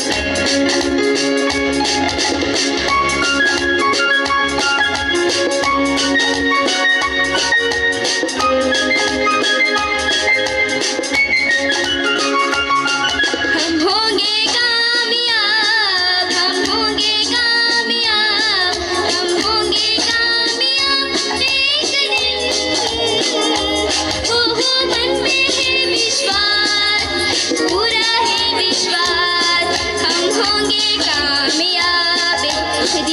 हम होंगे कामयाब, हम होंगे कामयाब, हम होंगे कामयाब एक दिन। हो हो मन में है विश्वास, पूरा है विश्वास, हम होंगे कामयाब एक दिन।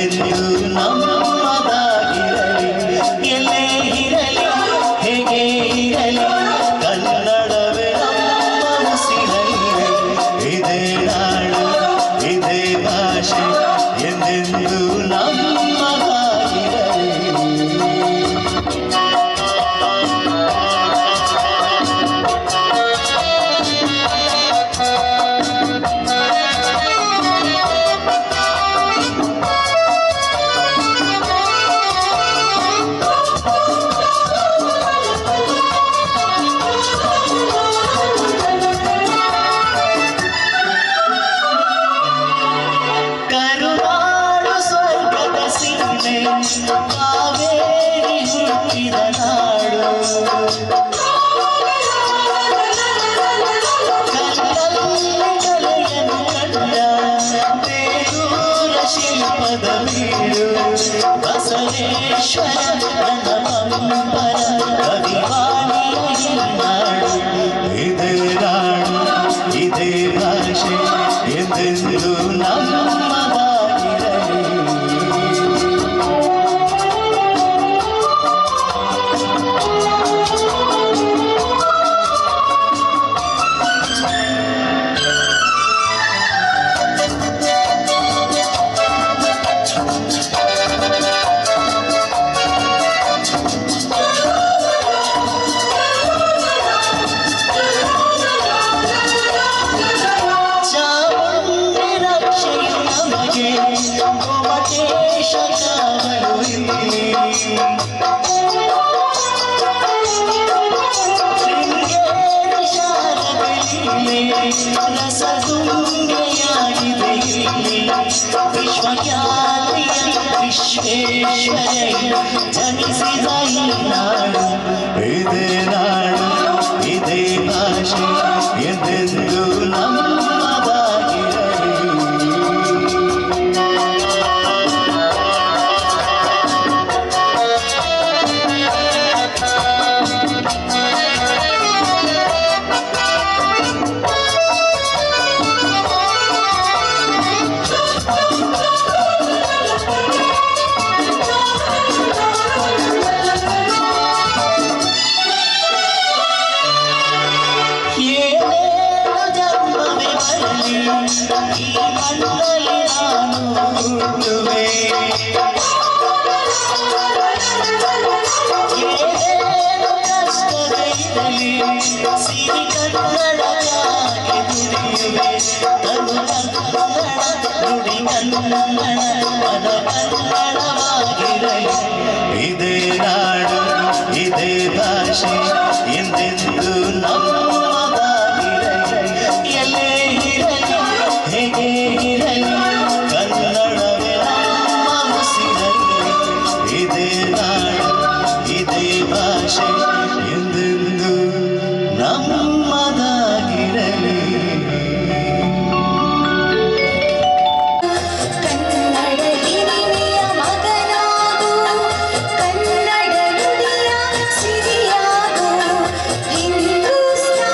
ಎಂದೆಂದು ನಮ್ಮದಾಗಿರಲಿ. ಎಲ್ಲೇ ಇರಲಿ, ಹೇಗೆ ಇರಲಿ, ಕನ್ನಡವೇ ನಮ್ಮ ಉಸಿರಲಿ. ಇದೇ ನಾಡು, ಇದೇ ಭಾಷೆ, ಎಂದೆಂದು ನಮ್ಮದಾಗಿರಲಿ. ಕರುನಾಡು ಸ್ವರ್ಗದ ಸೀಮೆ, ಕಾವೇರಿ ಹುಟ್ಟಿದ ನಾಡು. ಕಲ್ಲಲ್ಲಿ ಕಲೆಯನ್ನು ಕಂಡ ಬೇರೂರ ಶಿಲ್ಪದ ಬೀಡು. ಬಸವೇಶ್ವರ ನನ್ನ ಪಂಪರ ಕವಿವಾಣಿಯ ಹಿನ್ನಾಡು. ಇದೇ ನಾಡು, ಇದೇ ಭಾಷೆ, ಎಂದೆಂದು ನಮ್ಮದಾಗಿರಲಿ. ಚಾಮುಂಡಿ ರಕ್ಷೆಯು ನಮಗೆ, ಗೊಮಟೇಶ ಕಾವಲು ಇಲ್ಲಿ. ಶೃಂಗೇರಿ ಶಾರದೆ ಲೀಲೆ ರಸದುಂಗೆಯಾಗಿದೆ ಇಲ್ಲಿ. ವಿಶ್ವಖ್ಯಾತಿಯ ವಿಶ್ವೇಶ್ವರಯ್ಯ ಜನಿಸಿದ ಈ ನಾಡು. ಇದೇ ನಾಡು, ಇದೇ ಭಾಷೆ, ಎಂದೆಂದು ನಮ್ಮದಾಗಿರಲಿ. ಏನೇನು ಜನ್ಮವೇ ಬರಲಿ, ಈ ಮಣ್ಣಲ್ಲಿ ನಾನು ಹುಟ್ಟುವೆ. ಏನೇನು ಕಷ್ಟವೇ ಇರಲಿ, ಸಿರಿ ಕನ್ನಡಕ್ಕಾಗಿ ದುಡಿಯುವೆ. ತನು ಕನ್ನಡ, ನುಡಿ ಕನ್ನಡ, ಮನ ಕನ್ನಡವಾಗಿರಲಿ. ಇದೇ ನಾಡು, ಇದೇ ಭಾಷೆ, ಎಂದೆಂದು ನಮ್ಮದಾಗಿರಲಿ. ಎಲ್ಲೇ ಇರಲಿ, ಹೇಗೆ ಇರಲಿ, ಕನ್ನಡವೇ ನಮ್ಮ ಉಸಿರಲಿ. ಇದೇ ನಾಡು, ಇದೇ ಭಾಷೆ, ಎಂದೆಂದು ನಮ್ಮದಾಗಿರಲಿ. ಕನ್ನಡ ಹಿರಿಮೆಯ ಮಗನಾಗು, ಕನ್ನಡ ನುಡಿಯ ಸಿರಿಯಾಗು, ಹಿಂದೂಸ್ತಾನದ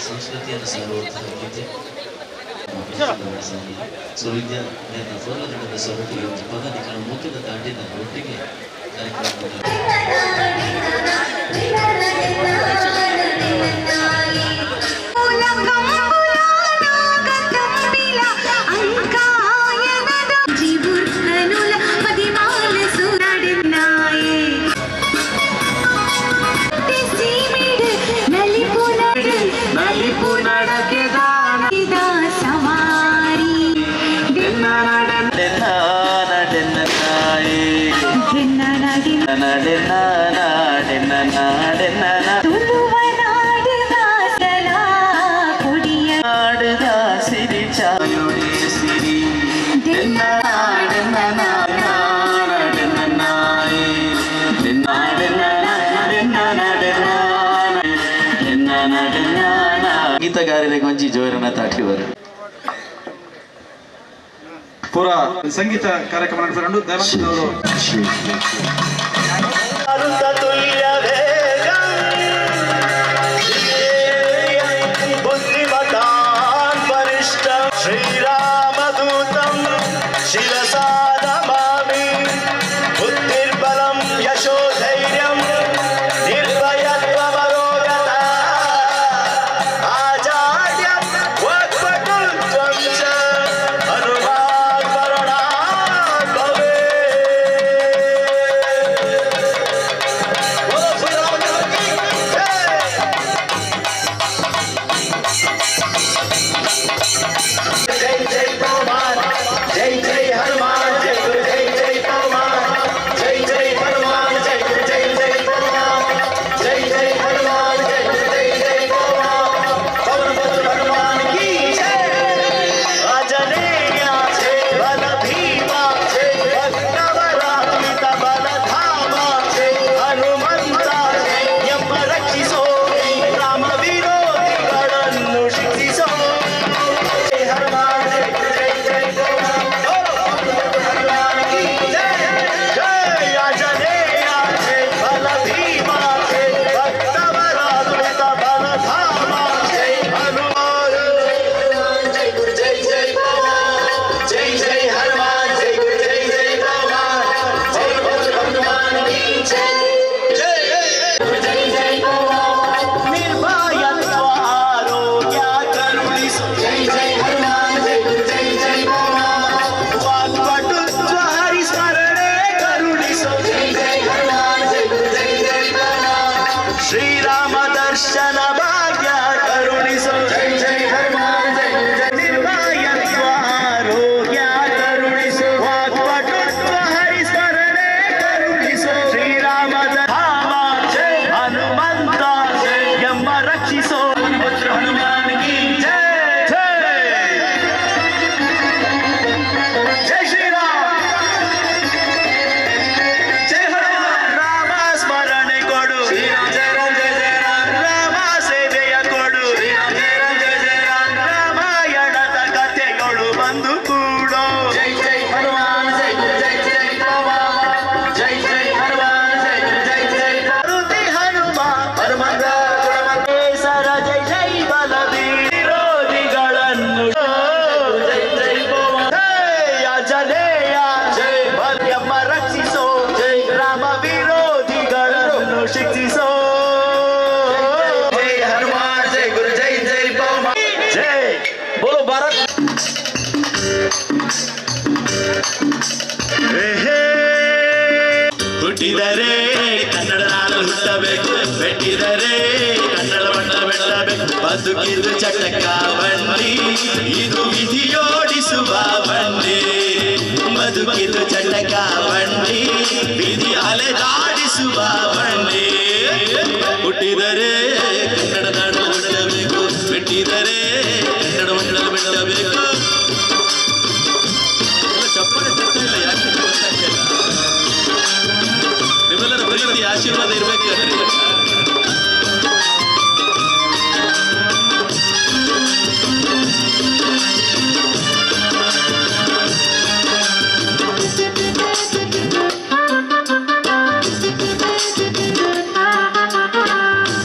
ಸಂಸ್ಕೃತಿಯನ್ನು ಸಾರುವಂತಹ ಗೀತೆ ಸುವಿದ್ಯಾ ಒಂದು ಪದ ನಿಖರ ಮುಖ್ಯದ ತಾಂಡಿನ ಒಟ್ಟಿಗೆ ಕಾರ್ಯಕ್ರಮ. ಸಂಗೀತಗಾರರಿಗೆ ಒಂಜಿ ಜೋರನ ತಾಟಿವರು ಪೂರ ಸಂಗೀತ ಕಾರ್ಯಕ್ರಮ ನಡೆಸಿಕೊಂಡು ದಯಾನಂದ ಶ್ರೀರಾಮದೂತಂ ಶಿರಸಾ ನಮಾಮಿ ಬುದ್ಧಿರ್ಬಲಂ ಯಶೋಧೈರ್ಯಂ ನಿರ್ಭಯತ್ವಮರೋಗತ ಆಚಾರ್ಯಂ ವಾಕ್ಪಟುತ್ವಂ ಚ ಹನುಮಾನ್ ಮರಣಾತ್ ಭವೇತ್. ಬೋಲೋ ಶ್ರೀರಾಮಚಂದ್ರ ಕಿ ಜೈ. ಜೈ ಜೈ ಪವನ್. ಹುಟ್ಟಿದರೆ ಕನ್ನಡ ನಾಡು ಹುಟ್ಟಬೇಕು, ಮೆಟ್ಟಿದರೆ ಕನ್ನಡ ಮಣ್ಣ ಮೆಟ್ಟಬೇಕು. ಬದುಕಿದು ಚಟಕ ಬಂಡಿ, ಇದು ವಿಧಿಯೋಡಿಸುವ ಬಂಡಿ. ಬದುಕಿದು ಚಟಕ ಬಂಡಿ, ವಿಧಿ ಅಲೆದಾಡಿಸುವ ಬಂಡಿ. ಹುಟ್ಟಿದರೆ ಕನ್ನಡ ನಾಡು ಹುಟ್ಟಬೇಕು, ಮೆಟ್ಟಿದರೆ ಕನ್ನಡ ಮಣ್ಣ ಮೆಟ್ಟಬೇಕು. ಎಲ್ಲ ಚಪ್ಪಾಳೆ ತರ್ತಾ ಇಲ್ಲ, ಯಾಕೆ ಗೊತ್ತಾಗ್ತಿಲ್ಲ. ನಿಮ್ಮೆಲ್ಲರ ಪ್ರೀತಿ ಆಶೀರ್ವಾದ ಇರ್ಬೇಕು.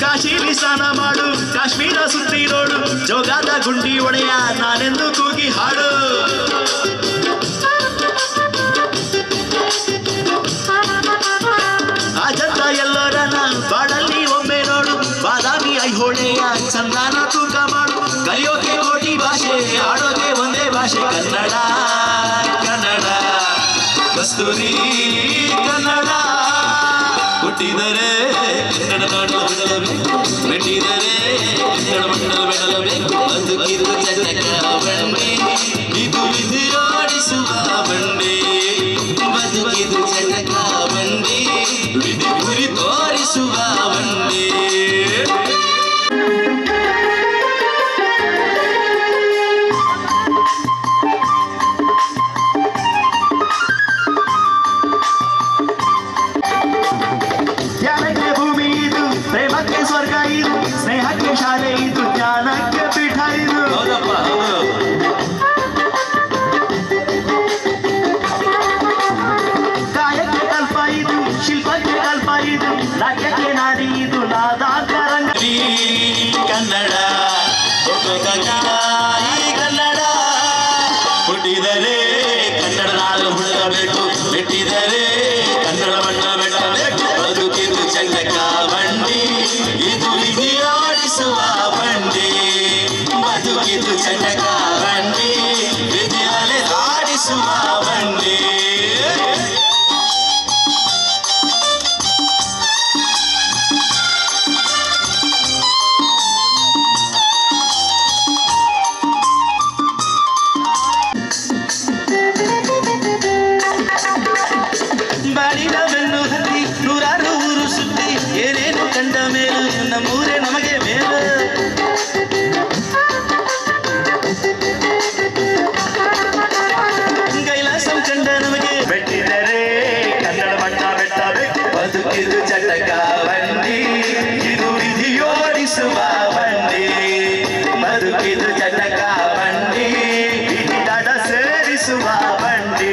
ಕಾಶಿಲಿ ಸ್ನಾನ ಮಾಡು, ಕಾಶ್ಮೀರ ಸುತ್ತಿ ನೋಡು, ಜೋಗಾದ ಗುಂಡಿ ಒಡೆಯ ನಾನೆಂದು ಕೂಗಿ ಹಾಡು. ಅಜಂತ ಎಲ್ಲೋರನ ಬಾಡಲ್ಲಿ ಒಮ್ಮೆ ನೋಡು, ಬಾದಾಮಿ ಐಹೊಳೆಯ ಚಂದಾನ ತೂಕ ಮಾಡು. ಕಲಿಯೋಕೆ ಕೋಟಿ ಭಾಷೆ, ಆಡೋಕೆ ಒಂದೇ ಭಾಷೆ, ಕನ್ನಡ ಕನ್ನಡ ಕಸ್ತೂರಿ ಕನ್ನಡ. ಹುಟ್ಟಿದರೆ ಕನ್ನಡ ನಾಡು ಹುಟ್ಟಬೇಕು, ಮೆಟ್ಟಿದರೆ ಕನ್ನಡ ಮಂಡಲ ಬೆಳಬೇಕು. ಬದುಕಿದು ಚಟಕ ಬಂಡಿ, ಇದು ವಿಧಿಯೋಡಿಸುವ ಬಂಡಿ. ಬದುಕಿದು ಚಟಕ ಬಂಡಿ, ವಿಧಿ ಗುರಿ ತೋರಿಸುವ ಬಂಡಿ. ಧ್ಯಾನಕ್ಕೆ ಭೂಮಿ ಇದು, ಪ್ರೇಮಕ್ಕೆ ಸ್ವರ್ಗ ಇದು, ಸ್ನೇಹಕ್ಕೆ ಶಾಲೆ ಇದು, ಜ್ಞಾನಕ್ಕೆ ಪೀಠ ಇದು. ಹೌದಪ್ಪ, ಹೌದು. ಕಾಯಕ್ಕೆ ಕಲ್ಪ ಇದು, ಶಿಲ್ಪಕ್ಕೆ ಕಲ್ಪ ಇದು, ನಾಟ್ಯಕ್ಕೆ ನಾಡಿ ಇದು, ನಾದಾಂತರಂಗ ಕನ್ನಡ ಕನ್ನಡ. ಹುಟ್ಟಿದರೆ ಕನ್ನಡ ನಾಡು ಹುಟ್ಟಬೇಕು, ಮೆಟ್ಟಿದರೆ ಕನ್ನಡ ಮಣ್ಣ ಮೆಟ್ಟಬೇಕು. ಬದುಕಿದು ಚಂದಕ ಬಂಡಿ, ಇದು ವಿಧಿಯಾಡಿಸುವ ಬಂಡಿ. ಬದುಕಿದು ಚಂದಕ ಬಂಡಿ, ವಿಧಿ ಅಲೆದಾಡಿಸುವ ಬಂಡಿ. ಬಾಳಿನ ಬೆನ್ನು ಹತ್ತಿ ನೂರಾರು ಊರು ಸುತ್ತಿ, ಏನೇನು ಕಂಡ ಮೇಲು ನಮ್ಮೂರೇ ನಮಗೆ ಮೇಲು. ಕೈಲಾಸಂ ಕಂಡ ನಮಗೆ ಬೆಟ್ಟಿದರೆ ಕನ್ನಡ ಮಣ್ಣ ಬೆಟ್ಟಬೇಕು. ಬದುಕಿದು ಚಟಕ ಬಂಡಿ, ಇದು ವಿಧಿಯೋಡಿಸುವ ಬಂಡಿ. ಬದುಕಿದು ಚಟಕ ಬಂಡಿ, ವಿಧಿ ದಡ ಸೇರಿಸುವ ಬಂಡಿ.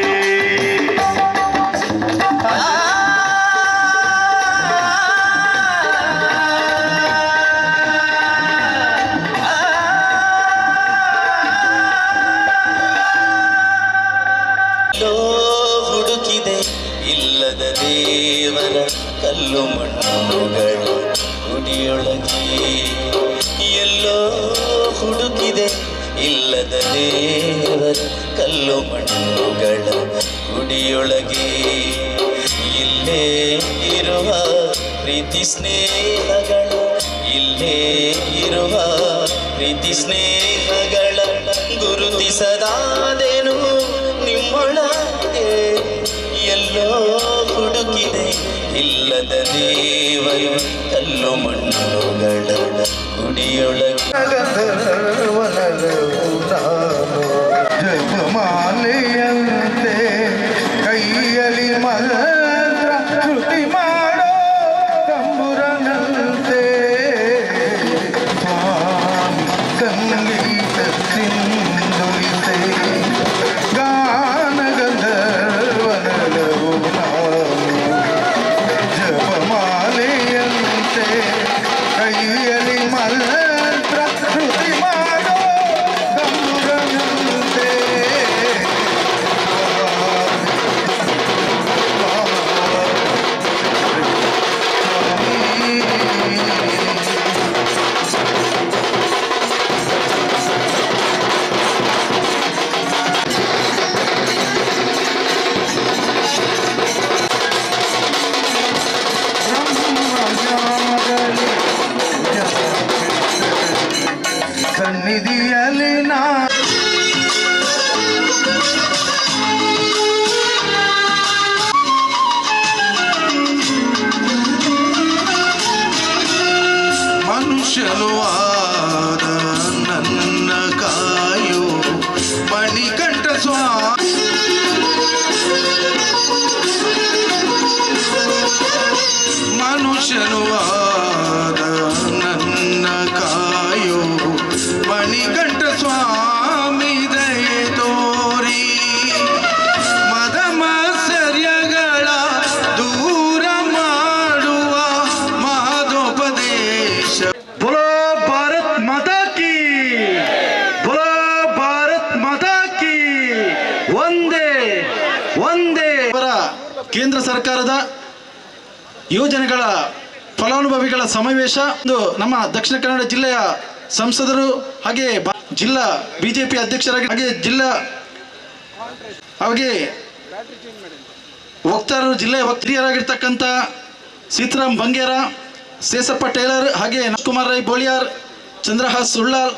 ಎಲ್ಲೋ ಹುಡುಕಿದೆ ಇಲ್ಲದ ದೇವರ ಕಲ್ಲು ಮಣ್ಣುಗಳು ಗುಡಿಯೊಳಗೆ. ಎಲ್ಲೋ ಹುಡುಕಿದೆ ಇಲ್ಲದ ದೇವರ ಕಲ್ಲು ಮಣ್ಣುಗಳ ಗುಡಿಯೊಳಗೆ. ಇಲ್ಲೇ ಇರುವ ಪ್ರೀತಿ ಸ್ನೇಹಗಳ, ಇಲ್ಲೇ ಇರುವ ಪ್ರೀತಿ ಸ್ನೇಹಗಳ ಗುರುತಿಸದಾದೆನು ನಿಮ್ಮೊಳಗೆ. ಎಲ್ಲೋ ಹುಡುಕಿದೆ ಇಲ್ಲದ ದೇವರು ಕಲ್ಲು ಮಣ್ಣುಗಳ ಗುಡಿಯೊಳಗೆ. ಜಪಮಾಲೆಯಂತೆ ಕೈಯಲ್ಲಿ ಮಂತ್ರ ಶ್ರುತಿ ಮಾಡೋ ತಂಬುರನಂತೆ ಸ್ವಾಮಿ ಸಂಗೀತ ಸಿಂಧುಲಿಸೆ ಗಾನ ಗಂಧರ್ವನಲವು ನಾನು. ಜಪಮಾಲೆಯಂತೆ ಕೈಯಲ್ಲಿ ಮಂತ್ರ ಶ್ರುತಿ ಮಾಡೋ ತಂಬುರನಂತೆ. ಒಂದೇ. ಅವರ ಕೇಂದ್ರ ಸರ್ಕಾರದ ಯೋಜನೆಗಳ ಫಲಾನುಭವಿಗಳ ಸಮಾವೇಶ ಒಂದು ನಮ್ಮ ದಕ್ಷಿಣ ಕನ್ನಡ ಜಿಲ್ಲೆಯ ಸಂಸದರು ಹಾಗೆ ಜಿಲ್ಲಾ ಬಿಜೆಪಿ ಅಧ್ಯಕ್ಷರಾಗಿ ಹಾಗೆ ಜಿಲ್ಲಾ ಹಾಗೆ ವಕ್ತಾರರು ಜಿಲ್ಲೆಯ ವಕ್ತಾರರಾಗಿರ್ತಕ್ಕಂಥ ಸೀತಾರಾಮ್ ಬಂಗೇರ, ಸೇಸಪ್ಪ ಟೇಲರ್ ಹಾಗೆ ಕುಮಾರ್ ರೈ ಬೋಳಿಯಾರ್, ಚಂದ್ರಹಾಸ್ ಸುಳ್ಳಾಲ್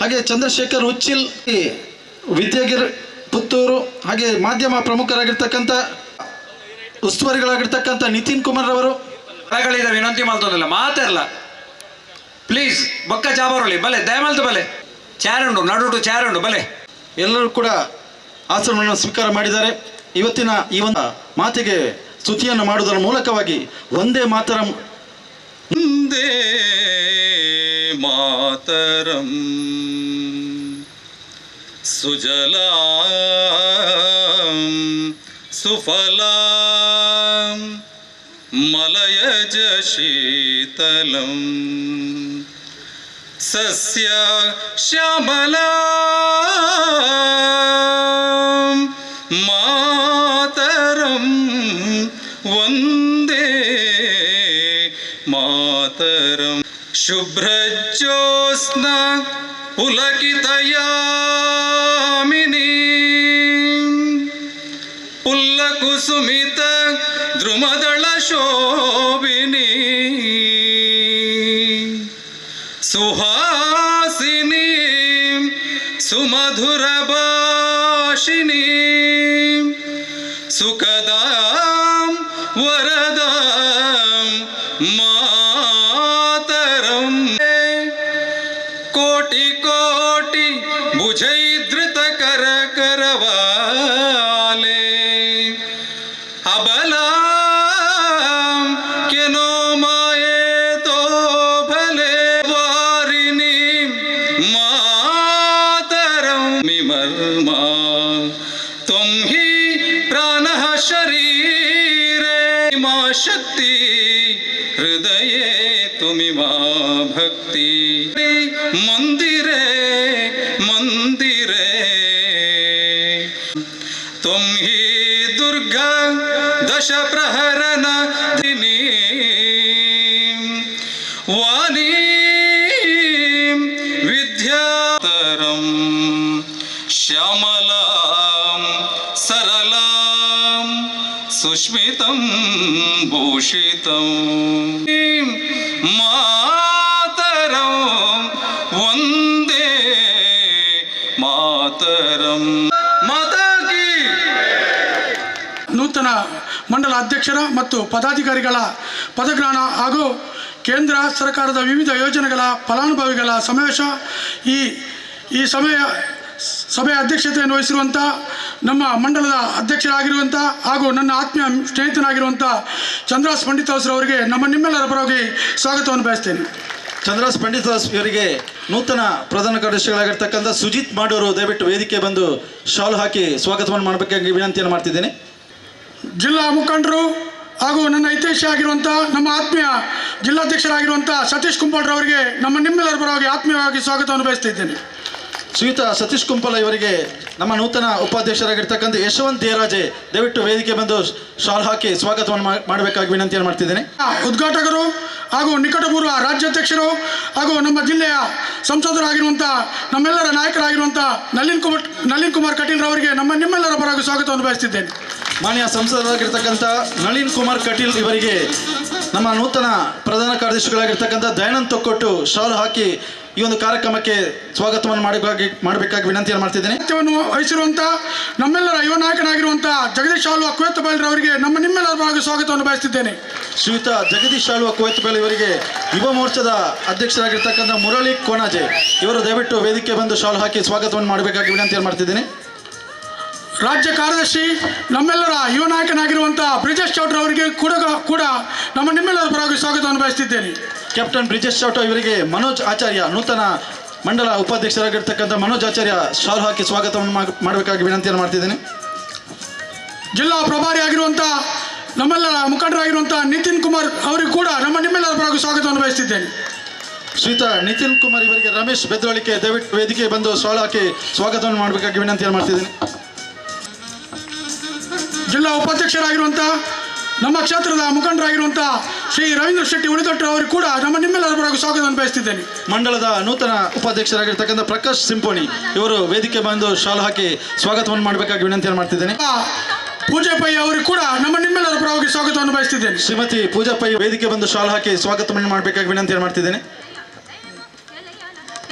ಹಾಗೆ ಚಂದ್ರಶೇಖರ್ ಉಚ್ಚಿಲ್, ವಿದ್ಯಾಗಿರ್ ಪುತ್ತೂರು ಹಾಗೆ ಮಾಧ್ಯಮ ಪ್ರಮುಖರಾಗಿರ್ತಕ್ಕಂಥ ಉಸ್ತುವಾರಿಗಳಾಗಿರ್ತಕ್ಕಂಥ ನಿತಿನ್ ಕುಮಾರ್ ರವರು. ಕಳಕಳಿದ ವಿನಂತಿ ಮಲ್ತೊಂದಿಲ್ಲ ಮಾತೆರ್ಲ ಪ್ಲೀಸ್ ಬೊಕ್ಕ ಚಾಬರೋಳಿ ಬಲೆ ದಯಮಲ್ತು ಬಲೆ ಚಾರುಂಡು ನಡುಟು ಚಾರುಂಡು ಬಲೆ. ಎಲ್ಲರೂ ಕೂಡ ಆಸನವನ್ನು ಸ್ವೀಕಾರ ಮಾಡಿದ್ದಾರೆ. ಇವತ್ತಿನ ಈ ಒಂದು ಮಾತಿಗೆ ಸ್ತುತಿಯನ್ನು ಮಾಡುವುದರ ಮೂಲಕವಾಗಿ ಒಂದೇ ಮಾತರಂ ವಂದೇ ಮಾತರಂ ಸುಜಲಾಂ ಸುಫಲಾಂ ಮಲಯಜ ಶೀತಲಂ ಸಸ್ಯ ಶ್ಯಾಮಲಾಂ ಮಾತರಂ ವಂದೇ ಮಾತರಂ ಶುಭ್ರಜ್ಯೋತ್ಸ್ನ ಪುಲಕಿತಯಾಮಿನಿ ಪುಲ್ಲಕುಸುಮಿತ ದ್ರುಮದಳ ಶೋಭಿನಿ ಸುಹಾಸಿನಿ ಸುಮಧುರ ಭಾಷಿಣಿ ಸುಖದಾಂ ವರದಾಂ ಮಾತರಂ ಕೋಟಿ ಕೋಟಿ ಭುಜೈಧೃತ ಕರ ಕರವಾಲೆ ಅಬಲಾಂ ಕೆನೋ ಮಾಯೆ ತೋ ಭಲೆ ವಾರಿಣಿ ಮಾತರಂ ವಿಮರ್ಮ ತ್ವಂ ಹಿ ಪ್ರಾಣಃ ಶರೀರೇ ಮಾ ಶಕ್ತಿ ಹೃದಯೇ ತುಮಿ ಮಾ ಭಕ್ತಿ ಮಂದಿರೇ ಮಂದಿರೇ ತ್ವಂ ಹಿ ದುರ್ಗಾ ದಶ ಪ್ರಹರಣ ಧಿನಿ ವಾಣೀ ವಿದ್ಯಾತರಂ ಶ್ಯಾಮಲಾಂ ಸರಳಾಂ ಸುಷ್ಮಿತಂ ಭೂಷಿತಂ ಮಾತರಂ ವಂದೇ ಮಾತರಂ ಮಾತಾ ಕೀ. ನೂತನ ಮಂಡಲ ಅಧ್ಯಕ್ಷರ ಮತ್ತು ಪದಾಧಿಕಾರಿಗಳ ಪದಗ್ರಹಣ ಹಾಗೂ ಕೇಂದ್ರ ಸರ್ಕಾರದ ವಿವಿಧ ಯೋಜನೆಗಳ ಫಲಾನುಭವಿಗಳ ಸಮಾವೇಶ ಈ ಈ ಸಭೆಯ ಸಭೆಯ ಅಧ್ಯಕ್ಷತೆಯನ್ನು ವಹಿಸಿರುವಂಥ ನಮ್ಮ ಮಂಡಲದ ಅಧ್ಯಕ್ಷರಾಗಿರುವಂಥ ಹಾಗೂ ನನ್ನ ಆತ್ಮೀಯ ಸ್ನೇಹಿತನಾಗಿರುವಂಥ ಚಂದ್ರಾಸ್ ಪಂಡಿತ್ ಅವರಿಗೆ ನಮ್ಮ ನಿಮ್ಮೆಲ್ಲರ ಪರವಾಗಿ ಸ್ವಾಗತವನ್ನು ಬಯಸ್ತೇನೆ. ಚಂದ್ರಾಸ್ ಪಂಡಿತ್ ಇವರಿಗೆ ನೂತನ ಪ್ರಧಾನ ಕಾರ್ಯದರ್ಶಿಗಳಾಗಿರ್ತಕ್ಕಂಥ ಸುಜಿತ್ ಮಾಡೂರು ದಯವಿಟ್ಟು ವೇದಿಕೆ ಬಂದು ಶಾಲು ಹಾಕಿ ಸ್ವಾಗತವನ್ನು ಮಾಡಬೇಕಾಗಿ ವಿನಂತಿಯನ್ನು ಮಾಡ್ತಿದ್ದೇನೆ. ಜಿಲ್ಲಾ ಮುಖಂಡರು ಹಾಗೂ ನನ್ನ ಹಿತೈಷಿ ಆಗಿರುವಂಥ ನಮ್ಮ ಆತ್ಮೀಯ ಜಿಲ್ಲಾಧ್ಯಕ್ಷರಾಗಿರುವಂಥ ಸತೀಶ್ ಕುಂಪಾಳ್ರವರಿಗೆ ನಮ್ಮ ನಿಮ್ಮೆಲ್ಲರ ಪರವಾಗಿ ಆತ್ಮೀಯವಾಗಿ ಸ್ವಾಗತವನ್ನು ಬಯಸ್ತಿದ್ದೇನೆ. ಶ್ರೀಯುತ ಸತೀಶ್ ಕುಂಪಲ ಇವರಿಗೆ ನಮ್ಮ ನೂತನ ಉಪಾಧ್ಯಕ್ಷರಾಗಿರ್ತಕ್ಕಂಥ ಯಶವಂತ್ ದೇರಾಜೆ ದಯವಿಟ್ಟು ವೇದಿಕೆ ಬಂದು ಶಾಲ್ ಹಾಕಿ ಸ್ವಾಗತವನ್ನು ಮಾಡಬೇಕಾಗಿ ವಿನಂತಿಯನ್ನು ಮಾಡ್ತಿದ್ದೇನೆ. ಉದ್ಘಾಟಕರು ಹಾಗೂ ನಿಕಟಪೂರ್ವ ರಾಜ್ಯಾಧ್ಯಕ್ಷರು ಹಾಗೂ ನಮ್ಮ ಜಿಲ್ಲೆಯ ಸಂಸದರಾಗಿರುವಂಥ ನಮ್ಮೆಲ್ಲರ ನಾಯಕರಾಗಿರುವಂಥ ನಳಿನ್ ಕುಮಾರ್ ಕಟೀಲ್ ರವರಿಗೆ ನಮ್ಮ ನಿಮ್ಮೆಲ್ಲರ ಪರವಾಗಿ ಸ್ವಾಗತವನ್ನು ಬಯಸ್ತಿದ್ದೇನೆ. ಮಾನ್ಯ ಸಂಸದರಾಗಿರ್ತಕ್ಕಂಥ ನಳಿನ್ ಕುಮಾರ್ ಕಟೀಲ್ ಇವರಿಗೆ ನಮ್ಮ ನೂತನ ಪ್ರಧಾನ ಕಾರ್ಯದರ್ಶಿಗಳಾಗಿರ್ತಕ್ಕಂಥ ದಯಾನಂದ್ ತೊಕ್ಕೊಟ್ಟು ಶಾಲು ಹಾಕಿ ಈ ಒಂದು ಕಾರ್ಯಕ್ರಮಕ್ಕೆ ಸ್ವಾಗತವನ್ನು ಮಾಡಬೇಕಾಗಿ ವಿನಂತಿಯನ್ನು ಮಾಡ್ತಿದ್ದೇನೆ. ಸಾಹಿತ್ಯವನ್ನು ವಹಿಸಿರುವಂಥ ನಮ್ಮೆಲ್ಲರ ಯುವ ನಾಯಕನಾಗಿರುವಂಥ ಜಗದೀಶ್ ಆಳ್ವ ಕುವೆತ್ತಬೈಲ್ರವರಿಗೆ ನಮ್ಮ ನಿಮ್ಮೆಲ್ಲರ ಪರವಾಗಿ ಸ್ವಾಗತವನ್ನು ಬಯಸ್ತಿದ್ದೇನೆ. ಶ್ರೀಯುತ ಜಗದೀಶ್ ಆಳ್ವ ಕುವೆತ್ತಬೈಲ್ ಇವರಿಗೆ ಯುವ ಮೋರ್ಚಾದ ಅಧ್ಯಕ್ಷರಾಗಿರ್ತಕ್ಕಂಥ ಮುರಳಿ ಕೋಣಾಜೆ ಇವರು ದಯವಿಟ್ಟು ವೇದಿಕೆ ಬಂದು ಶಾಲು ಹಾಕಿ ಸ್ವಾಗತವನ್ನು ಮಾಡಬೇಕಾಗಿ ವಿನಂತಿಯನ್ನು ಮಾಡ್ತಿದ್ದೇನೆ. ರಾಜ್ಯ ಕಾರ್ಯದರ್ಶಿ ನಮ್ಮೆಲ್ಲರ ಯುವ ನಾಯಕನಾಗಿರುವಂಥ ಬ್ರಿಜೇಶ್ ಚೌಟ್ರ ಅವರಿಗೆ ಕೂಡ ನಮ್ಮ ನಿಮ್ಮೆಲ್ಲರ ಪರವಾಗಿ ಸ್ವಾಗತವನ್ನು ಬಯಸ್ತಿದ್ದೇನೆ. ಕ್ಯಾಪ್ಟನ್ ಬ್ರಿಜೇಶ್ ಚೌಟ ಇವರಿಗೆ ಮನೋಜ್ ಆಚಾರ್ಯ ನೂತನ ಮಂಡಲ ಉಪಾಧ್ಯಕ್ಷರಾಗಿರ್ತಕ್ಕಂಥ ಮನೋಜ್ ಆಚಾರ್ಯ ಶಾಲು ಹಾಕಿ ಸ್ವಾಗತವನ್ನು ಮಾಡಬೇಕಾಗಿ ವಿನಂತಿಯನ್ನು ಮಾಡ್ತಿದ್ದೇನೆ. ಜಿಲ್ಲಾ ಪ್ರಭಾರಿ ಆಗಿರುವಂಥ ನಮ್ಮೆಲ್ಲರ ಮುಖಂಡರಾಗಿರುವಂಥ ನಿತಿನ್ ಕುಮಾರ್ ಅವರಿಗೂ ಕೂಡ ನಮ್ಮ ನಿಮ್ಮೆಲ್ಲರ ಪರವಾಗಿ ಸ್ವಾಗತವನ್ನು ಬಯಸ್ತಿದ್ದೇನೆ. ಶ್ರೀಯುತ ನಿತಿನ್ ಕುಮಾರ್ ಇವರಿಗೆ ರಮೇಶ್ ಬೆದ್ರಳಿಕೆ ದಯವಿಟ್ಟು ವೇದಿಕೆ ಬಂದು ಶಾಲು ಹಾಕಿ ಸ್ವಾಗತವನ್ನು ಮಾಡಬೇಕಾಗಿ ವಿನಂತಿಯನ್ನು ಮಾಡ್ತಿದ್ದೇನೆ. ಜಿಲ್ಲಾ ಉಪಾಧ್ಯಕ್ಷರಾಗಿರುವಂಥ ನಮ್ಮ ಕ್ಷೇತ್ರದ ಮುಖಂಡರಾಗಿರುವಂಥ ಶ್ರೀ ರವೀಂದ್ರ ಶೆಟ್ಟಿ ಉಳಿದೊಟ್ಟರು ಅವರು ಕೂಡ ನಮ್ಮ ನಿಮ್ಮೆಲ್ಲರ ಪರವಾಗಿ ಸ್ವಾಗತವನ್ನು ಬಯಸ್ತಿದ್ದೇನೆ. ಮಂಡಲದ ನೂತನ ಉಪಾಧ್ಯಕ್ಷರಾಗಿರ್ತಕ್ಕಂಥ ಪ್ರಕಾಶ್ ಸಿಂಪೋಣಿ ಇವರು ವೇದಿಕೆ ಬಂದು ಶಾಲು ಹಾಕಿ ಸ್ವಾಗತವನ್ನು ಮಾಡಬೇಕಾಗಿ ವಿನಂತಿಯನ್ನು ಮಾಡ್ತಿದ್ದೇನೆ. ಪೂಜಾ ಪೈ ಅವರು ಕೂಡ ನಮ್ಮ ನಿಮ್ಮೆಲ್ಲರ ಪರವಾಗಿ ಸ್ವಾಗತವನ್ನು ಬಯಸ್ತಿದ್ದೇನೆ. ಶ್ರೀಮತಿ ಪೂಜಾ ಪೈ ವೇದಿಕೆ ಬಂದು ಶಾಲು ಹಾಕಿ ಸ್ವಾಗತವನ್ನು ಮಾಡಬೇಕಾಗಿ ವಿನಂತಿಯನ್ನು ಮಾಡ್ತಿದ್ದೇನೆ.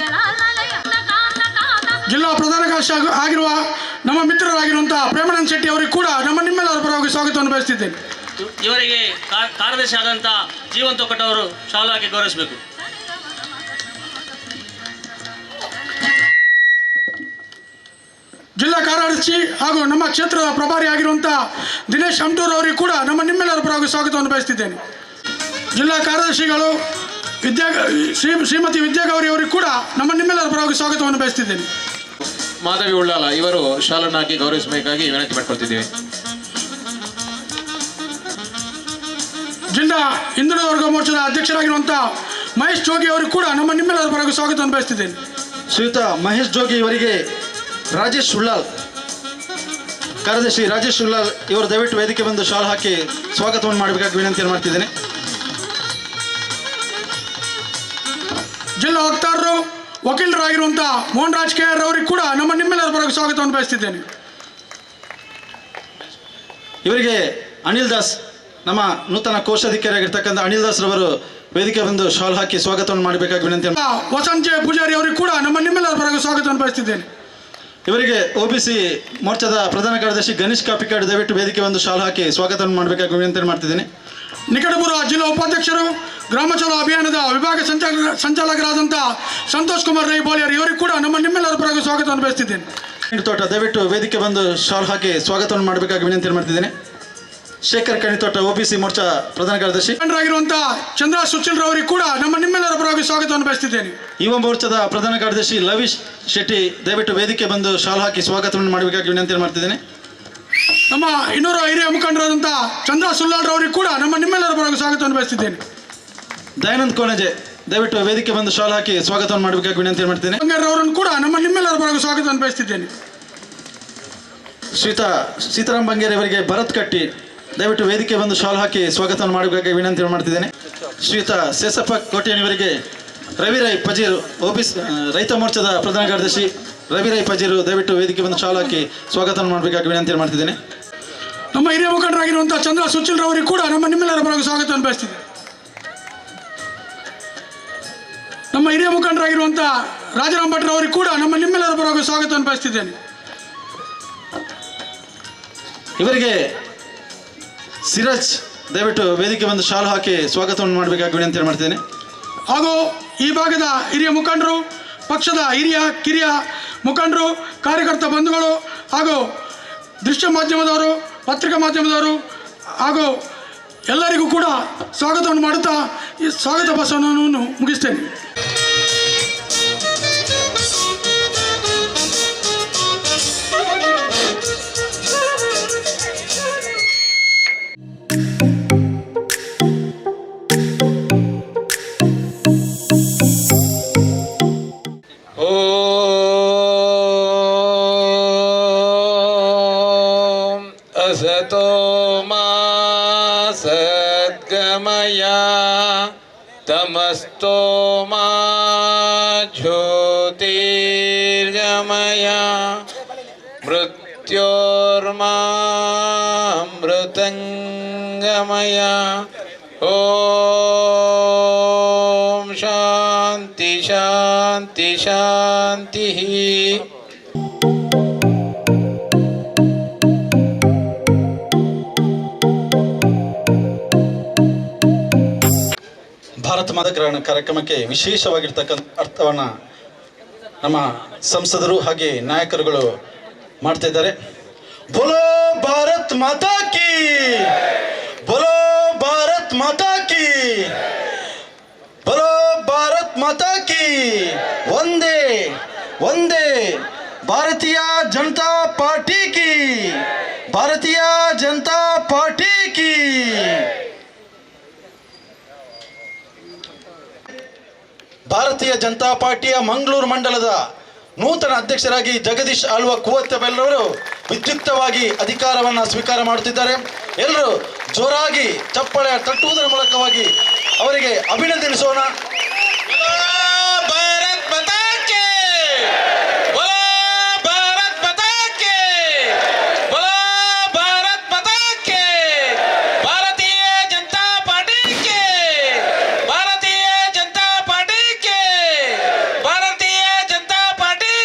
ಜಿಲ್ಲಾ ಪ್ರಧಾನ ಕಾರ್ಯದರ್ಶಿ ಆಗಿರುವ ನಮ್ಮ ಮಿತ್ರರಾಗಿರುವಂತಹ ಪ್ರೇಮಾನಂದ ಶೆಟ್ಟಿ ಅವರಿಗೆ ಕೂಡ ನಮ್ಮ ನಿಮ್ಮೆಲ್ಲರ ಪರವಾಗಿ ಸ್ವಾಗತವನ್ನು ಬಯಸ್ತಿದ್ದೇನೆ. ಇವರಿಗೆ ಕಾರ್ಯದರ್ಶಿ ಆದಂಥ ಜೀವನ್ ತೊಕ್ಕಟ್ಟವರು ಶಾಲು ಹಾಕಿ ಗೌರವಿಸಬೇಕು. ಜಿಲ್ಲಾ ಕಾರ್ಯದರ್ಶಿ ಹಾಗೂ ನಮ್ಮ ಕ್ಷೇತ್ರದ ಪ್ರಭಾರಿ ಆಗಿರುವಂಥ ದಿನೇಶ್ ಅಮ್ಟೂರ್ ಅವರಿಗೆ ಕೂಡ ನಮ್ಮ ನಿಮ್ಮೆಲ್ಲರ ಪರವಾಗಿ ಸ್ವಾಗತವನ್ನು ಬಯಸ್ತಿದ್ದೇನೆ. ಜಿಲ್ಲಾ ಕಾರ್ಯದರ್ಶಿಗಳು ಶ್ರೀಮತಿ ವಿದ್ಯಾಗೌರಿ ಅವರಿಗೆ ಕೂಡ ನಮ್ಮ ನಿಮ್ಮೆಲ್ಲರ ಪರವಾಗಿ ಸ್ವಾಗತವನ್ನು ಬಯಸ್ತಿದ್ದೇನೆ. ಮಾಧವಿ ಉಳ್ಳಾಲ ಇವರು ಶಾಲನ್ನು ಹಾಕಿ ಗೌರವಿಸಬೇಕಾಗಿ ವಿನಂತಿ ಮಾಡಿಕೊಳ್ತಿದ್ದೇವೆ. ಜಿಲ್ಲಾ ಹಿಂದುಳಿದ ವರ್ಗ ಮೋರ್ಚಾದ ಅಧ್ಯಕ್ಷರಾಗಿರುವಂಥ ಮಹೇಶ್ ಜೋಗಿ ಅವರು ಕೂಡ ನಮ್ಮ ನಿಮ್ಮೆಲ್ಲರ ಪರವಾಗಿ ಸ್ವಾಗತವನ್ನು ಬಯಸ್ತಿದ್ದೇನೆ. ಶ್ರೀಯುತ ಮಹೇಶ್ ಜೋಗಿ ಇವರಿಗೆ ರಾಜೇಶ್ ಉಳ್ಳಾಲ್, ಕಾರ್ಯದರ್ಶಿ ರಾಜೇಶ್ ಉಳ್ಳಾಲ್ ಇವರು ದಯವಿಟ್ಟು ವೇದಿಕೆ ಬಂದು ಶಾಲು ಹಾಕಿ ಸ್ವಾಗತವನ್ನು ಮಾಡಬೇಕಾಗಿ ವಿನಂತಿಯನ್ನು ಮಾಡ್ತಿದ್ದೇನೆ. ಜಿಲ್ಲಾ ವಕ್ತಾರರು ವಕೀಲರಾಗಿರುವಂಥ ಮೋಹನ್ ರಾಜ್ ಕೆ ಆರ್ ಅವರಿಗೆ ಕೂಡ ನಮ್ಮ ನಿಮ್ಮೆಲ್ಲರ ಪರವಾಗಿ ಸ್ವಾಗತವನ್ನು ಬಯಸ್ತಿದ್ದೇನೆ. ಇವರಿಗೆ ಅನಿಲ್ ದಾಸ್, ನಮ್ಮ ನೂತನ ಕೋಶಾಧಿಕಾರಿಯಾಗಿರ್ತಕ್ಕಂಥ ಅನಿಲ್ ದಾಸ್ ರವರು ವೇದಿಕೆ ಬಂದು ಶಾಲ್ ಹಾಕಿ ಸ್ವಾಗತವನ್ನು ಮಾಡಬೇಕಾಗಿ ವಿನಂತಿ. ವಸಂತ ಜೆ ಪೂಜಾರಿ ಅವರಿಗೆ ಕೂಡ ನಮ್ಮ ನಿಮ್ಮೆಲ್ಲರ ಪರವಾಗಿ ಸ್ವಾಗತವನ್ನು ಬಯಸ್ತಿದ್ದೇನೆ. ಇವರಿಗೆ ಒಬಿಸಿ ಮೋರ್ಚಾದ ಪ್ರಧಾನ ಕಾರ್ಯದರ್ಶಿ ಗಣೇಶ್ ಕಾಪಿಕಾಡ್ ದಯವಿಟ್ಟು ವೇದಿಕೆ ಬಂದು ಶಾಲ್ ಹಾಕಿ ಸ್ವಾಗತವನ್ನು ಮಾಡಬೇಕಾಗಿ ವಿನಂತಿ ಮಾಡ್ತಿದ್ದೇನೆ. ನಿಕಟಪೂರ್ವ ಜಿಲ್ಲಾ ಉಪಾಧ್ಯಕ್ಷರು ಗ್ರಾಮ ಚಲೋ ಅಭಿಯಾನದ ವಿಭಾಗ ಸಂಚಾಲಕರಾದಂಥ ಸಂತೋಷ್ ಕುಮಾರ್ ರೈ ಬೋಲಿಯರ್ ಇವರಿಗೆ ಕೂಡ ನಮ್ಮ ನಿಮ್ಮೆಲ್ಲರ ಪರವಾಗಿ ಸ್ವಾಗತವನ್ನು ಬಯಸ್ತಿದ್ದೇನೆ. ತೋಟ ದಯವಿಟ್ಟು ವೇದಿಕೆ ಬಂದು ಶಾಲ್ ಹಾಕಿ ಸ್ವಾಗತವನ್ನು ಮಾಡಬೇಕಾಗಿ ವಿನಂತಿ ಮಾಡ್ತಿದ್ದೇನೆ. ಶೇಖರ್ ಕಣಿತೋಟ ಒಬಿಸಿ ಮೋರ್ಚಾ ಪ್ರಧಾನ ಕಾರ್ಯದರ್ಶಿ ಆಗಿರುವಂತಹ ಚಂದ್ರ ಸುಚಿಲ್ ರವರಿಗೆ ಕೂಡ ನಮ್ಮ ನಿಮ್ಮೆಲ್ಲರ ಪರವಾಗಿ ಸ್ವಾಗತವನ್ನು ಬಯಸ್ತಿದ್ದೇನೆ. ಯುವ ಮೋರ್ಚಾದ ಪ್ರಧಾನ ಕಾರ್ಯದರ್ಶಿ ಲವಿಶ್ ಶೆಟ್ಟಿ ದಯವಿಟ್ಟು ವೇದಿಕೆ ಬಂದು ಶಾಲ್ ಹಾಕಿ ಸ್ವಾಗತವನ್ನು ಮಾಡಬೇಕಾಗಿ ವಿನಂತಿ ಮಾಡ್ತಿದ್ದೇನೆ. ನಮ್ಮ ಇನ್ನೂರು ಹಿರಿಯ ಮುಖಂಡರಾದಂತಹ ಚಂದ್ರ ಸುಲ್ಲಾಲ್ ರವರಿಗೆ ಕೂಡ ನಮ್ಮ ನಿಮ್ಮೆಲ್ಲರ ಪರವಾಗಿ ಸ್ವಾಗತವನ್ನು ಬಯಸ್ತಿದ್ದೇನೆ. ದಯಾನಂದ್ ಕೋಣಜೆ ದಯವಿಟ್ಟು ವೇದಿಕೆ ಬಂದು ಶಾಲ್ ಹಾಕಿ ಸ್ವಾಗತವನ್ನು ಮಾಡಬೇಕಾಗಿ ವಿನಂತಿ ಮಾಡ್ತೇನೆ. ಅವರನ್ನು ಕೂಡ ನಮ್ಮ ನಿಮ್ಮೆಲ್ಲರ ಪರವಾಗಿ ಸ್ವಾಗತವನ್ನು ಬಯಸ್ತಿದ್ದೇನೆ. ಶ್ರೀತಾ ಸೀತಾರಾಮ್ ಬಂಗೇರಿ ಅವರಿಗೆ ಭರತ್ ಕಟ್ಟಿ ದಯವಿಟ್ಟು ವೇದಿಕೆ ಬಂದು ಶಾಲ್ ಹಾಕಿ ಸ್ವಾಗತವನ್ನು ಮಾಡಬೇಕಾಗಿ ವಿನಂತಿ ಮಾಡ್ತಿದ್ದೇನೆ. ಶ್ರೀಯುತ ಸೇಸಪ್ಪ ಕೋಟ್ಯಾನಿವರಿಗೆ ರವಿ ರೈ ಪಜೀರು ಓಬಿಸ್ ರೈತ ಮೋರ್ಚಾದ ಪ್ರಧಾನ ಕಾರ್ಯದರ್ಶಿ ರವಿ ರೈ ಪಜೀರು ದಯವಿಟ್ಟು ವೇದಿಕೆ ಬಂದು ಶಾಲ್ ಹಾಕಿ ಸ್ವಾಗತವನ್ನು ಮಾಡಬೇಕಾಗಿ ವಿನಂತಿ ಮಾಡ್ತಿದ್ದೇನೆ. ನಮ್ಮ ಹಿರಿಯ ಮುಖಂಡರಾಗಿರುವಂತಹ ಚಂದ್ರ ಸುಚಿಲ್ ರವರಿಗೆ ಕೂಡ ನಮ್ಮ ನಿಮ್ಮೆಲ್ಲರ ಪರವಾಗಿ ಸ್ವಾಗತವನ್ನು ಬಯಸ್ತಿದ್ದೇನೆ. ನಮ್ಮ ಹಿರಿಯ ಮುಖಂಡರಾಗಿರುವಂಥ ರಾಜಾರಾಮ್ ಭಟ್ರವರಿಗೆ ಕೂಡ ನಮ್ಮ ನಿಮ್ಮೆಲ್ಲರ ಪರವಾಗಿ ಸ್ವಾಗತವನ್ನು ಬಯಸ್ತಿದ್ದೇನೆ. ಇವರಿಗೆ ಸಿರಾಜ್ ದಯವಿಟ್ಟು ವೇದಿಕೆ ಬಂದು ಶಾಲು ಹಾಕಿ ಸ್ವಾಗತವನ್ನು ಮಾಡಬೇಕಾಗಿ ವಿನಂತಿ ಮಾಡ್ತೇನೆ. ಹಾಗೂ ಈ ಭಾಗದ ಹಿರಿಯ ಮುಖಂಡರು, ಪಕ್ಷದ ಹಿರಿಯ ಕಿರಿಯ ಮುಖಂಡರು, ಕಾರ್ಯಕರ್ತ ಬಂಧುಗಳು ಹಾಗೂ ದೃಶ್ಯ ಮಾಧ್ಯಮದವರು, ಪತ್ರಿಕಾ ಮಾಧ್ಯಮದವರು ಹಾಗೂ ಎಲ್ಲರಿಗೂ ಕೂಡ ಸ್ವಾಗತವನ್ನು ಮಾಡುತ್ತಾ ಈ ಸ್ವಾಗತ ಭಾಷಣವನ್ನು ಮುಗಿಸ್ತೇನೆ. असतो मा सद्गमय तमस्तो मा ज्योतिर्गमय मृत्योर्मा मृतंगमय। ॐ शांति शांति शांतिः। ಭಾರತ ಮಾತಾ ಕಾರ್ಯಕ್ರಮಕ್ಕೆ ವಿಶೇಷವಾಗಿರ್ತಕ್ಕಂಥ ಅರ್ಥವನ್ನು ನಮ್ಮ ಸಂಸದರು ಹಾಗೆ ನಾಯಕರುಗಳು ಮಾಡ್ತಾ ಇದ್ದಾರೆ. ಬೋಲೋ ಭಾರತ್ ಮಾತಾ ಕಿ, ಬೋಲೋ ಭಾರತ್ ಮಾತಾ ಕಿ, ಬೋಲೋ ಭಾರತ್ ಮಾತಾ ಕಿ. ಒಂದೇ ಒಂದೇ ಭಾರತೀಯ ಜನತಾ ಪಾರ್ಟಿ ಕಿ, ಭಾರತೀಯ ಜನತಾ ಪಾರ್ಟಿ ಕಿ. ಭಾರತೀಯ ಜನತಾ ಪಾರ್ಟಿಯ ಮಂಗಳೂರು ಮಂಡಲದ ನೂತನ ಅಧ್ಯಕ್ಷರಾಗಿ ಜಗದೀಶ್ ಆಳ್ವ ಕೂವತ್ತಬೆಲ್ರವರು ವಿದ್ಯುಕ್ತವಾಗಿ ಅಧಿಕಾರವನ್ನು ಸ್ವೀಕಾರ ಮಾಡುತ್ತಿದ್ದಾರೆ. ಎಲ್ಲರೂ ಜೋರಾಗಿ ಚಪ್ಪಾಳೆ ತಟ್ಟುವುದರ ಮೂಲಕವಾಗಿ ಅವರಿಗೆ ಅಭಿನಂದಿಸೋಣ.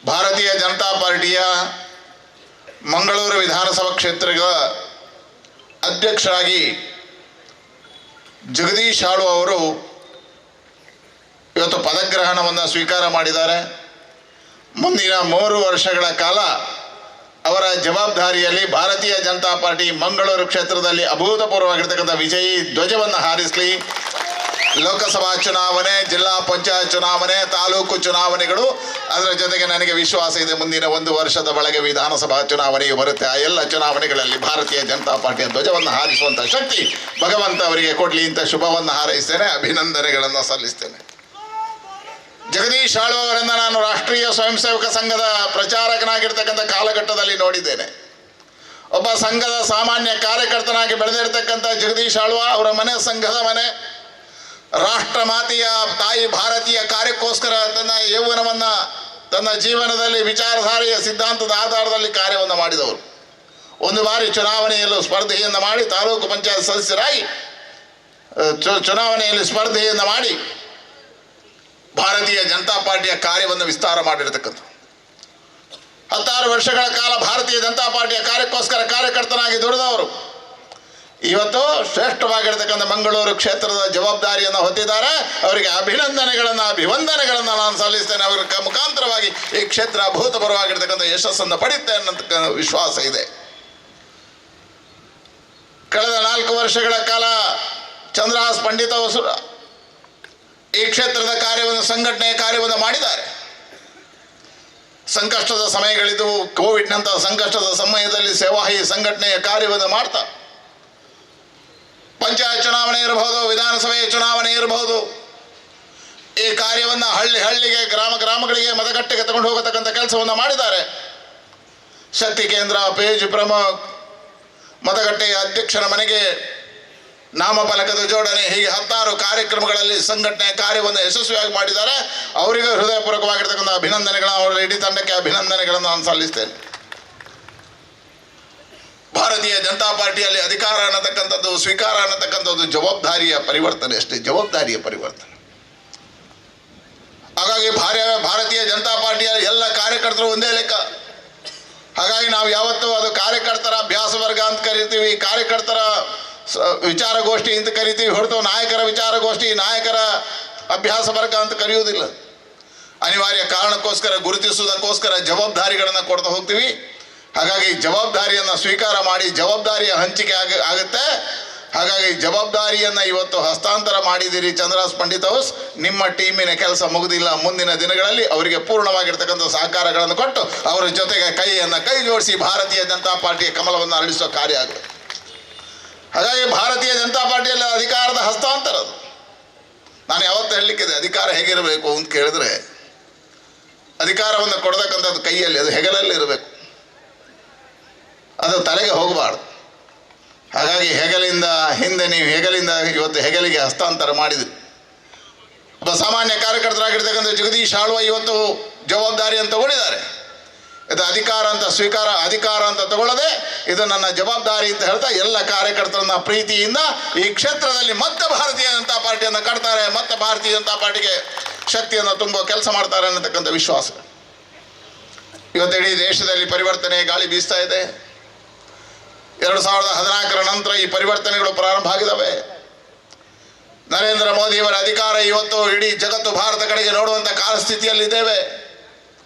ಭಾರತೀಯ ಜನತಾ ಪಾರ್ಟಿಯ ಮಂಗಳೂರು ವಿಧಾನಸಭಾ ಕ್ಷೇತ್ರದ ಅಧ್ಯಕ್ಷರಾಗಿ ಜಗದೀಶ್ ಆಳ್ವ ಅವರು ಇವತ್ತು ಪದಗ್ರಹಣವನ್ನು ಸ್ವೀಕಾರ ಮಾಡಿದ್ದಾರೆ. ಮುಂದಿನ 3 ವರ್ಷಗಳ ಕಾಲ ಅವರ ಜವಾಬ್ದಾರಿಯಲ್ಲಿ ಭಾರತೀಯ ಜನತಾ ಪಾರ್ಟಿ ಮಂಗಳೂರು ಕ್ಷೇತ್ರದಲ್ಲಿ ಅಭೂತಪೂರ್ವವಾಗಿರ್ತಕ್ಕಂಥ ವಿಜಯಿ ಧ್ವಜವನ್ನು ಹಾರಿಸಲಿ. ಲೋಕಸಭಾ ಚುನಾವಣೆ, ಜಿಲ್ಲಾ ಪಂಚಾಯತ್ ಚುನಾವಣೆ, ತಾಲೂಕು ಚುನಾವಣೆಗಳು, ಅದರ ಜೊತೆಗೆ ನನಗೆ ವಿಶ್ವಾಸ ಇದೆ ಮುಂದಿನ 1 ವರ್ಷದ ಒಳಗೆ ವಿಧಾನಸಭಾ ಚುನಾವಣೆಯು ಬರುತ್ತೆ. ಆ ಎಲ್ಲ ಚುನಾವಣೆಗಳಲ್ಲಿ ಭಾರತೀಯ ಜನತಾ ಪಾರ್ಟಿಯ ಧ್ವಜವನ್ನು ಹಾರಿಸುವಂಥ ಶಕ್ತಿ ಭಗವಂತ ಅವರಿಗೆ ಕೊಡಲಿ ಅಂತ ಶುಭವನ್ನು ಹಾರೈಸ್ತೇನೆ, ಅಭಿನಂದನೆಗಳನ್ನು ಸಲ್ಲಿಸ್ತೇನೆ. ಜಗದೀಶ್ ಆಳ್ವ ಅವರನ್ನು ನಾನು ರಾಷ್ಟ್ರೀಯ ಸ್ವಯಂ ಸೇವಕ ಸಂಘದ ಪ್ರಚಾರಕನಾಗಿರ್ತಕ್ಕಂಥ ಕಾಲಘಟ್ಟದಲ್ಲಿ ನೋಡಿದ್ದೇನೆ. ಒಬ್ಬ ಸಂಘದ ಸಾಮಾನ್ಯ ಕಾರ್ಯಕರ್ತನಾಗಿ ಬೆಳೆದಿರ್ತಕ್ಕಂಥ ಜಗದೀಶ್ ಆಳ್ವ ಅವರ ಮನೆ ಸಂಘದ ಮನೆ. ರಾಷ್ಟ್ರಮಾತೆಯ ತಾಯಿ ಭಾರತೀಯ ಕಾರ್ಯಕ್ಕೋಸ್ಕರ ತನ್ನ ಯೌವನವನ್ನು, ತನ್ನ ಜೀವನದಲ್ಲಿ ವಿಚಾರಧಾರೆಯ ಸಿದ್ಧಾಂತದ ಆಧಾರದಲ್ಲಿ ಕಾರ್ಯವನ್ನು ಮಾಡಿದವರು. ಒಂದು ಬಾರಿ ಚುನಾವಣೆಯಲ್ಲೂ ಸ್ಪರ್ಧೆಯನ್ನು ಮಾಡಿ ತಾಲೂಕು ಪಂಚಾಯತ್ ಸದಸ್ಯರಾಗಿ ಚುನಾವಣೆಯಲ್ಲಿ ಸ್ಪರ್ಧೆಯನ್ನು ಮಾಡಿ ಭಾರತೀಯ ಜನತಾ ಪಾರ್ಟಿಯ ಕಾರ್ಯವನ್ನು ವಿಸ್ತಾರ ಮಾಡಿರ್ತಕ್ಕಂಥ 16 ವರ್ಷಗಳ ಕಾಲ ಭಾರತೀಯ ಜನತಾ ಪಾರ್ಟಿಯ ಕಾರ್ಯಕ್ಕೋಸ್ಕರ ಕಾರ್ಯಕರ್ತನಾಗಿ ದುಡಿದವರು ಇವತ್ತು ಶ್ರೇಷ್ಠವಾಗಿರ್ತಕ್ಕಂಥ ಮಂಗಳೂರು ಕ್ಷೇತ್ರದ ಜವಾಬ್ದಾರಿಯನ್ನು ಹೊತ್ತಿದ್ದಾರೆ. ಅವರಿಗೆ ಅಭಿನಂದನೆಗಳನ್ನು, ಅಭಿವಂದನೆಗಳನ್ನು ನಾನು ಸಲ್ಲಿಸ್ತೇನೆ. ಅವರ ಮುಖಾಂತರವಾಗಿ ಈ ಕ್ಷೇತ್ರ ಅಭೂತಪೂರ್ವವಾಗಿರ್ತಕ್ಕಂಥ ಯಶಸ್ಸನ್ನು ಪಡೆಯುತ್ತೆ ಅನ್ನತಕ್ಕ ವಿಶ್ವಾಸ ಇದೆ. ಕಳೆದ 4 ವರ್ಷಗಳ ಕಾಲ ಚಂದ್ರಹಾಸ್ ಪಂಡಿತ ಹೊಸೂರ ಈ ಕ್ಷೇತ್ರದ ಕಾರ್ಯವನ್ನು, ಸಂಘಟನೆಯ ಕಾರ್ಯವನ್ನು ಮಾಡಿದ್ದಾರೆ. ಸಂಕಷ್ಟದ ಸಮಯಗಳಿದ್ದವು. ಕೋವಿಡ್ನಂತಹ ಸಂಕಷ್ಟದ ಸಮಯದಲ್ಲಿ ಸೇವಾಹಿ ಸಂಘಟನೆಯ ಕಾರ್ಯವನ್ನು ಮಾಡ್ತಾ ಪಂಚಾಯತ್ ಚುನಾವಣೆ ಇರಬಹುದು, ವಿಧಾನಸಭೆಯ ಚುನಾವಣೆ ಇರಬಹುದು, ಈ ಕಾರ್ಯವನ್ನು ಹಳ್ಳಿ ಹಳ್ಳಿಗೆ, ಗ್ರಾಮ ಗ್ರಾಮಗಳಿಗೆ, ಮತಗಟ್ಟೆಗೆ ತಗೊಂಡು ಹೋಗತಕ್ಕಂಥ ಕೆಲಸವನ್ನು ಮಾಡಿದ್ದಾರೆ. ಶಕ್ತಿ ಕೇಂದ್ರ, ಪೇಜ್ ಪ್ರಮುಖ್, ಮತಗಟ್ಟೆಯ ಅಧ್ಯಕ್ಷರ ಮನೆಗೆ ನಾಮಫಲಕದ ಜೋಡಣೆ, ಹೀಗೆ 16 ಕಾರ್ಯಕ್ರಮಗಳಲ್ಲಿ ಸಂಘಟನೆಯ ಕಾರ್ಯವನ್ನು ಯಶಸ್ವಿಯಾಗಿ ಮಾಡಿದ್ದಾರೆ. ಅವರಿಗೂ ಹೃದಯಪೂರ್ವಕವಾಗಿರ್ತಕ್ಕಂಥ ಅಭಿನಂದನೆಗಳನ್ನು, ಅವರ ಇಡೀ ತಂಡಕ್ಕೆ ಅಭಿನಂದನೆಗಳನ್ನು ನಾನು ಸಲ್ಲಿಸ್ತೇನೆ. ಭಾರತೀಯ ಜನತಾ ಪಾರ್ಟಿಯಲ್ಲಿ ಅಧಿಕಾರ ಅನ್ನತಕ್ಕಂಥದ್ದು, ಸ್ವೀಕಾರ ಅನ್ನತಕ್ಕಂಥದ್ದು ಜವಾಬ್ದಾರಿಯ ಪರಿವರ್ತನೆ ಅಷ್ಟೇ, ಜವಾಬ್ದಾರಿಯ ಪರಿವರ್ತನೆ. ಹಾಗಾಗಿ ಭಾರತೀಯ ಜನತಾ ಪಾರ್ಟಿಯ ಎಲ್ಲ ಕಾರ್ಯಕರ್ತರು ಒಂದೇ ಲೆಕ್ಕ. ಹಾಗಾಗಿ ನಾವು ಯಾವತ್ತೂ ಅದು ಕಾರ್ಯಕರ್ತರ ಅಭ್ಯಾಸ ವರ್ಗ ಅಂತ ಕರಿತೀವಿ, ಕಾರ್ಯಕರ್ತರ ವಿಚಾರಗೋಷ್ಠಿ ಅಂತ ಕರಿತೀವಿ ಹೊರತು ನಾಯಕರ ವಿಚಾರಗೋಷ್ಠಿ, ನಾಯಕರ ಅಭ್ಯಾಸ ವರ್ಗ ಅಂತ ಕರೆಯುವುದಿಲ್ಲ. ಅನಿವಾರ್ಯ ಕಾರಣಕ್ಕೋಸ್ಕರ, ಗುರುತಿಸುವುದಕ್ಕೋಸ್ಕರ ಜವಾಬ್ದಾರಿಗಳನ್ನು ಕೊಡ್ತಾ ಹೋಗ್ತೀವಿ. ಹಾಗಾಗಿ ಜವಾಬ್ದಾರಿಯನ್ನು ಸ್ವೀಕಾರ ಮಾಡಿ ಜವಾಬ್ದಾರಿಯ ಹಂಚಿಕೆ ಆಗುತ್ತೆ. ಹಾಗಾಗಿ ಜವಾಬ್ದಾರಿಯನ್ನು ಇವತ್ತು ಹಸ್ತಾಂತರ ಮಾಡಿದ್ದೀರಿ ಚಂದ್ರಹಾಸ್ ಪಂಡಿತ್ ಹೌಸ್. ನಿಮ್ಮ ಟೀಮಿನ ಕೆಲಸ ಮುಗುದಿಲ್ಲ. ಮುಂದಿನ ದಿನಗಳಲ್ಲಿ ಅವರಿಗೆ ಪೂರ್ಣವಾಗಿರ್ತಕ್ಕಂಥ ಸಹಕಾರಗಳನ್ನು ಕೊಟ್ಟು ಅವರ ಜೊತೆಗೆ ಕೈಯನ್ನು ಕೈ ಜೋಡಿಸಿ ಭಾರತೀಯ ಜನತಾ ಪಾರ್ಟಿಯ ಕಮಲವನ್ನು ಅರಳಿಸುವ ಕಾರ್ಯ ಆಗುತ್ತೆ. ಹಾಗಾಗಿ ಭಾರತೀಯ ಜನತಾ ಪಾರ್ಟಿಯಲ್ಲಿ ಅಧಿಕಾರದ ಹಸ್ತಾಂತರ ಅದು. ನಾನು ಯಾವತ್ತೂ ಹೇಳಲಿಕ್ಕಿದೆ, ಅಧಿಕಾರ ಹೇಗಿರಬೇಕು ಅಂತ ಕೇಳಿದ್ರೆ ಅಧಿಕಾರವನ್ನು ಕೊಡತಕ್ಕಂಥದ್ದು ಕೈಯಲ್ಲಿ, ಅದು ಹೆಗಲಲ್ಲಿ ಇರಬೇಕು, ಅದು ತಲೆಗೆ ಹೋಗಬಾರ್ದು. ಹಾಗಾಗಿ ಹೆಗಲಿಂದ ಹಿಂದೆ ನೀವು ಹೆಗಲಿಂದ ಇವತ್ತು ಹೆಗಲಿಗೆ ಹಸ್ತಾಂತರ ಮಾಡಿದ್ರಿ. ಒಬ್ಬ ಸಾಮಾನ್ಯ ಕಾರ್ಯಕರ್ತರಾಗಿರ್ತಕ್ಕಂಥ ಜಗದೀಶ್ ಆಳ್ವ ಇವತ್ತು ಜವಾಬ್ದಾರಿಯನ್ನು ತಗೊಂಡಿದ್ದಾರೆ. ಇದು ಅಧಿಕಾರ ಅಂತ ಸ್ವೀಕಾರ, ಅಧಿಕಾರ ಅಂತ ತಗೊಳ್ಳದೆ ಇದು ನನ್ನ ಜವಾಬ್ದಾರಿ ಅಂತ ಹೇಳ್ತಾ ಎಲ್ಲ ಕಾರ್ಯಕರ್ತರನ್ನ ಪ್ರೀತಿಯಿಂದ ಈ ಕ್ಷೇತ್ರದಲ್ಲಿ ಮತ್ತೆ ಭಾರತೀಯ ಜನತಾ ಪಾರ್ಟಿಯನ್ನು ಕಟ್ತಾರೆ, ಮತ್ತೆ ಭಾರತೀಯ ಜನತಾ ಪಾರ್ಟಿಗೆ ಶಕ್ತಿಯನ್ನು ತುಂಬುವ ಕೆಲಸ ಮಾಡ್ತಾರೆ ಅನ್ನತಕ್ಕಂಥ ವಿಶ್ವಾಸ. ಇವತ್ತು ಇಡೀ ದೇಶದಲ್ಲಿ ಪರಿವರ್ತನೆ ಗಾಳಿ ಬೀಸ್ತಾ ಇದೆ. 2014 ನಂತರ ಈ ಪರಿವರ್ತನೆಗಳು ಪ್ರಾರಂಭ ಆಗಿದ್ದಾವೆ. ನರೇಂದ್ರ ಮೋದಿಯವರ ಅಧಿಕಾರ ಇವತ್ತು ಇಡೀ ಜಗತ್ತು ಭಾರತ ಕಡೆಗೆ ನೋಡುವಂಥ ಕಾಲಸ್ಥಿತಿಯಲ್ಲಿದ್ದೇವೆ.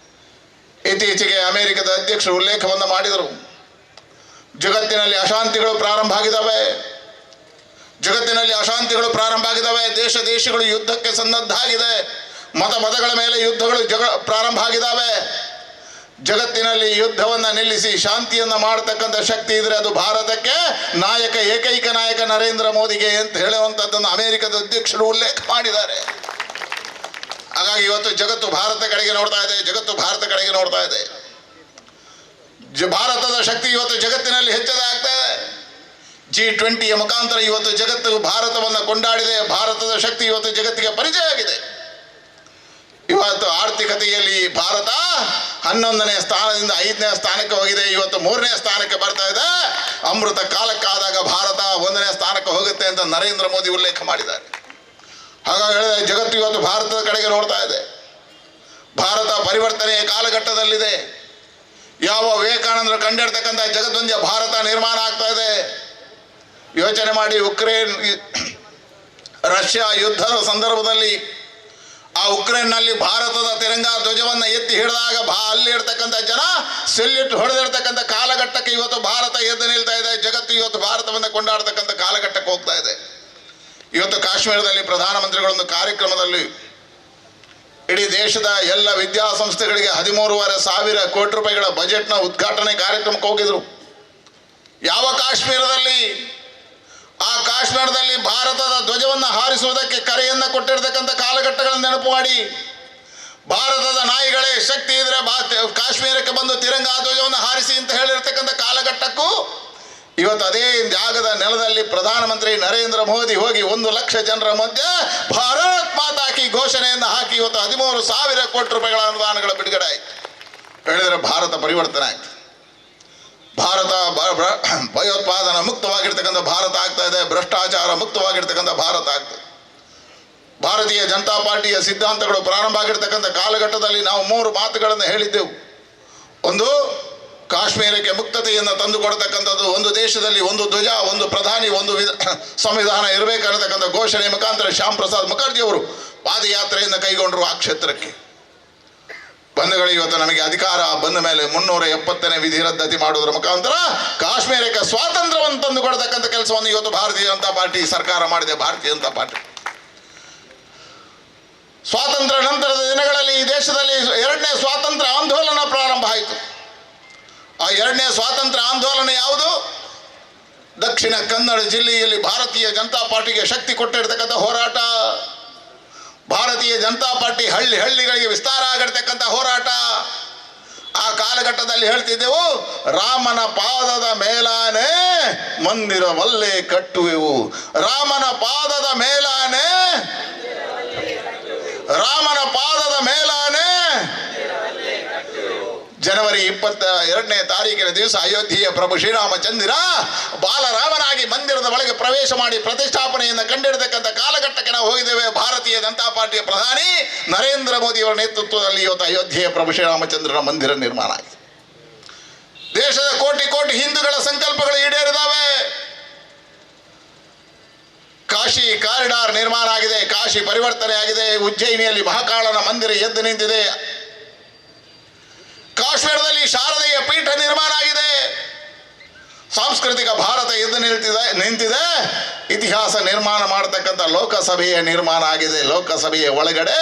ಇತ್ತೀಚೆಗೆ ಅಮೆರಿಕದ ಅಧ್ಯಕ್ಷರು ಉಲ್ಲೇಖವನ್ನು ಮಾಡಿದರು, ಜಗತ್ತಿನಲ್ಲಿ ಅಶಾಂತಿಗಳು ಪ್ರಾರಂಭ ಆಗಿದ್ದಾವೆ, ಜಗತ್ತಿನಲ್ಲಿ ಅಶಾಂತಿಗಳು ಪ್ರಾರಂಭ ಆಗಿದ್ದಾವೆ, ದೇಶ ದೇಶಗಳು ಯುದ್ಧಕ್ಕೆ ಸನ್ನದ್ಧ ಆಗಿದೆ, ಮತ ಮತಗಳ ಮೇಲೆ ಯುದ್ಧಗಳು ಪ್ರಾರಂಭ ಆಗಿದ್ದಾವೆ. ಜಗತ್ತಿನಲ್ಲಿ ಯುದ್ಧವನ್ನು ನಿಲ್ಲಿಸಿ ಶಾಂತಿಯನ್ನು ಮಾಡತಕ್ಕಂಥ ಶಕ್ತಿ ಇದ್ರೆ ಅದು ಭಾರತಕ್ಕೆ ನಾಯಕ, ಏಕೈಕ ನಾಯಕ ನರೇಂದ್ರ ಮೋದಿಗೆ ಅಂತ ಹೇಳುವಂಥದ್ದನ್ನು ಅಮೆರಿಕದ ಅಧ್ಯಕ್ಷರು ಉಲ್ಲೇಖ ಮಾಡಿದ್ದಾರೆ. ಹಾಗಾಗಿ ಇವತ್ತು ಜಗತ್ತು ಭಾರತ ಕಡೆಗೆ ನೋಡ್ತಾ ಇದೆ, ಜಗತ್ತು ಭಾರತ ಕಡೆಗೆ ನೋಡ್ತಾ ಇದೆ. ಭಾರತದ ಶಕ್ತಿ ಇವತ್ತು ಜಗತ್ತಿನಲ್ಲಿ ಹೆಚ್ಚದ ಆಗ್ತಾ ಇದೆ. G20 ಮುಖಾಂತರ ಇವತ್ತು ಜಗತ್ತು ಭಾರತವನ್ನು ಕೊಂಡಾಡಿದೆ. ಭಾರತದ ಶಕ್ತಿ ಇವತ್ತು ಜಗತ್ತಿಗೆ ಪರಿಚಯ ಆಗಿದೆ. ಇವತ್ತು ಆರ್ಥಿಕತೆಯಲ್ಲಿ ಭಾರತ 11ನೇ ಸ್ಥಾನದಿಂದ 5ನೇ ಸ್ಥಾನಕ್ಕೆ ಹೋಗಿದೆ. ಇವತ್ತು 3ನೇ ಸ್ಥಾನಕ್ಕೆ ಬರ್ತಾ ಇದೆ. ಅಮೃತ ಕಾಲಕ್ಕಾದಾಗ ಭಾರತ 1ನೇ ಸ್ಥಾನಕ್ಕೆ ಹೋಗುತ್ತೆ ಅಂತ ನರೇಂದ್ರ ಮೋದಿ ಉಲ್ಲೇಖ ಮಾಡಿದ್ದಾರೆ. ಹಾಗಾಗಿ ಹೇಳಿದ್ರೆ ಜಗತ್ತು ಇವತ್ತು ಭಾರತದ ಕಡೆಗೆ ನೋಡ್ತಾ ಇದೆ. ಭಾರತ ಪರಿವರ್ತನೆಯ ಕಾಲಘಟ್ಟದಲ್ಲಿದೆ. ಯಾವ ವಿವೇಕಾನಂದರು ಕಂಡಿರ್ತಕ್ಕಂಥ ಜಗದ್ವಂದ್ಯ ಭಾರತ ನಿರ್ಮಾಣ ಆಗ್ತಾ ಇದೆ. ಯೋಚನೆ ಮಾಡಿ, ಉಕ್ರೇನ್ ರಷ್ಯಾ ಯುದ್ಧದ ಸಂದರ್ಭದಲ್ಲಿ ಆ ಉಕ್ರೇನ್ನಲ್ಲಿ ಭಾರತದ ತಿರಂಗಾ ಧ್ವಜವನ್ನು ಎತ್ತಿ ಹಿಡಿದಾಗ ಅಲ್ಲಿ ಇರ್ತಕ್ಕಂಥ ಜನ ಸೆಲ್ಯೂಟ್ ಹೊಡೆದಿರ್ತಕ್ಕಂಥ ಕಾಲಘಟ್ಟಕ್ಕೆ ಇವತ್ತು ಭಾರತ ಎದ್ದು ನಿಲ್ತಾ ಇದೆ. ಜಗತ್ತು ಇವತ್ತು ಭಾರತವನ್ನು ಕೊಂಡಾಡ್ತಕ್ಕಂಥ ಕಾಲಘಟ್ಟಕ್ಕೆ ಹೋಗ್ತಾ ಇದೆ. ಇವತ್ತು ಕಾಶ್ಮೀರದಲ್ಲಿ ಪ್ರಧಾನಮಂತ್ರಿಗಳೊಂದು ಕಾರ್ಯಕ್ರಮದಲ್ಲಿ ಇಡೀ ದೇಶದ ಎಲ್ಲ ವಿದ್ಯಾಸಂಸ್ಥೆಗಳಿಗೆ 13,500 ಕೋಟಿ ರೂಪಾಯಿಗಳ ಬಜೆಟ್ನ ಉದ್ಘಾಟನೆ ಕಾರ್ಯಕ್ರಮಕ್ಕೆ ಹೋಗಿದ್ರು. ಯಾವ ಕಾಶ್ಮೀರದಲ್ಲಿ, ಆ ಕಾಶ್ಮೀರದಲ್ಲಿ ಭಾರತದ ಧ್ವಜವನ್ನು ಹಾರಿಸುವುದಕ್ಕೆ ಕರೆಯನ್ನು ಕೊಟ್ಟಿರ್ತಕ್ಕಂಥ ಕಾಲಘಟ್ಟಗಳನ್ನು ನೆನಪು ಮಾಡಿ. ಭಾರತದ ನಾಯಿಗಳೇ ಶಕ್ತಿ ಇದ್ರೆ ಕಾಶ್ಮೀರಕ್ಕೆ ಬಂದು ತಿರಂಗಾ ಧ್ವಜವನ್ನು ಹಾರಿಸಿ ಅಂತ ಹೇಳಿರ್ತಕ್ಕಂಥ ಕಾಲಘಟ್ಟಕ್ಕೂ ಇವತ್ತು ಅದೇ ಜಾಗದ ನೆಲದಲ್ಲಿ ಪ್ರಧಾನಮಂತ್ರಿ ನರೇಂದ್ರ ಮೋದಿ ಹೋಗಿ 1 ಲಕ್ಷ ಜನರ ಮಧ್ಯೆ ಭಾರತ್ ಮಾತಾಕಿ ಘೋಷಣೆಯನ್ನು ಹಾಕಿ ಇವತ್ತು 13,000 ಕೋಟಿ ರೂಪಾಯಿಗಳ ಅನುದಾನಗಳ ಬಿಡುಗಡೆ ಆಯಿತು. ಹೇಳಿದರೆ ಭಾರತ ಪರಿವರ್ತನೆ ಆಯ್ತು. ಭಾರತ ಭಯೋತ್ಪಾದನಾ ಮುಕ್ತವಾಗಿರ್ತಕ್ಕಂಥ ಭಾರತ ಆಗ್ತಾ ಇದೆ. ಭ್ರಷ್ಟಾಚಾರ ಮುಕ್ತವಾಗಿರ್ತಕ್ಕಂಥ ಭಾರತ ಆಗ್ತದೆ. ಭಾರತೀಯ ಜನತಾ ಪಾರ್ಟಿಯ ಸಿದ್ಧಾಂತಗಳು ಪ್ರಾರಂಭ ಆಗಿರ್ತಕ್ಕಂಥ ಕಾಲಘಟ್ಟದಲ್ಲಿ ನಾವು 3 ಮಾತುಗಳನ್ನು ಹೇಳಿದ್ದೆವು. ಒಂದು, ಕಾಶ್ಮೀರಕ್ಕೆ ಮುಕ್ತತೆಯನ್ನು ತಂದುಕೊಡ್ತಕ್ಕಂಥದ್ದು, ಒಂದು ದೇಶದಲ್ಲಿ ಒಂದು ಧ್ವಜ, ಒಂದು ಪ್ರಧಾನಿ, ಒಂದು ಸಂವಿಧಾನ ಇರಬೇಕನ್ನತಕ್ಕಂಥ ಘೋಷಣೆ ಮುಖಾಂತರ ಶ್ಯಾಮ್ ಪ್ರಸಾದ್ ಮುಖರ್ಜಿಯವರು ಪಾದಯಾತ್ರೆಯನ್ನು ಕೈಗೊಂಡರು ಆ ಕ್ಷೇತ್ರಕ್ಕೆ. ಬಂಧುಗಳು, ಇವತ್ತು ನಮಗೆ ಅಧಿಕಾರ ಬಂದ ಮೇಲೆ 370ನೇ ವಿಧಿ ರದ್ದತಿ ಮಾಡುವುದರ ಮುಖಾಂತರ ಕಾಶ್ಮೀರಕ್ಕೆ ಸ್ವಾತಂತ್ರ್ಯವನ್ನು ತಂದುಕೊಡ್ತಕ್ಕಂಥ ಕೆಲಸವನ್ನು ಇವತ್ತು ಭಾರತೀಯ ಜನತಾ ಪಾರ್ಟಿ ಸರ್ಕಾರ ಮಾಡಿದೆ. ಭಾರತೀಯ ಜನತಾ ಪಾರ್ಟಿ ಸ್ವಾತಂತ್ರ್ಯ ನಂತರದ ದಿನಗಳಲ್ಲಿ ಈ ದೇಶದಲ್ಲಿ 2ನೇ ಸ್ವಾತಂತ್ರ್ಯ ಆಂದೋಲನ ಪ್ರಾರಂಭ ಆಯಿತು. ಆ 2ನೇ ಸ್ವಾತಂತ್ರ್ಯ ಆಂದೋಲನ ಯಾವುದು? ದಕ್ಷಿಣ ಕನ್ನಡ ಜಿಲ್ಲೆಯಲ್ಲಿ ಭಾರತೀಯ ಜನತಾ ಪಾರ್ಟಿಗೆ ಶಕ್ತಿ ಕೊಟ್ಟಿರ್ತಕ್ಕಂಥ ಹೋರಾಟ, ಭಾರತೀಯ ಜನತಾ ಪಾರ್ಟಿ ಹಳ್ಳಿ ಹಳ್ಳಿಗಳಿಗೆ ವಿಸ್ತಾರ ಆಗಿರ್ತಕ್ಕಂಥ ಹೋರಾಟ. ಆ ಕಾಲಘಟ್ಟದಲ್ಲಿ ಹೇಳ್ತಿದ್ದೆವು, ರಾಮನ ಪಾದದ ಮೇಲಾನೆ ಮಂದಿರವಲ್ಲೇ ಕಟ್ಟುವೆವು, ರಾಮನ ಪಾದದ ಮೇಲಾನೆ, ರಾಮನ ಪಾದದ ಮೇಲಾನೆ. ಜನವರಿ 22ನೇ ತಾರೀಕಿನ ದಿವಸ ಅಯೋಧ್ಯೆಯ ಪ್ರಭು ಶ್ರೀರಾಮಚಂದ್ರ ಬಾಲರಾಮನಾಗಿ ಮಂದಿರದ ಒಳಗೆ ಪ್ರವೇಶ ಮಾಡಿ ಪ್ರತಿಷ್ಠಾಪನೆಯನ್ನು ಕಂಡಿರತಕ್ಕಂಥ ಕಾಲಘಟ್ಟಕ್ಕೆ ನಾವು ಹೋಗಿದ್ದೇವೆ. ಭಾರತೀಯ ಜನತಾ ಪಾರ್ಟಿಯ ಪ್ರಧಾನಿ ನರೇಂದ್ರ ಮೋದಿಯವರ ನೇತೃತ್ವದಲ್ಲಿ ಇವತ್ತು ಅಯೋಧ್ಯೆಯ ಪ್ರಭು ಶ್ರೀರಾಮಚಂದ್ರನ ಮಂದಿರ ನಿರ್ಮಾಣ ಆಗಿದೆ. ದೇಶದ ಕೋಟಿ ಕೋಟಿ ಹಿಂದೂಗಳ ಸಂಕಲ್ಪಗಳು ಈಡೇರಿದಾವೆ. ಕಾಶಿ ಕಾರಿಡಾರ್ ನಿರ್ಮಾಣ ಆಗಿದೆ, ಕಾಶಿ ಪರಿವರ್ತನೆ ಆಗಿದೆ, ಉಜ್ಜಯಿನಿಯಲ್ಲಿ ಮಹಾಕಾಳನ ಮಂದಿರ ಎದ್ದು ನಿಂತಿದೆ, ಕಾಶ್ಮೀರದಲ್ಲಿ ಶಾರದೆಯ ಪೀಠ ನಿರ್ಮಾಣ ಆಗಿದೆ, ಸಾಂಸ್ಕೃತಿಕ ಭಾರತ ಎದ್ದು ನಿಂತಿದೆ, ಇತಿಹಾಸ ನಿರ್ಮಾಣ ಮಾಡತಕ್ಕಂಥ ಲೋಕಸಭೆಯ ನಿರ್ಮಾಣ ಆಗಿದೆ. ಲೋಕಸಭೆಯ ಒಳಗಡೆ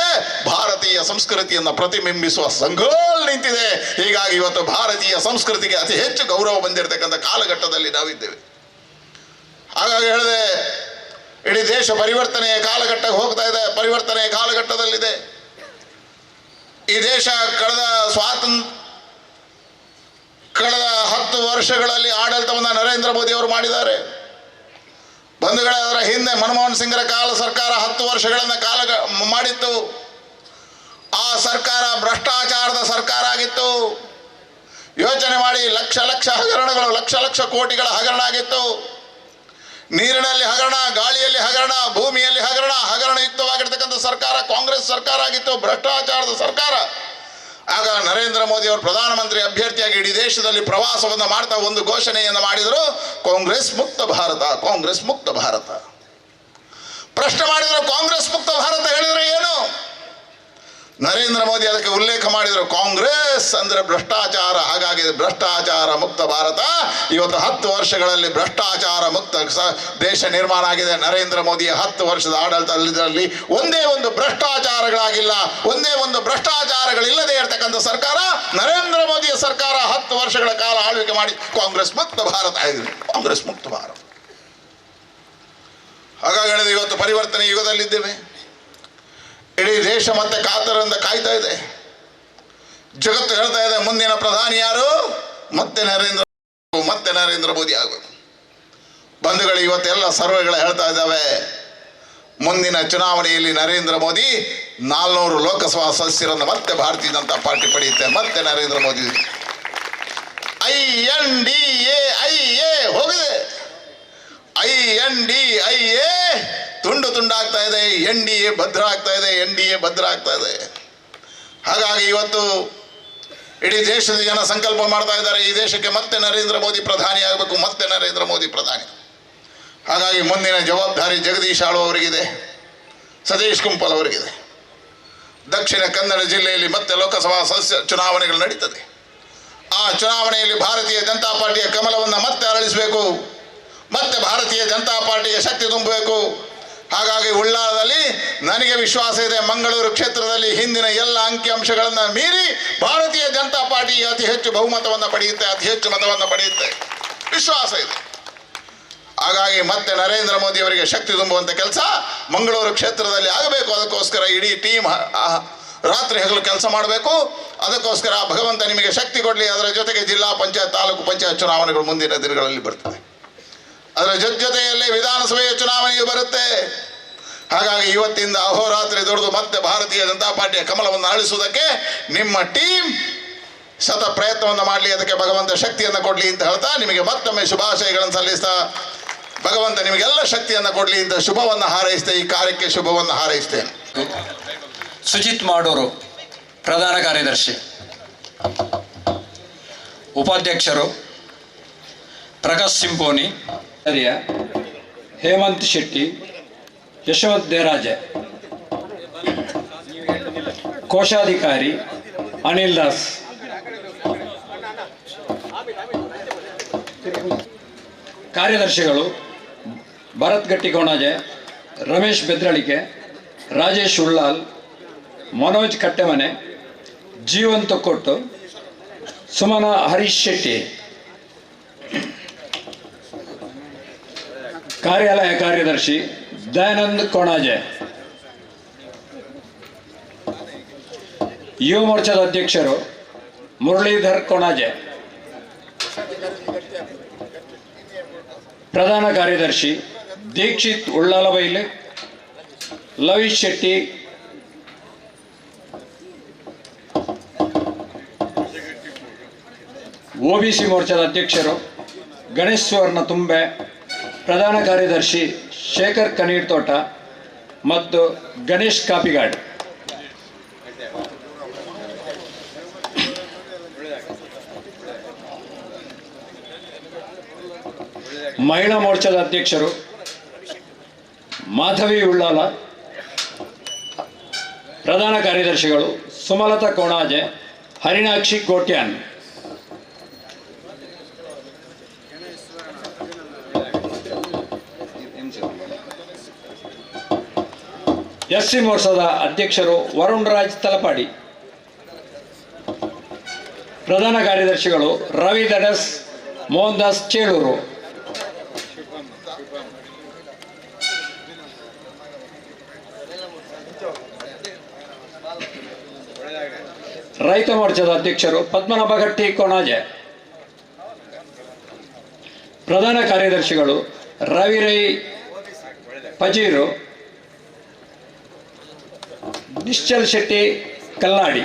ಭಾರತೀಯ ಸಂಸ್ಕೃತಿಯನ್ನು ಪ್ರತಿಬಿಂಬಿಸುವ ಸಂಘೋಲ್ ನಿಂತಿದೆ. ಹೀಗಾಗಿ ಇವತ್ತು ಭಾರತೀಯ ಸಂಸ್ಕೃತಿಗೆ ಅತಿ ಹೆಚ್ಚು ಗೌರವ ಬಂದಿರತಕ್ಕಂಥ ಕಾಲಘಟ್ಟದಲ್ಲಿ ನಾವಿದ್ದೇವೆ. ಹಾಗಾಗಿ ಹೇಳಿದೆ, ಇಡೀ ದೇಶ ಪರಿವರ್ತನೆಯ ಕಾಲಘಟ್ಟಕ್ಕೆ ಹೋಗ್ತಾ ಇದೆ, ಪರಿವರ್ತನೆಯ ಕಾಲಘಟ್ಟದಲ್ಲಿದೆ ಈ ದೇಶ. ಕಳೆದ 10 ವರ್ಷಗಳಲ್ಲಿ ಆಡಳಿತವನ್ನು ನರೇಂದ್ರ ಮೋದಿ ಅವರು ಮಾಡಿದ್ದಾರೆ. ಬಂಧುಗಳೇ, ಅದರ ಹಿಂದೆ ಮನಮೋಹನ್ ಸಿಂಗ್ರ ಕಾಲ ಸರ್ಕಾರ 10 ವರ್ಷಗಳನ್ನು ಕಾಲ ಮಾಡಿತ್ತು. ಆ ಸರ್ಕಾರ ಭ್ರಷ್ಟಾಚಾರದ ಸರ್ಕಾರ ಆಗಿತ್ತು. ಯೋಚನೆ ಮಾಡಿ, ಲಕ್ಷ ಲಕ್ಷ ಹಗರಣಗಳು, ಲಕ್ಷ ಲಕ್ಷ ಕೋಟಿಗಳ ಹಗರಣ ಆಗಿತ್ತು. ನೀರಿನಲ್ಲಿ ಹಗರಣ, ಗಾಳಿಯಲ್ಲಿ ಹಗರಣ, ಭೂಮಿಯಲ್ಲಿ ಹಗರಣ, ಹಗರಣಯುಕ್ತವಾಗಿರ್ತಕ್ಕಂಥ ಸರ್ಕಾರ ಕಾಂಗ್ರೆಸ್ ಸರ್ಕಾರ ಆಗಿತ್ತು, ಭ್ರಷ್ಟಾಚಾರದ ಸರ್ಕಾರ. ಆಗ ನರೇಂದ್ರ ಮೋದಿ ಅವರು ಪ್ರಧಾನಮಂತ್ರಿ ಅಭ್ಯರ್ಥಿಯಾಗಿ ಇಡೀ ದೇಶದಲ್ಲಿ ಪ್ರವಾಸವನ್ನು ಮಾಡ್ತಾ ಒಂದು ಘೋಷಣೆಯನ್ನು ಮಾಡಿದರು, ಕಾಂಗ್ರೆಸ್ ಮುಕ್ತ ಭಾರತ, ಕಾಂಗ್ರೆಸ್ ಮುಕ್ತ ಭಾರತ. ಪ್ರಶ್ನೆ ಮಾಡಿದರು, ಕಾಂಗ್ರೆಸ್ ಮುಕ್ತ ಭಾರತ ಹೇಳಿದರೆ ಏನು? ನರೇಂದ್ರ ಮೋದಿ ಅದಕ್ಕೆ ಉಲ್ಲೇಖ ಮಾಡಿದರು, ಕಾಂಗ್ರೆಸ್ ಅಂದರೆ ಭ್ರಷ್ಟಾಚಾರ, ಹಾಗಾಗಿ ಭ್ರಷ್ಟಾಚಾರ ಮುಕ್ತ ಭಾರತ. ಇವತ್ತು 10 ವರ್ಷಗಳಲ್ಲಿ ಭ್ರಷ್ಟಾಚಾರ ಮುಕ್ತ ದೇಶ ನಿರ್ಮಾಣ ಆಗಿದೆ. ನರೇಂದ್ರ ಮೋದಿಯ 10 ವರ್ಷದ ಆಡಳಿತದಲ್ಲಿ ಒಂದೇ ಒಂದು ಭ್ರಷ್ಟಾಚಾರಗಳಾಗಿಲ್ಲ, ಒಂದೇ ಒಂದು ಭ್ರಷ್ಟಾಚಾರಗಳಿಲ್ಲದೆ ಇರತಕ್ಕಂಥ ಸರ್ಕಾರ ನರೇಂದ್ರ ಮೋದಿಯ ಸರ್ಕಾರ. 10 ವರ್ಷಗಳ ಕಾಲ ಆಳ್ವಿಕೆ ಮಾಡಿ ಕಾಂಗ್ರೆಸ್ ಮುಕ್ತ ಭಾರತ ಆಗಿದೆ, ಕಾಂಗ್ರೆಸ್ ಮುಕ್ತ ಭಾರತ. ಹಾಗಾಗಿ ಹೇಳಿದ್ರೆ ಇವತ್ತು ಪರಿವರ್ತನೆ ಯುಗದಲ್ಲಿದ್ದೇವೆ. ಇಡೀ ದೇಶ ಮತ್ತೆ ಕಾತರದಿಂದ ಕಾಯ್ತಾ ಇದೆ. ಜಗತ್ತು ಹೇಳ್ತಾ ಇದೆ ಮುಂದಿನ ಪ್ರಧಾನಿ ಯಾರು? ಮತ್ತೆ ನರೇಂದ್ರ ಮೋದಿ ಆಗಬೇಕು. ಬಂಧುಗಳು, ಇವತ್ತೆಲ್ಲ ಸರ್ವೆಗಳು ಹೇಳ್ತಾ ಇದ್ದಾವೆ ಮುಂದಿನ ಚುನಾವಣೆಯಲ್ಲಿ ನರೇಂದ್ರ ಮೋದಿ 400 ಲೋಕಸಭಾ ಸದಸ್ಯರನ್ನು ಮತ್ತೆ ಭಾರತೀಯ ಜನತಾ ಪಾರ್ಟಿ ಪಡೆಯುತ್ತೆ. ಮತ್ತೆ ನರೇಂದ್ರ ಮೋದಿ INDAIA ಹೋಗಿದೆ, INDIA ತುಂಡು ತುಂಡಾಗ್ತಾ ಇದೆ, NDA ಭದ್ರ ಆಗ್ತಾ ಇದೆ, NDA ಭದ್ರ ಆಗ್ತಾ ಇದೆ. ಹಾಗಾಗಿ ಇವತ್ತು ಇಡೀ ದೇಶದ ಜನ ಸಂಕಲ್ಪ ಮಾಡ್ತಾ ಇದ್ದಾರೆ, ಈ ದೇಶಕ್ಕೆ ಮತ್ತೆ ನರೇಂದ್ರ ಮೋದಿ ಪ್ರಧಾನಿ ಆಗಬೇಕು, ಮತ್ತೆ ನರೇಂದ್ರ ಮೋದಿ ಪ್ರಧಾನಿ. ಹಾಗಾಗಿ ಮುಂದಿನ ಜವಾಬ್ದಾರಿ ಜಗದೀಶ್ ಆಳ್ವ ಅವರಿಗಿದೆ, ಸತೀಶ್ ಕುಂಪಲ್ ಅವರಿಗಿದೆ. ದಕ್ಷಿಣ ಕನ್ನಡ ಜಿಲ್ಲೆಯಲ್ಲಿ ಮತ್ತೆ ಲೋಕಸಭಾ ಸದಸ್ಯ ಚುನಾವಣೆಗಳು ನಡೀತದೆ. ಆ ಚುನಾವಣೆಯಲ್ಲಿ ಭಾರತೀಯ ಜನತಾ ಪಾರ್ಟಿಯ ಕಮಲವನ್ನು ಮತ್ತೆ ಅರಳಿಸಬೇಕು, ಮತ್ತೆ ಭಾರತೀಯ ಜನತಾ ಪಾರ್ಟಿಗೆ ಶಕ್ತಿ ತುಂಬಬೇಕು. ಹಾಗಾಗಿ ಉಳ್ಳಾಲದಲ್ಲಿ ನನಗೆ ವಿಶ್ವಾಸ ಇದೆ, ಮಂಗಳೂರು ಕ್ಷೇತ್ರದಲ್ಲಿ ಹಿಂದಿನ ಎಲ್ಲ ಅಂಕಿಅಂಶಗಳನ್ನು ಮೀರಿ ಭಾರತೀಯ ಜನತಾ ಪಾರ್ಟಿ ಅತಿ ಹೆಚ್ಚು ಬಹುಮತವನ್ನು ಪಡೆಯುತ್ತೆ, ಅತಿ ಹೆಚ್ಚು ಮತವನ್ನು ಪಡೆಯುತ್ತೆ, ವಿಶ್ವಾಸ ಇದೆ. ಹಾಗಾಗಿ ಮತ್ತೆ ನರೇಂದ್ರ ಮೋದಿ ಅವರಿಗೆ ಶಕ್ತಿ ತುಂಬುವಂಥ ಕೆಲಸ ಮಂಗಳೂರು ಕ್ಷೇತ್ರದಲ್ಲಿ ಆಗಬೇಕು. ಅದಕ್ಕೋಸ್ಕರ ಇಡೀ ಟೀಮ್ ರಾತ್ರಿ ಹಗಲು ಕೆಲಸ ಮಾಡಬೇಕು. ಅದಕ್ಕೋಸ್ಕರ ಭಗವಂತ ನಿಮಗೆ ಶಕ್ತಿ ಕೊಡಲಿ. ಅದರ ಜೊತೆಗೆ ಜಿಲ್ಲಾ ಪಂಚಾಯತ್, ತಾಲೂಕು ಪಂಚಾಯತ್ ಚುನಾವಣೆಗಳು ಮುಂದಿನ ದಿನಗಳಲ್ಲಿ ಬರ್ತದೆ. ಅದರ ಜೊತೆಯಲ್ಲೇ ವಿಧಾನಸಭೆಯ ಚುನಾವಣೆಯು ಬರುತ್ತೆ. ಹಾಗಾಗಿ ಇವತ್ತಿಂದ ಅಹೋರಾತ್ರಿ ದುಡಿದು ಮತ್ತೆ ಭಾರತೀಯ ಜನತಾ ಪಾರ್ಟಿಯ ಕಮಲವನ್ನು ಅರಳಿಸುವುದಕ್ಕೆ ನಿಮ್ಮ ಟೀಮ್ ಶತ ಪ್ರಯತ್ನವನ್ನು ಮಾಡಲಿ. ಅದಕ್ಕೆ ಭಗವಂತ ಶಕ್ತಿಯನ್ನು ಕೊಡಲಿ ಅಂತ ಹೇಳ್ತಾ ನಿಮಗೆ ಮತ್ತೊಮ್ಮೆ ಶುಭಾಶಯಗಳನ್ನು ಸಲ್ಲಿಸ್ತಾ, ಭಗವಂತ ನಿಮಗೆಲ್ಲ ಶಕ್ತಿಯನ್ನು ಕೊಡಲಿ ಅಂತ ಶುಭವನ್ನು ಹಾರೈಸ್ತೇ, ಈ ಕಾರ್ಯಕ್ಕೆ ಶುಭವನ್ನು ಹಾರೈಸ್ತೇನೆ. ಸುಜಿತ್ ಮಾಡೂರು ಪ್ರಧಾನ ಕಾರ್ಯದರ್ಶಿ, ಉಪಾಧ್ಯಕ್ಷರು ಪ್ರಕಾಶ್ ಸಿಂಪೋನಿ, ಹೇಮಂತ್ ಶೆಟ್ಟಿ, ಯಶವಂತ್ ದೇರಾಜೆ, ಕೋಶಾಧಿಕಾರಿ ಅನಿಲ್ ದಾಸ್, ಕಾರ್ಯದರ್ಶಿಗಳು ಭರತ್ ಗಟ್ಟಿ ಕೋಣಾಜೆ, ರಮೇಶ್ ಬೆದ್ರಳಿಕೆ, ರಾಜೇಶ್ ಉಳ್ಳಾಲ್, ಮನೋಜ್ ಕಟ್ಟೆಮನೆ, ಜೀವನ್ ತೊಕ್ಕೊಟ್ಟು, ಸುಮನ ಹರೀಶ್ ಶೆಟ್ಟಿ. ಕಾರ್ಯಾಲಯ ಕಾರ್ಯದರ್ಶಿ ದಯಾನಂದ್ ಕೊಣಾಜೆ, ಯುವ ಮೋರ್ಚಾದ ಅಧ್ಯಕ್ಷರು ಮುರಳೀಧರ್ ಕೊಣಾಜೆ, ಪ್ರಧಾನ ಕಾರ್ಯದರ್ಶಿ ದೀಕ್ಷಿತ್ ಉಳ್ಳಾಲಬೈಲು, ಲವಿಶ್ ಶೆಟ್ಟಿ, ಒಬಿಸಿ ಮೋರ್ಚಾದ ಅಧ್ಯಕ್ಷರು ಗಣೇಶ್ ಸುವರ್ಣ ತುಂಬೆ, ಪ್ರಧಾನ ಕಾರ್ಯದರ್ಶಿ ಶೇಖರ್ ಕನೀರ್ತೋಟ ಮತ್ತು ಗಣೇಶ್ ಕಾಪಿಗಾಡ್. ಮಹಿಳಾ ಮೋರ್ಚಾದ ಅಧ್ಯಕ್ಷರು ಮಾಧವಿ ಉಳ್ಳಾಲ, ಪ್ರಧಾನ ಕಾರ್ಯದರ್ಶಿಗಳು ಸುಮಲತಾ ಕೋಣಾಜೆ, ಹರಿಣಾಕ್ಷಿ ಕೋಟ್ಯಾನ್. ಎಸ್ಸಿ ಮೋರ್ಚಾದ ಅಧ್ಯಕ್ಷರು ವರುಣ್ ರಾಜ್ ತಲಪಾಡಿ, ಪ್ರಧಾನ ಕಾರ್ಯದರ್ಶಿಗಳು ರವಿ ದಡಸ್, ಮೋಹನ್ ದಾಸ್ ಚೇಳೂರು. ರೈತ ಮೋರ್ಚಾದ ಅಧ್ಯಕ್ಷರು ಪದ್ಮನಾಭ ಗಟ್ಟಿ ಕೊಣಾಜೆ, ಪ್ರಧಾನ ಕಾರ್ಯದರ್ಶಿಗಳು ರವಿ ರೈ ಪಜೀರು, ನಿಶ್ಚಲ್ ಶೆಟ್ಟಿ ಕಲ್ನಾಡಿ.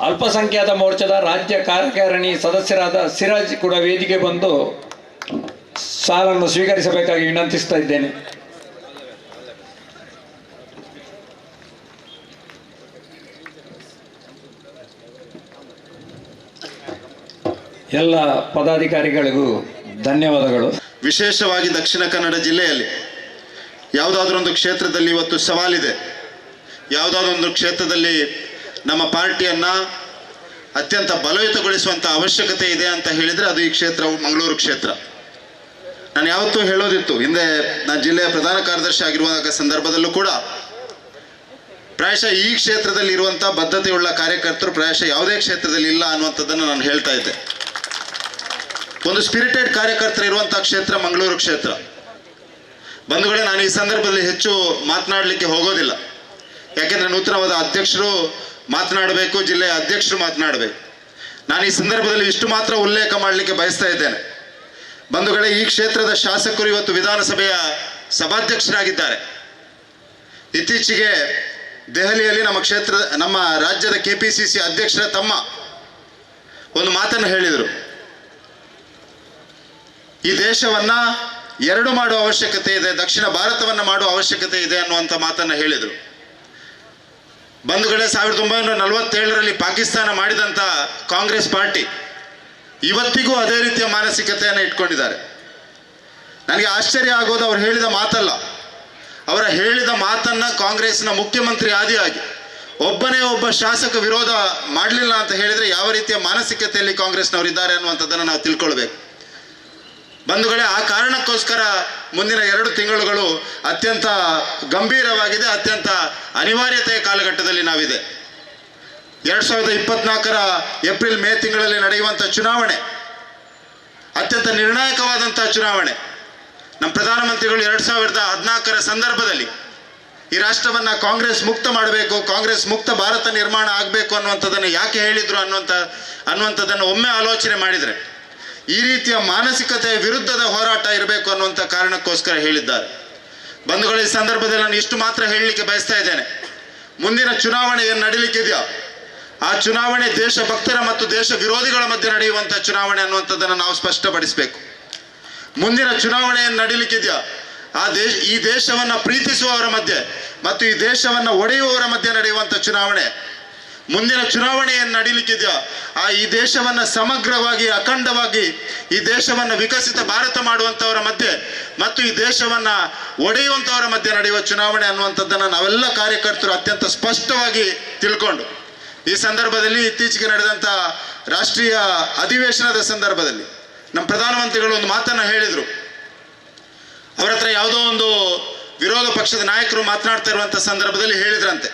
ಅಲ್ಪಸಂಖ್ಯಾತ ಮೋರ್ಚಾದ ರಾಜ್ಯ ಕಾರ್ಯಕಾರಿಣಿ ಸದಸ್ಯರಾದ ಸಿರಾಜ್ ಕೂಡ ವೇದಿಕೆ ಬಂದು ಸಾಲನ್ನು ಸ್ವೀಕರಿಸಬೇಕಾಗಿ ವಿನಂತಿಸ್ತಾ ಇದ್ದೇನೆ. ಎಲ್ಲ ಪದಾಧಿಕಾರಿಗಳಿಗೂ ಧನ್ಯವಾದಗಳು. ವಿಶೇಷವಾಗಿ ದಕ್ಷಿಣ ಕನ್ನಡ ಜಿಲ್ಲೆಯಲ್ಲಿ ಯಾವುದಾದ್ರೊಂದು ಕ್ಷೇತ್ರದಲ್ಲಿ ಇವತ್ತು ಸವಾಲಿದೆ, ಯಾವುದಾದ್ರೊಂದು ಕ್ಷೇತ್ರದಲ್ಲಿ ನಮ್ಮ ಪಾರ್ಟಿಯನ್ನು ಅತ್ಯಂತ ಬಲಯುತಗೊಳಿಸುವಂಥ ಅವಶ್ಯಕತೆ ಇದೆ ಅಂತ ಹೇಳಿದರೆ ಅದು ಈ ಕ್ಷೇತ್ರ, ಮಂಗಳೂರು ಕ್ಷೇತ್ರ. ನಾನು ಯಾವತ್ತೂ ಹೇಳೋದಿತ್ತು, ಹಿಂದೆ ನಾನು ಜಿಲ್ಲೆಯ ಪ್ರಧಾನ ಕಾರ್ಯದರ್ಶಿ ಆಗಿರುವಾಗ ಸಂದರ್ಭದಲ್ಲೂ ಕೂಡ ಪ್ರಾಯಶಃ ಈ ಕ್ಷೇತ್ರದಲ್ಲಿ ಇರುವಂಥ ಬದ್ಧತೆಯುಳ್ಳ ಕಾರ್ಯಕರ್ತರು ಪ್ರಾಯಶಃ ಯಾವುದೇ ಕ್ಷೇತ್ರದಲ್ಲಿ ಇಲ್ಲ ಅನ್ನುವಂಥದ್ದನ್ನು ನಾನು ಹೇಳ್ತಾ ಇದ್ದೆ. ಒಂದು ಸ್ಪಿರಿಟೆಡ್ ಕಾರ್ಯಕರ್ತರು ಇರುವಂಥ ಕ್ಷೇತ್ರ ಮಂಗಳೂರು ಕ್ಷೇತ್ರ. ಬಂಧುಗಳೇ, ನಾನು ಈ ಸಂದರ್ಭದಲ್ಲಿ ಹೆಚ್ಚು ಮಾತನಾಡಲಿಕ್ಕೆ ಹೋಗೋದಿಲ್ಲ, ಯಾಕೆಂದರೆ ನೂತನವಾದ ಅಧ್ಯಕ್ಷರು ಮಾತನಾಡಬೇಕು, ಜಿಲ್ಲೆಯ ಅಧ್ಯಕ್ಷರು ಮಾತನಾಡಬೇಕು. ನಾನು ಈ ಸಂದರ್ಭದಲ್ಲಿ ಇಷ್ಟು ಮಾತ್ರ ಉಲ್ಲೇಖ ಮಾಡಲಿಕ್ಕೆ ಬಯಸ್ತಾ ಇದ್ದೇನೆ. ಬಂಧುಗಳೇ, ಈ ಕ್ಷೇತ್ರದ ಶಾಸಕರು ಇವತ್ತು ವಿಧಾನಸಭೆಯ ಸಭಾಧ್ಯಕ್ಷರಾಗಿದ್ದಾರೆ. ಇತ್ತೀಚೆಗೆ ದೆಹಲಿಯಲ್ಲಿ ನಮ್ಮ ಕ್ಷೇತ್ರ, ನಮ್ಮ ರಾಜ್ಯದ KPCC ಅಧ್ಯಕ್ಷರ ತಮ್ಮ ಒಂದು ಮಾತನ್ನು ಹೇಳಿದರು, ಈ ದೇಶವನ್ನು ಎರಡು ಮಾಡುವ ಅವಶ್ಯಕತೆ ಇದೆ, ದಕ್ಷಿಣ ಭಾರತವನ್ನು ಮಾಡುವ ಅವಶ್ಯಕತೆ ಇದೆ ಅನ್ನುವಂಥ ಮಾತನ್ನು ಹೇಳಿದರು. ಬಂಧುಗಳೇ, 1947ರಲ್ಲಿ ಪಾಕಿಸ್ತಾನ ಮಾಡಿದಂಥ ಕಾಂಗ್ರೆಸ್ ಪಾರ್ಟಿ ಇವತ್ತಿಗೂ ಅದೇ ರೀತಿಯ ಮಾನಸಿಕತೆಯನ್ನು ಇಟ್ಕೊಂಡಿದ್ದಾರೆ. ನನಗೆ ಆಶ್ಚರ್ಯ ಆಗೋದು ಅವ್ರು ಹೇಳಿದ ಮಾತಲ್ಲ, ಅವರ ಹೇಳಿದ ಮಾತನ್ನು ಕಾಂಗ್ರೆಸ್ನ ಮುಖ್ಯಮಂತ್ರಿ ಆದಿಯಾಗಿ ಒಬ್ಬನೇ ಒಬ್ಬ ಶಾಸಕ ವಿರೋಧ ಮಾಡಲಿಲ್ಲ ಅಂತ ಹೇಳಿದರೆ ಯಾವ ರೀತಿಯ ಮಾನಸಿಕತೆಯಲ್ಲಿ ಕಾಂಗ್ರೆಸ್ನವರಿದ್ದಾರೆ ಅನ್ನುವಂಥದ್ದನ್ನು ನಾವು ತಿಳ್ಕೊಳ್ಬೇಕು. ಬಂಧುಗಳೇ, ಆ ಕಾರಣಕ್ಕೋಸ್ಕರ ಮುಂದಿನ 2 ತಿಂಗಳುಗಳು ಅತ್ಯಂತ ಗಂಭೀರವಾಗಿದೆ, ಅತ್ಯಂತ ಅನಿವಾರ್ಯತೆಯ ಕಾಲಘಟ್ಟದಲ್ಲಿ ನಾವಿದೆ. 2024ರ ಏಪ್ರಿಲ್ ಮೇ ತಿಂಗಳಲ್ಲಿ ನಡೆಯುವಂಥ ಚುನಾವಣೆ ಅತ್ಯಂತ ನಿರ್ಣಾಯಕವಾದಂಥ ಚುನಾವಣೆ. ನಮ್ಮ ಪ್ರಧಾನಮಂತ್ರಿಗಳು 2014ರ ಸಂದರ್ಭದಲ್ಲಿ ಈ ರಾಷ್ಟ್ರವನ್ನು ಕಾಂಗ್ರೆಸ್ ಮುಕ್ತ ಮಾಡಬೇಕು, ಕಾಂಗ್ರೆಸ್ ಮುಕ್ತ ಭಾರತ ನಿರ್ಮಾಣ ಆಗಬೇಕು ಅನ್ನುವಂಥದ್ದನ್ನು ಯಾಕೆ ಹೇಳಿದರು ಅನ್ನುವಂಥದ್ದನ್ನು ಒಮ್ಮೆ ಆಲೋಚನೆ ಮಾಡಿದರೆ ಈ ರೀತಿಯ ಮಾನಸಿಕತೆಯ ವಿರುದ್ಧದ ಹೋರಾಟ ಇರಬೇಕು ಅನ್ನುವಂಥ ಕಾರಣಕ್ಕೋಸ್ಕರ ಹೇಳಿದ್ದಾರೆ. ಬಂಧುಗಳ, ಈ ಸಂದರ್ಭದಲ್ಲಿ ನಾನು ಇಷ್ಟು ಮಾತ್ರ ಹೇಳಲಿಕ್ಕೆ ಬಯಸ್ತಾ ಇದ್ದೇನೆ. ಮುಂದಿನ ಚುನಾವಣೆ ಏನು ನಡೀಲಿಕ್ಕಿದೆಯೋ ಆ ಚುನಾವಣೆ ದೇಶಭಕ್ತರ ಮತ್ತು ದೇಶ ವಿರೋಧಿಗಳ ಮಧ್ಯೆ ನಡೆಯುವಂಥ ಚುನಾವಣೆ ಅನ್ನುವಂಥದ್ದನ್ನು ನಾವು ಸ್ಪಷ್ಟಪಡಿಸಬೇಕು. ಮುಂದಿನ ಚುನಾವಣೆ ಏನು ನಡೀಲಿಕ್ಕಿದೆಯೋ ಆ ಈ ದೇಶವನ್ನು ಪ್ರೀತಿಸುವವರ ಮಧ್ಯೆ ಮತ್ತು ಈ ದೇಶವನ್ನು ಒಡೆಯುವವರ ಮಧ್ಯೆ ನಡೆಯುವಂಥ ಚುನಾವಣೆ. ಮುಂದಿನ ಚುನಾವಣೆ ಏನು ನಡೀಲಿಕ್ಕಿದೆಯೋ ಆ ಈ ದೇಶವನ್ನು ಸಮಗ್ರವಾಗಿ ಅಖಂಡವಾಗಿ ಈ ದೇಶವನ್ನು ವಿಕಸಿತ ಭಾರತ ಮಾಡುವಂಥವರ ಮಧ್ಯೆ ಮತ್ತು ಈ ದೇಶವನ್ನು ಒಡೆಯುವಂಥವರ ಮಧ್ಯೆ ನಡೆಯುವ ಚುನಾವಣೆ ಅನ್ನುವಂಥದ್ದನ್ನು ನಾವೆಲ್ಲ ಕಾರ್ಯಕರ್ತರು ಅತ್ಯಂತ ಸ್ಪಷ್ಟವಾಗಿ ತಿಳ್ಕೊಂಡು ಈ ಸಂದರ್ಭದಲ್ಲಿ ಇತ್ತೀಚೆಗೆ ನಡೆದಂಥ ರಾಷ್ಟ್ರೀಯ ಅಧಿವೇಶನದ ಸಂದರ್ಭದಲ್ಲಿ ನಮ್ಮ ಪ್ರಧಾನಮಂತ್ರಿಗಳು ಒಂದು ಮಾತನ್ನು ಹೇಳಿದರು. ಅವರ ಹತ್ರ ಯಾವುದೋ ಒಂದು ವಿರೋಧ ಪಕ್ಷದ ನಾಯಕರು ಮಾತನಾಡ್ತಾ ಇರುವಂಥ ಸಂದರ್ಭದಲ್ಲಿ ಹೇಳಿದ್ರಂತೆ,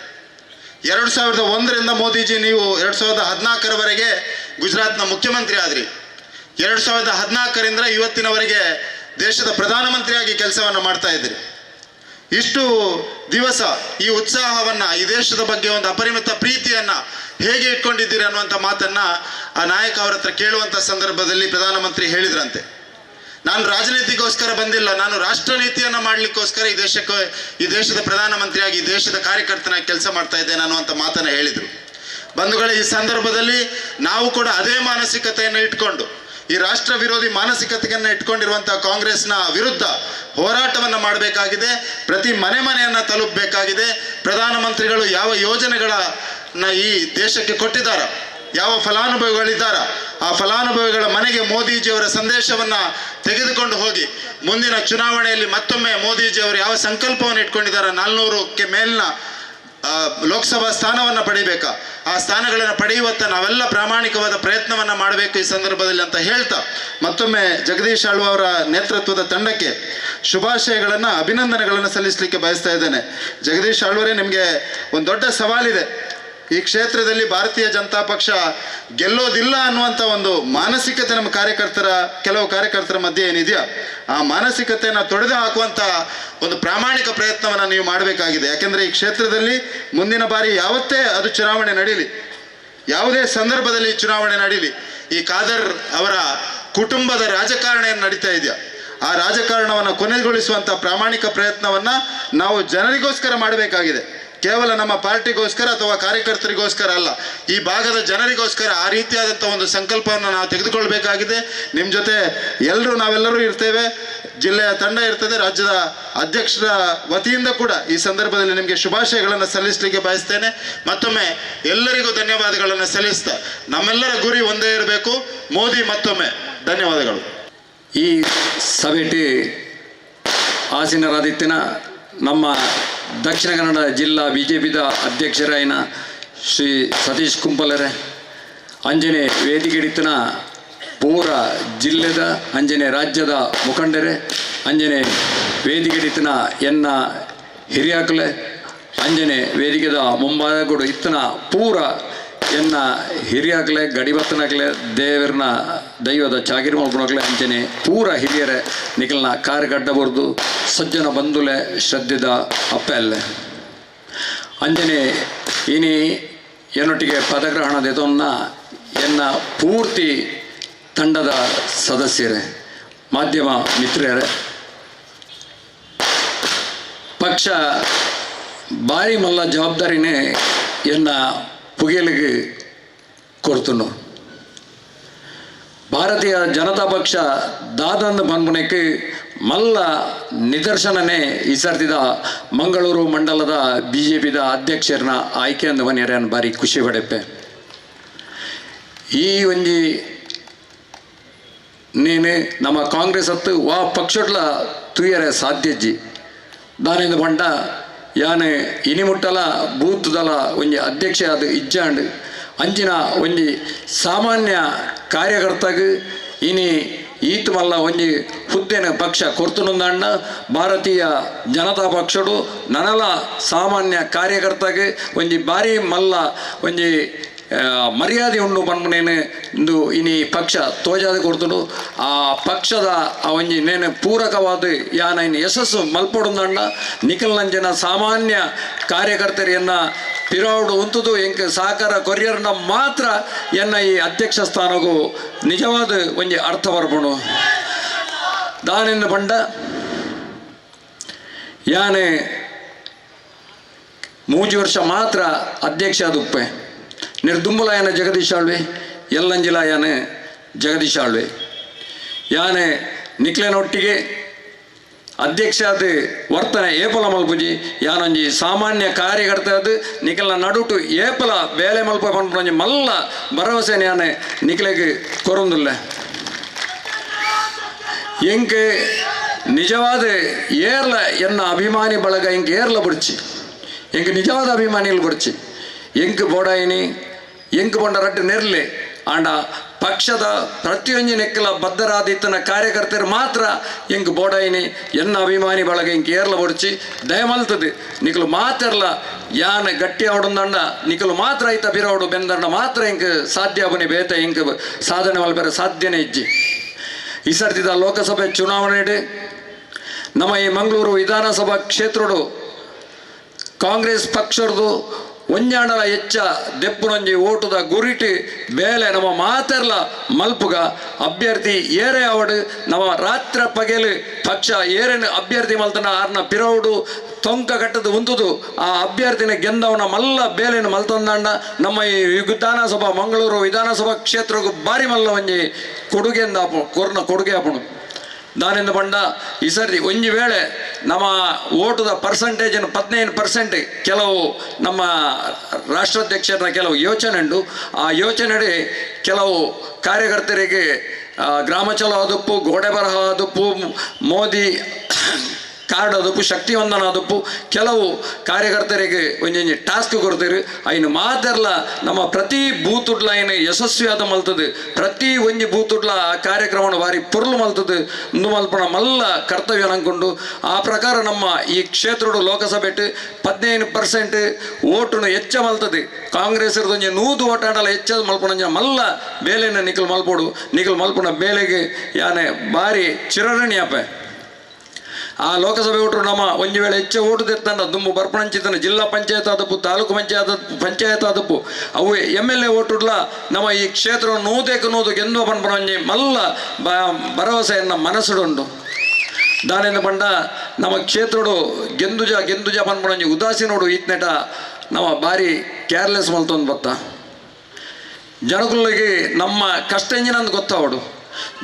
2001ರಿಂದ ಮೋದಿಜಿ ನೀವು 2014ರವರೆಗೆ ಗುಜರಾತ್ನ ಮುಖ್ಯಮಂತ್ರಿ ಆದ್ರಿ, 2014ರಿಂದ ಇವತ್ತಿನವರೆಗೆ ದೇಶದ ಪ್ರಧಾನಮಂತ್ರಿಯಾಗಿ ಕೆಲಸವನ್ನು ಮಾಡ್ತಾ ಇದ್ದೀರಿ. ಇಷ್ಟು ದಿವಸ ಈ ಉತ್ಸಾಹವನ್ನು, ಈ ದೇಶದ ಬಗ್ಗೆ ಒಂದು ಅಪರಿಮಿತ ಪ್ರೀತಿಯನ್ನು ಹೇಗೆ ಇಟ್ಕೊಂಡಿದ್ದೀರಿ ಅನ್ನುವಂಥ ಮಾತನ್ನು ಆ ನಾಯಕ ಅವರ ಹತ್ರ ಕೇಳುವಂಥ ಸಂದರ್ಭದಲ್ಲಿ ಪ್ರಧಾನಮಂತ್ರಿ ಹೇಳಿದ್ರಂತೆ, ನಾನು ರಾಜನೀತಿಗೋಸ್ಕರ ಬಂದಿಲ್ಲ, ನಾನು ರಾಷ್ಟ್ರನೀತಿಯನ್ನು ಮಾಡಲಿಕ್ಕೋಸ್ಕರ ಈ ದೇಶದ ಪ್ರಧಾನಮಂತ್ರಿಯಾಗಿ ಈ ದೇಶದ ಕಾರ್ಯಕರ್ತನಾಗಿ ಕೆಲಸ ಮಾಡ್ತಾ ಇದ್ದೇನೆ ಅನ್ನುವಂಥ ಮಾತನ್ನು ಹೇಳಿದರು. ಬಂಧುಗಳೇ, ಈ ಸಂದರ್ಭದಲ್ಲಿ ನಾವು ಕೂಡ ಅದೇ ಮಾನಸಿಕತೆಯನ್ನು ಇಟ್ಕೊಂಡು ಈ ರಾಷ್ಟ್ರ ವಿರೋಧಿ ಮಾನಸಿಕತೆಯನ್ನು ಇಟ್ಕೊಂಡಿರುವಂಥ ಕಾಂಗ್ರೆಸ್ನ ವಿರುದ್ಧ ಹೋರಾಟವನ್ನು ಮಾಡಬೇಕಾಗಿದೆ. ಪ್ರತಿ ಮನೆ ಮನೆಯನ್ನು ತಲುಪಬೇಕಾಗಿದೆ. ಪ್ರಧಾನಮಂತ್ರಿಗಳು ಯಾವ ಯೋಜನೆಗಳನ್ನು ಈ ದೇಶಕ್ಕೆ ಕೊಟ್ಟಿದ್ದಾರೋ, ಯಾವ ಫಲಾನುಭವಿಗಳಿದ್ದಾರೋ ಆ ಫಲಾನುಭವಿಗಳ ಮನೆಗೆ ಮೋದಿಜಿಯವರ ಸಂದೇಶವನ್ನು ತೆಗೆದುಕೊಂಡು ಹೋಗಿ ಮುಂದಿನ ಚುನಾವಣೆಯಲ್ಲಿ ಮತ್ತೊಮ್ಮೆ ಮೋದಿಜಿಯವರು ಯಾವ ಸಂಕಲ್ಪವನ್ನು ಇಟ್ಕೊಂಡಿದ್ದಾರೋ, 400ಕ್ಕೆ ಮೇಲಿನ ಲೋಕಸಭಾ ಸ್ಥಾನವನ್ನು ಪಡಿಬೇಕಾ, ಆ ಸ್ಥಾನಗಳನ್ನು ಪಡೆಯುವತ್ತ ನಾವೆಲ್ಲ ಪ್ರಾಮಾಣಿಕವಾದ ಪ್ರಯತ್ನವನ್ನು ಮಾಡಬೇಕು ಈ ಸಂದರ್ಭದಲ್ಲಿ ಅಂತ ಹೇಳ್ತಾ ಮತ್ತೊಮ್ಮೆ ಜಗದೀಶ್ ಆಳ್ವ ಅವರ ನೇತೃತ್ವದ ತಂಡಕ್ಕೆ ಶುಭಾಶಯಗಳನ್ನು, ಅಭಿನಂದನೆಗಳನ್ನು ಸಲ್ಲಿಸಲಿಕ್ಕೆ ಬಯಸ್ತಾ ಇದ್ದೇನೆ. ಜಗದೀಶ್ ಆಳ್ವರೇ, ನಿಮಗೆ ಒಂದು ದೊಡ್ಡ ಸವಾಲಿದೆ. ಈ ಕ್ಷೇತ್ರದಲ್ಲಿ ಭಾರತೀಯ ಜನತಾ ಪಕ್ಷ ಗೆಲ್ಲೋದಿಲ್ಲ ಅನ್ನುವಂಥ ಒಂದು ಮಾನಸಿಕತೆ ನಮ್ಮ ಕಾರ್ಯಕರ್ತರ, ಕೆಲವು ಕಾರ್ಯಕರ್ತರ ಮಧ್ಯೆ ಏನಿದೆಯೋ ಆ ಮಾನಸಿಕತೆಯನ್ನು ತೊಡೆದು ಹಾಕುವಂಥ ಒಂದು ಪ್ರಾಮಾಣಿಕ ಪ್ರಯತ್ನವನ್ನು ನೀವು ಮಾಡಬೇಕಾಗಿದೆ. ಯಾಕೆಂದರೆ ಈ ಕ್ಷೇತ್ರದಲ್ಲಿ ಮುಂದಿನ ಬಾರಿ ಯಾವತ್ತೇ ಅದು ಚುನಾವಣೆ ನಡೀಲಿ, ಯಾವುದೇ ಸಂದರ್ಭದಲ್ಲಿ ಚುನಾವಣೆ ನಡೀಲಿ, ಈ ಖಾದರ್ ಅವರ ಕುಟುಂಬದ ರಾಜಕಾರಣ ಏನು ನಡೀತಾ ಇದೆಯಾ ಆ ರಾಜಕಾರಣವನ್ನು ಕೊನೆಗೊಳಿಸುವಂಥ ಪ್ರಾಮಾಣಿಕ ಪ್ರಯತ್ನವನ್ನು ನಾವು ಜನರಿಗೋಸ್ಕರ ಮಾಡಬೇಕಾಗಿದೆ. ಕೇವಲ ನಮ್ಮ ಪಾರ್ಟಿಗೋಸ್ಕರ ಅಥವಾ ಕಾರ್ಯಕರ್ತರಿಗೋಸ್ಕರ ಅಲ್ಲ, ಈ ಭಾಗದ ಜನರಿಗೋಸ್ಕರ ಆ ರೀತಿಯಾದಂಥ ಒಂದು ಸಂಕಲ್ಪವನ್ನು ನಾವು ತೆಗೆದುಕೊಳ್ಬೇಕಾಗಿದೆ. ನಿಮ್ಮ ಜೊತೆ ಎಲ್ಲರೂ ನಾವೆಲ್ಲರೂ ಇರ್ತೇವೆ. ಜಿಲ್ಲೆಯ ತಂಡ ಇರ್ತದೆ. ರಾಜ್ಯದ ಅಧ್ಯಕ್ಷರ ವತಿಯಿಂದ ಕೂಡ ಈ ಸಂದರ್ಭದಲ್ಲಿ ನಿಮಗೆ ಶುಭಾಶಯಗಳನ್ನು ಸಲ್ಲಿಸಲಿಕ್ಕೆ ಬಯಸ್ತೇನೆ. ಮತ್ತೊಮ್ಮೆ ಎಲ್ಲರಿಗೂ ಧನ್ಯವಾದಗಳನ್ನು ಸಲ್ಲಿಸ್ತಾ ನಮ್ಮೆಲ್ಲರ ಗುರಿ ಒಂದೇ ಇರಬೇಕು, ಮೋದಿ. ಮತ್ತೊಮ್ಮೆ ಧನ್ಯವಾದಗಳು. ಈ ಸಭೆಟಿ ಆಸೀನರಾದಿತ್ತಿನ ನಮ್ಮ ದಕ್ಷಿಣ ಕನ್ನಡ ಜಿಲ್ಲಾ ಬಿಜೆಪಿದ ಅಧ್ಯಕ್ಷರಾಯಿನ ಶ್ರೀ ಸತೀಶ್ ಕುಂಪಲರೆ, ಅಂಜನೆ ವೇದಿಕೆಡಿತ್ತಿನ ಪೂರ ಜಿಲ್ಲೆದ ಅಂಜನೆ ರಾಜ್ಯದ ಮುಖಂಡರೆ, ಅಂಜನೆ ವೇದಿಕೆಡಿತ್ತಿನ ಎನ್ನ ಹಿರಿಯಾಕಲೆ, ಅಂಜನೆ ವೇದಿಕೆದ ಮುಂಬಾಗಡು ಇತ್ತನ ಪೂರ ಎನ್ನ ಹಿರಿಯಾಕಲೆ ಗಡಿಬತ್ತನಾಗಲೆ ದೇವರನ ದೈವದ ಚಾಗಿರಿ ಮಲ್ಪನಾಗಲೆ ಅಂಚನೆ ಪೂರ ಹಿರಿಯರೆ ನಿಖಲ್ನ ಕಾರ್ ಗಡ್ಡ ಬರೆದು ಸಜ್ಜನ ಬಂಧುಲೆ ಶ್ರದ್ಧೆದ ಅಪ್ಪೆ ಅಂಜನೆ ಇನಿ ಎನ್ನೊಟ್ಟಿಗೆ ಪದಗ್ರಹಣ ದೆತೊನ್ನ ಎನ್ನ ಪೂರ್ತಿ ತಂಡದ ಸದಸ್ಯರೇ, ಮಾಧ್ಯಮ ಮಿತ್ರರೇ, ಪಕ್ಷ ಭಾರಿ ಮಲ್ಲ ಜವಾಬ್ದಾರಿನೇ ಎನ್ನ ಪುಗೆಲಿಗೆ ಕೊಡ್ತುಂಡು. ಭಾರತೀಯ ಜನತಾ ಪಕ್ಷ ದಾದಂದ ಪನ್ಪುನೆಕ್ ಮಲ್ಲ ನಿದರ್ಶನನೇ ಈ ಸರ್ತಿದ ಮಂಗಳೂರು ಮಂಡಲದ ಬಿ ಜೆ ಪಿದ ಅಧ್ಯಕ್ಷರನ್ನ ಆಯ್ಕೆ ಅಂದ ಮನೆಯರನ್ನು ಭಾರಿ ಖುಷಿ ಪಡೆಪೆ. ಈ ಒಂಜಿ ನೀನು ನಮ್ಮ ಕಾಂಗ್ರೆಸ್ ಹತ್ತು ವಾ ಪಕ್ಷಡ್ಲ ತೂಯರೆ ಸಾಧ್ಯಜ್ಜಿ ದಾನಿಂದ ಪಂಡ ಯಾನೆ ಇನಿಮುಟ್ಟಲ ಬೂತ್ದಲ ಒಂಜಿ ಅಧ್ಯಕ್ಷ ಅದು ಇಜ್ಜಾಂಡ್ ಅಂಚಿನ ಒಂಜಿ ಸಾಮಾನ್ಯ ಕಾರ್ಯಕರ್ತಗ್ ಇನಿ ಈತ್ ಮಲ್ಲ ಒಂಜಿ ಹುದ್ದೆನ ಪಕ್ಷ ಕೊರ್ತುನುಂದಣ್ಣ ಭಾರತೀಯ ಜನತಾ ಪಕ್ಷಡು ನನಲ ಸಾಮಾನ್ಯ ಕಾರ್ಯಕರ್ತಗ್ ಒಂಜಿ ಭಾರಿ ಮಲ್ಲ ಒಂಜಿ ಮರ್ಯಾದೆ ಉಂಡು ಪನ್ಪುನೇನು ಇಂದು ಇನಿ ಪಕ್ಷ ತೋಜಾದ ಕೊರ್ತುಂಡು. ಆ ಪಕ್ಷದ ಆ ಒಂಜಿ ನೇನು ಪೂರಕವಾದ ಯಾನ ಇನ್ನು ಯಶಸ್ಸು ಮಲ್ಪೊಡುಂದಣ್ಣ ನಿಖಲ್ನಂಜನ ಸಾಮಾನ್ಯ ಕಾರ್ಯಕರ್ತರಿಯನ್ನ ಪಿರಾವುಡು ಉಂತುದು ಎಂಕ್ ಸಹಕಾರ ಕೊರಿಯರ್ನ ಮಾತ್ರ ಎನ್ನ ಈ ಅಧ್ಯಕ್ಷ ಸ್ಥಾನಗೂ ನಿಜವಾದ ಒಂಜಿ ಅರ್ಥ ಬರ್ಪುಂಡು. ದಾನಿಂದ ಪಂಡ ಯಾನೆ 3 ವರ್ಷ ಮಾತ್ರ ಅಧ್ಯಕ್ಷ ಆದುಪ್ಪೆ ನಿರ್ದುಂಬುಲಾಯನ ಜಗದೀಶ್ ಆಳ್ವೆ ಎಲ್ಲಂಜಿಲಾಯನ ಜಗದೀಶ್ ಆಳ್ವೆ ಯಾನೆ ನಿಕ್ಲೆನೊಟ್ಟಿಗೆ ಅಧ್ಯಕ್ಷ ಅದು ವರ್ತನೆ ಏಪಲ ಮಲ್ಪುಜಿ ಯಾನೊಂಜಿ ಸಾಮಾನ್ಯ ಕಾರ್ಯಕರ್ತ ಅದು ನಿಖಲ್ನ ನಡುಟು ಏಪಲ ಬೇಲೆ ಮಲ್ಪ ಪನ್ಪುನೊಂಜಿ ಮಲ್ಲ ಭರವಸೆ ಯಾನೆ ನಿಕ್ಲೆಗ್ ಕೊರೊಂದುಲ್ಲೆ. ಎಂಕ್ ನಿಜವಾದ ಏರ್ಲ ಎನ್ನ ಅಭಿಮಾನಿ ಬಳಗ ಎಂಕ್ ಏರ್ಲ ಬುಡ್ಚಿ, ಎಂಕ್ ನಿಜವಾದ ಅಭಿಮಾನಿಗಳು ಬುಡ್ಚಿ, ಎಂಕ್ ಬೋಡಾಯಿನಿ ಎಂಕ್ ಬೊಂಡ ರಡ್ಡು ನೆರ್ಲೆ ಆಂಡ ಪಕ್ಷದ ಪ್ರತಿಯೊಂಜಿ ನೆಕ್ಕಲ ಬದ್ಧರಾದಿತ್ತನ ಕಾರ್ಯಕರ್ತರು ಮಾತ್ರ ಎಂಕ್ ಬೋಡಾಯಿನಿ ಎನ್ನ ಅಭಿಮಾನಿ ಬಳಗ ಎಂಕ್ ಏರ್ಲ ಬೊಡ್ಚಿ ದಯಮಲ್ತದೆ ನಿಕಲು ಮಾತೆರ್ಲ ಯಾನ್ ಗಟ್ಟಿ ಅವಡುಂದಂಡ ನಿಕಲು ಮಾತ್ರ ಐತ ಬಿರವಡು ಬೆಂದಂಡ ಮಾತ್ರ ಎಂಕ್ ಸಾಧ್ಯ ಅಬನಿ ಬೇತ ಎಂಕ್ ಸಾಧನೆ ಮಲ್ಪೆರೆ ಸಾಧ್ಯನೇ ಇಜ್ಜಿ. ಈ ಸರ್ತಿದ ಲೋಕಸಭೆ ಚುನಾವಣೆ ನಮ್ಮ ಈ ಮಂಗಳೂರು ವಿಧಾನಸಭಾ ಕ್ಷೇತ್ರಡು ಕಾಂಗ್ರೆಸ್ ಪಕ್ಷರದು ಒಂಜಾಣಲ ಹೆಚ್ಚ ದೆಪ್ಪುನೊಂಜಿ ಓಟುದ ಗುರಿಟಿ ಬೇಲೆ ನಮ್ಮ ಮಾತೆರ್ಲ ಮಲ್ಪುಗ ಅಭ್ಯರ್ಥಿ ಏರೆ ಅವಡು ನಮ್ಮ ರಾತ್ರ ಪಗೆಲು ಪಕ್ಷ ಏರೇನು ಅಭ್ಯರ್ಥಿ ಮಲ್ತನ ಆರ್ನ ಪಿರೌಡು ತೊಂಕ ಕಟ್ಟದು ಉಂತುದು ಆ ಅಭ್ಯರ್ಥಿನ ಗೆಂದವನ ಮಲ್ಲ ಬೇಲೆನು ಮಲ್ತಂದಂಡ ನಮ್ಮ ಈ ವಿಧಾನಸಭಾ ಮಂಗಳೂರು ವಿಧಾನಸಭಾ ಕ್ಷೇತ್ರಕ್ಕೂ ಭಾರಿ ಮಲ್ಲ ಒಂಜಿ ಕೊಡುಗೆಂದ ಕೊರ್ನ ಕೊಡುಗೆ ಆಪುಣು. ದಾನಿಂದ ಪಂಡ ಈ ಸರ್ತಿ ಒಂಜಿ ವೇಳೆ ನಮ್ಮ ಓಟುದ ಪರ್ಸೆಂಟೇಜನ್ನು 15% ಕೆಲವು ನಮ್ಮ ರಾಷ್ಟ್ರಾಧ್ಯಕ್ಷರ ಕೆಲವು ಯೋಚನೆ ಉಂಟು. ಆ ಯೋಚನೆ ಕೆಲವು ಕಾರ್ಯಕರ್ತರಿಗೆ ಗ್ರಾಮ ಚಲೋ ಆದಪ್ಪು, ಗೋಡೆ ಬರಹ ಆದಪ್ಪು, ಮೋದಿ ಕಾರ್ಡ್ ಅದಪ್ಪು, ಶಕ್ತಿವಂದನ ಆದಪ್ಪು ಕೆಲವು ಕಾರ್ಯಕರ್ತರಿಗೆ ಒಂಜೊಂಜಿ ಟಾಸ್ಕ್ ಕೊಡ್ತೀರಿ. ಐನು ಮಾತೆರ್ಲ ನಮ್ಮ ಪ್ರತಿ ಬೂತುಡ್ಲ ಐನು ಯಶಸ್ವಿಯಾದ ಮಲ್ತದೆ, ಪ್ರತಿ ಒಂಜಿ ಬೂತುಡ್ಲ ಆ ಕಾರ್ಯಕ್ರಮವನ್ನು ಭಾರಿ ಪೊರ್ಲು ಮಲ್ತದೆ ಇಂದು ಮಲ್ಪಣ ಮಲ್ಲ ಕರ್ತವ್ಯ ನಂಕೊಂಡು ಆ ಪ್ರಕಾರ ನಮ್ಮ ಈ ಕ್ಷೇತ್ರಡು ಲೋಕಸಭೆಟ್ 15% ಓಟುನು ಹೆಚ್ಚ ಮಲ್ತದೆ. ಕಾಂಗ್ರೆಸ್ ಒಂಜಿ 100 ಓಟಾಡಲ ಹೆಚ್ಚ ಮಲ್ಪಣ ಮಲ್ಲ ಬೇಲೆನ ನಿಖಲ್ ಮಲ್ಪೋಡು, ನಿಖಲ್ ಮಲ್ಪಣ ಬೇಲೆಗೆ ಯಾನೆ ಭಾರಿ ಚಿರಣಿಯಪ್ಪೆ. ಆ ಲೋಕಸಭೆ ಓಟು ನಮ್ಮ ಒಂಜಿ ವೇಳೆ ಹೆಚ್ಚು ಓಟು ತೆತ್ತಂಡ ದುಂಬು ಬರ್ಪಣಂಚಿತನ ಜಿಲ್ಲಾ ಪಂಚಾಯತ್ ಆದಪ್ಪು, ತಾಲೂಕು ಪಂಚಾಯತ್ ಆದಪ್ಪು ಅವು ಎಮ್ ಎಲ್ ಎ ಓಟುಡ್ಲ ನಮ್ಮ ಈ ಕ್ಷೇತ್ರ ನೂದೇಕು ನೂದು ಗೆಂದುವ ಪನ್ಪಣ ಒಂಜಿ ಮಲ್ಲ ಭರವಸೆಯನ್ನು ಮನಸ್ಸುಡುಂಡು. ದಾನಿಂದ ಪಂಡ ನಮ್ಮ ಕ್ಷೇತ್ರಡು ಗೆಂದುಜ ಗೆಂದುಜ ಪನ್ಪಣ ಒಂಜಿ ಉದಾಸೀನೋಡು ಈತ್ನೆಟ ನಮ್ಮ ಭಾರಿ ಕೇರ್ಲೆಸ್ ಮಲ್ತೊಂದು ಬತ್ತ ಜನಕುಲಿಗೆ ನಮ್ಮ ಕಷ್ಟ ಎಂಜಿನಂದು ಗೊತ್ತಾವಡು.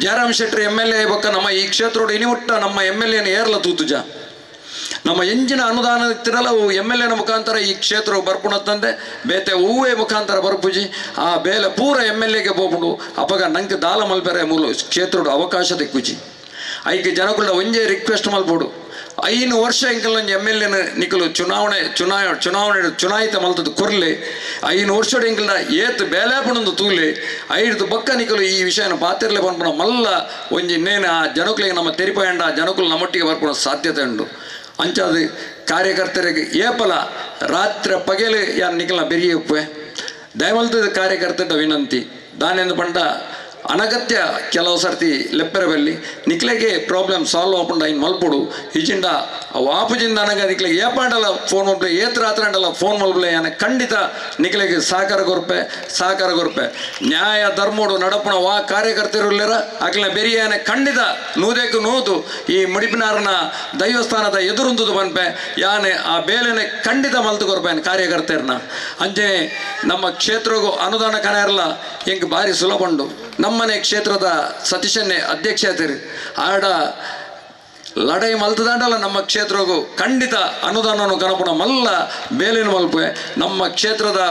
ಜಯರಾಮ್ ಶೆಟ್ಟರ್ ಎಮ್ ಎಲ್ ಎ ಬೊಕ್ಕ ನಮ್ಮ ಈ ಕ್ಷೇತ್ರೋಡು ಇನಿಮುಟ್ಟ ನಮ್ಮ ಎಮ್ ಎಲ್ ಎನ ಏರ್ಲ ತೂತುಜ. ನಮ್ಮ ಎಂಜಿನ ಅನುದಾನ ಇತ್ತಿರಲ್ಲ ಅವು ಎಮ್ ಎಲ್ ಎನ ಮುಖಾಂತರ ಈ ಕ್ಷೇತ್ರ ಬರ್ಪುಣತ್ತಂದೆ ಬೇತೆ ಹೂವೇ ಮುಖಾಂತರ ಬರ್ಪುಜಿ. ಆ ಬೇಲೆ ಪೂರ ಎಮ್ ಎಲ್ ಎಗೆ ಪೋಪುಂಡು. ಅಪಗ ನಂಗೆ ದಾಲ ಮಲ್ಪೆರೆ ಮೂಲು ಕ್ಷೇತ್ರೋಡು ಅವಕಾಶ ತಿಕ್ಕುಜಿ. ಐಕೆ ಜನಕುಲ ಒಂಜೇ ರಿಕ್ವೆಸ್ಟ್ ಮಲ್ಪೋಡು, 5 ವರ್ಷ ಎಂಕಲ್ ಒಂಜಿ ಎಮ್ ಎಲ್ ಎನ ನಿಕಲು ಚುನಾವಣೆ ಚುನಾವಣೆ ಚುನಾವಣೆ ಚುನಾಯಿತ ಮಲ್ತದ್ದು ಕೊರ್ಲೆ, 5 ವರ್ಷಡು ಎಂಕಲ್ನ ಏತ್ ಬೇಲೆಪುಣಂದು ತೂಲೆ, 5 ಬೊಕ್ಕ ನಿಕಲು ಈ ವಿಷಯನ ಪಾತಿರ್ಲೆ ಪನ್ಪುನ ಮಲ್ಲ ಒಂಜಿ ನೇನು ಆ ಜನಕುಲಿಗೆ ನಮ್ಮ ತೆರಿಪಾಯಂಡ ಆ ಜನಕುಲು ನಮ್ಮೊಟ್ಟಿಗೆ ಬರ್ಪುಣ ಸಾಧ್ಯತೆ ಉಂಡು. ಅಂಚಾದ ಕಾರ್ಯಕರ್ತರಿಗೆ ಏಪಲ ರಾತ್ರಿ ಪಗೆಲು ಯಾರು ನಿಕಲ್ನ ಬೆರಿಯ ಉಪ್ಪೆ ದಯಮಲ್ತದ ಕಾರ್ಯಕರ್ತರ ವಿನಂತಿ ದಾನೆಂದು ಪಂಡ ಅನಗತ್ಯ ಕೆಲವು ಸರ್ತಿ ಲೆಪ್ಪೆರ ಬಲ್ಲಿ ನಿಕ್ಲೆಗೆ ಪ್ರಾಬ್ಲಮ್ ಸಾಲ್ವ್ ಆಪುಂಡ ಐನ್ ಮಲ್ಪೊಡು. ಇಜಿಂಡ ವಾಪುಜಿಂದ ಅನಗ ನಿಕ್ಲೆಗೆ ಏಪಾಂಡಲ ಫೋನ್ ಮಲ್ಪಲೆ, ಏತ್ ರಾತ್ರಿ ಅಂಡಲ ಫೋನ್ ಮಲ್ಪಲೆ, ಯಾನ ಖಂಡಿತ ನಿಕ್ಲೆಗೆ ಸಹಕಾರ ಕೊರ್ಪೆ, ಸಹಕಾರ ಕೊರ್ಪೆ. ನ್ಯಾಯ ಧರ್ಮೋಡು ನಡಪುಣ ವಾ ಕಾರ್ಯಕರ್ತರುಲ್ಲೆರ ಅಕ್ಲೆ ಬೆರಿಯಾನೆ ಖಂಡಿತ ನೂದೆಕ್ಕು ನೂದು ಈ ಮುಡಿಪಿನಾರನ ದೈವಸ್ಥಾನದ ಎದುರುಂದುದು ಪನ್ಪೆ ಯಾನೆ ಆ ಬೇಲೆನೆ ಖಂಡಿತ ಮಲ್ತು ಕೊರ್ಪೆ ಕಾರ್ಯಕರ್ತರನ್ನ. ಅಂಚನೆ ನಮ್ಮ ಕ್ಷೇತ್ರಗೂ ಅನುದಾನ ಕನೆಯರ್ಲ ಎಂಕ್ ಭಾರಿ ಸುಲಭ ಉಂಡು. ನಮ್ಮನೆ ಕ್ಷೇತ್ರದ ಸತೀಶನ್ನೇ ಅಧ್ಯಕ್ಷ ಆತರು ಆಡ ಲಡೈ ಮಲ್ತದಾಂಡಲ ನಮ್ಮ ಕ್ಷೇತ್ರಗೂ ಖಂಡಿತ ಅನುದಾನವನ್ನು ಕನಪುಣ ಮಲ್ಲ ಬೇಲಿನ ಮಲ್ಪೆ. ನಮ್ಮ ಕ್ಷೇತ್ರದ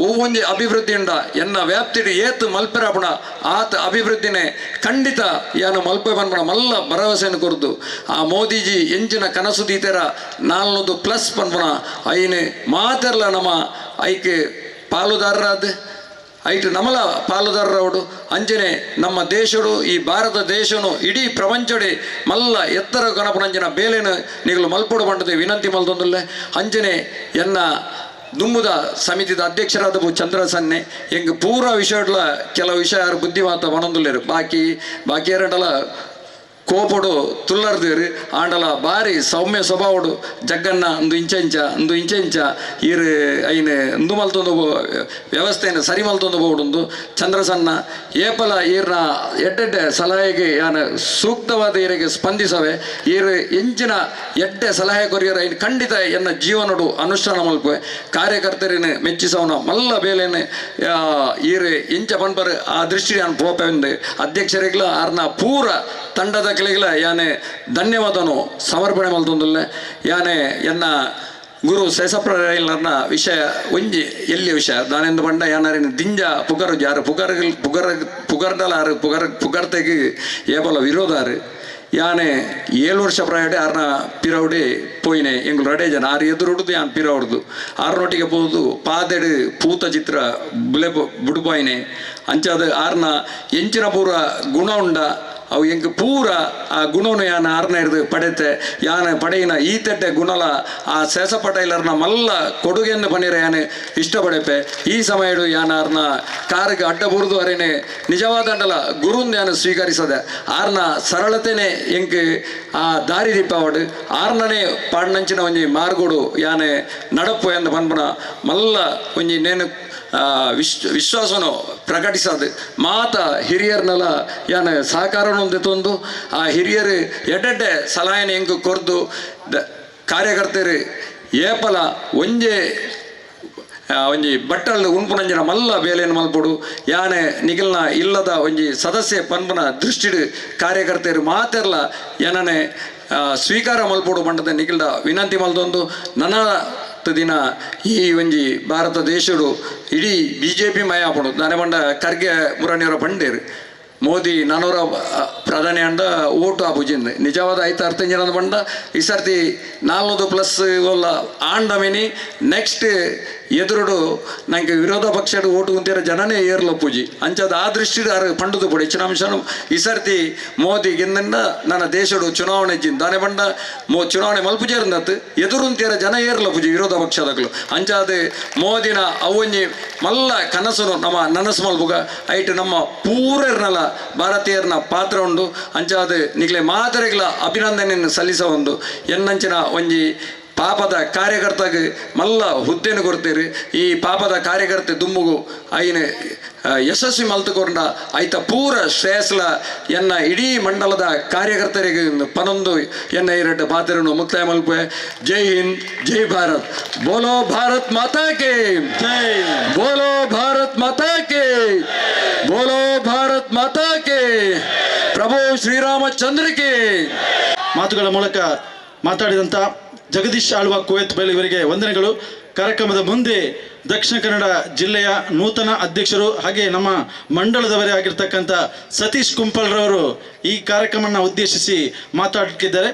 ಒವ್ವೊಂಜಿ ಅಭಿವೃದ್ಧಿಯಿಂದ ಎನ್ನ ವ್ಯಾಪ್ತಿಡು ಏತು ಮಲ್ಪೆರಪುಣ ಆತ ಅಭಿವೃದ್ಧಿನೇ ಖಂಡಿತ ಯಾನು ಮಲ್ಪೆ ಪನ್ಪುಣ ಮಲ್ಲ ಭರವಸೆಯನ್ನು ಕೊರ್ದು ಆ ಮೋದಿಜಿ ಎಂಚಿನ ಕನಸು ದೀತೆರ 400+ ಪನ್ಪುಣ ಐನು ಮಾತೆರ್ಲ ನಮ್ಮ ಐಕೆ ಪಾಲುದಾರರಾದ ಐಟು ನಮಲ ಪಾಲುದಾರರವಡು. ಅಂಚನೆ ನಮ್ಮ ದೇಶಡು ಈ ಭಾರತ ದೇಶನು ಇಡೀ ಪ್ರಪಂಚಡೆ ಮಲ್ಲ ಎತ್ತರ ಗಣಪನಂಚಿನ ಬೇಲೆನು ನಿಗಲು ಮಲ್ಪೊಡು ಪಂಡದೆ ವಿನಂತಿ ಮಲ್ತೊಂದುಲ್ಲೆ. ಅಂಚನೆ ಎನ್ನ ದುಂಬುದ ಸಮಿತಿದ ಅಧ್ಯಕ್ಷರಾದ ಚಂದ್ರ ಸನ್ನೆ ಎಂಗ್ ಪೂರ ವಿಷಯಡ್ಲ ಕೆಲವು ವಿಷಯ ಯಾರು ಬುದ್ಧಿಮಾತ ಮನೊಂದುಲ್ಲೇರು ಬಾಕಿ ಬಾಕಿ ಎರಡಲ ಕೋಪಡು ತುಲ್ಲರ್ದೇರು ಆಂಡಲ ಬಾರಿ ಸೌಮ್ಯ ಸ್ವಭಾವಡು ಜಗ್ಗಣ್ಣ ಅಂದು ಇಂಚ ಇಂಚ ಅಂದು ಇಂಚ ಇಂಚ ಈರು ಐನು ಇಂದು ಮಲ್ತೊಂದು ವ್ಯವಸ್ಥೆಯನ್ನು ಸರಿ ಮಲ್ತೊಂದು ಬೋಡುಂದು ಚಂದ್ರಸನ್ನ ಏಪಲ ಈರ್ನ ಎಡ್ಡೆಡ್ಡೆ ಸಲಹೆಗೆ ಯಾನ ಸೂಕ್ತವಾದ ಈರಿಗೆ ಸ್ಪಂದಿಸವೆ. ಈರು ಎಂಚಿನ ಎಡ್ಡೆ ಸಲಹೆ ಕೊರಿಯರ ಐನು ಖಂಡಿತ ಎನ್ನ ಜೀವನಡು ಅನುಷ್ಠಾನ ಮಲ್ಪೆ. ಕಾರ್ಯಕರ್ತರಿನ ಮೆಚ್ಚಿಸವನ ಮಲ್ಲ ಬೇಲೆನ ಈರು ಇಂಚ ಪನ್ಪರ್ ಆ ದೃಷ್ಟಿ ಯಾನ್ ಪೋಪೆ ಅಧ್ಯಕ್ಷರಿಗ್ಲ ಆರ್ನ ಪೂರ ತಂಡದ ಕೆಳಗಿಲ್ಲ ಯಾನೆ ಧನ್ಯವಾದನು ಸಮರ್ಪಣೆ ಮಲ್ತೊಂದುಲ್ಲೆ. ಯಾನೆ ಎನ್ನ ಗುರು ಶೇಷಪ್ರರೈಲ್ನರ್ನ ವಿಷಯ ಒಂಜಿ ಎಲ್ಲಿ ವಿಷಯ ದಾನೆಂದು ಪಂಡ ಯಾನರಿನ ದಿಂಜ ಪುಗರು ಜಾರು ಪುಗರ್ ಪುಗರ್ ಪುಗರ್ಡಲಾರು ಪುಗರ್ ಪುಗರ್ತೆಗೆ ಏಬಲ ವಿರೋಧಾರು. ಯಾನೆ 7 ವರ್ಷ ಪ್ರಾಯಡೆ ಆರ್ನ ಪಿರೌಡೆ ಪೋಯಿನೆ ಎಂಗುಲು ರಡೆ ಜನ ಆರು ಎದುರುಡುದು ಯಾನ್ ಪಿರೌಡ್ದು ಆರ್ನೊಟ್ಟಿಗೆ ಪೋದು ಪಾದೆಡು ಪೂತ ಚಿತ್ರ ಬುಲೆ ಬುಡುಪಾಯಿನೆ. ಅಂಚಾದ ಆರ್ನ ಎಂಚಿನ ಪೂರ ಗುಣ ಉಂಡ ಅವು ಎಂಕ್ ಪೂರ ಆ ಗುಣನು ಯಾನ ಆರ್ನ ಹಿಡ್ದು ಪಡೆತೆ ಯಾನ ಪಡೆಯಿನ ಈ ತಟ್ಟೆ ಗುಣಲ ಆ ಶೇಷ ಪಟೇಲರ್ನ ಮಲ್ಲ ಕೊಡುಗೆಯನ್ನು ಪನೀರ ಯಾನೆ ಇಷ್ಟಪಡೆಪೆ. ಈ ಸಮಯಡು ಯಾನ ಆರ್ನ ಕಾರಿಗೆ ಅಡ್ಡ ಬುರಿದು ಅರೇನೆ ನಿಜವಾದ ಅಂಡಲ ಗುರುನ್ ಯಾನ ಸ್ವೀಕರಿಸದೆ ಆರ್ನ ಸರಳತೆನೆ ಎಂಕ್ ಆ ದಾರಿ ದೀಪಾವಡು ಆರ್ನನೇ ಪಾಡ್ನಂಚಿನ ಒಂಜಿ ಮಾರ್ಗೋಡು ಯಾನೆ ನಡಪು ಎಂದು ಪನ್ಪುನ ಮಲ್ಲ ಒಂಜಿ ನೇನು ವಿಶ್ವಾಸನು ಪ್ರಕಟಿಸದು ಮಾತ ಹಿರಿಯರ್ನೆಲ್ಲ ಯಾನ ಸಹಕಾರನೊಂದು ತಂದು ಆ ಹಿರಿಯರು ಎಡ್ಡೆಡ್ಡೆ ಸಲಹೆನ ಎಂಕ್ ಕೊರ್ದು ಕಾರ್ಯಕರ್ತರು ಏಪಲ ಒಂಜೆ ಒಂಜಿ ಬಟ್ಟಲ್ ಉಣ್ಪುನಂಜಿನ ಮಲ್ಲ ಬೇಲೆಯನ್ನು ಮಲ್ಪೊಡು. ಯಾನೆ ನಿಗಲ್ನ ಇಲ್ಲದ ಒಂಜಿ ಸದಸ್ಯ ಪನ್ಪುನ ದೃಷ್ಟಿಡು ಕಾರ್ಯಕರ್ತರು ಮಾತೆರ್ಲ ಏನನೆ ಸ್ವೀಕಾರ ಮಲ್ಪೊಡು ಪಂಡದ ನಿಗಲ್ದ ವಿನಂತಿ ಮಲ್ತೊಂದು ನನ್ನ ದಿನ ಈ ಒಂಜಿ ಭಾರತ ದೇಶಡು ಇಡೀ ಬಿ ಜೆ ಪಿ ಮಯ ಆಪುಂಡು. ದಾನೆ ಪಂಡ ಖರ್ಗೆ ಮುರಣಿಯವರ ಪಂಡೇರು ಮೋದಿ ನಾನೂರ ಪ್ರಧಾನಿ ಅಂಡ ಓಟು ಆಪುಜಿಂದ ನಿಜವಾದ ಐತ ಅರ್ಥ ಇಂಜಿನ ಪಂಡ ಈ ಸರ್ತಿ 400+ ಒಲ್ಲ ಆಂಡ ಮಿನಿ ನೆಕ್ಸ್ಟ್ ಎದುರುಡು ನಂಗೆ ವಿರೋಧ ಪಕ್ಷಡು ಓಟು ಕುಂತಿರೋ ಜನನೇ ಏರ್ಲ ಪೂಜಿ ಅಂಚಾದ ಆ ದೃಷ್ಟಿಡು ಆರು ಪಂಡದು ಪೊಡಿ ಹೆಚ್ಚಿನ ಅಂಶನು ಈ ಸರ್ತಿ ಮೋದಿ ಗೆಂದಂಡ ನನ್ನ ದೇಶಡು ಚುನಾವಣೆ ಜಿಂದ ದಾನೆ ಪಂಡ ಚುನಾವಣೆ ಮಲ್ಪುಜೇರ್ನತ್ತು ಎದುರುಂತಿರ ಜನ ಏರ್ಲ ಪೂಜಿ ವಿರೋಧ ಪಕ್ಷದಗಳು ಅಂಚಾದ ಮೋದಿನ ಅವೊಂಜಿ ಮಲ್ಲ ಕನಸುನು ನಮ್ಮ ನನಸು ಮಲ್ಪುಗ ಐಟ್ ನಮ್ಮ ಪೂರರ್ನಲ ಭಾರತೀಯರ್ನ ಪಾತ್ರ ಉಂಡು. ಅಂಚಾದ ನಿಗ್ಲೆ ಮಾತರೆಗ್ಲ ಅಭಿನಂದನೆಯನ್ನು ಸಲ್ಲಿಸ ಒಂದು ಎನ್ನಂಚಿನ ಒಂಜಿ ಪಾಪದ ಕಾರ್ಯಕರ್ತಗೆ ಮಲ್ಲ ಹುದ್ದೆಯನ್ನು ಕೊಡ್ತೀರಿ. ಈ ಪಾಪದ ಕಾರ್ಯಕರ್ತೆ ದುಮ್ಮುಗು ಐನ ಯಶಸ್ವಿ ಮಲ್ತುಕೊಂಡ ಐತ ಪೂರ ಶ್ರೇಯಸ್ಲ ಎನ್ನ ಇಡೀ ಮಂಡಲದ ಕಾರ್ಯಕರ್ತರಿಗೆ ಪನೊಂದು ಎನ್ನ ಎರಡು ಪಾತ್ರನು ಮುಕ್ತಾಯ ಮಲ್ಪೆ. ಜೈ ಹಿಂದ್, ಜೈ ಭಾರತ್. ಬೋಲೋ ಭಾರತ್ ಮಾತಾ ಕೆ ಜೈ, ಬೋಲೋ ಭಾರತ್ ಮಾತಾ ಕೆ, ಬೋಲೋ ಭಾರತ್ ಮಾತಾ ಕೆ. ಶ್ರೀರಾಮಚಂದ್ರಕ್ಕೆ. ಮಾತುಗಳ ಮೂಲಕ ಮಾತಾಡಿದಂಥ ಜಗದೀಶ್ ಆಳ್ವ ಕುವೈತ್ ಬೈಲ್ ಇವರಿಗೆ ವಂದನೆಗಳು. ಕಾರ್ಯಕ್ರಮದ ಮುಂದೆ ದಕ್ಷಿಣ ಕನ್ನಡ ಜಿಲ್ಲೆಯ ನೂತನ ಅಧ್ಯಕ್ಷರು ಹಾಗೆ ನಮ್ಮ ಮಂಡಲದವರೇ ಆಗಿರ್ತಕ್ಕಂಥ ಸತೀಶ್ ಕುಂಪಲ್ರವರು ಈ ಕಾರ್ಯಕ್ರಮವನ್ನು ಉದ್ದೇಶಿಸಿ ಮಾತಾಡುತ್ತಿದ್ದಾರೆ.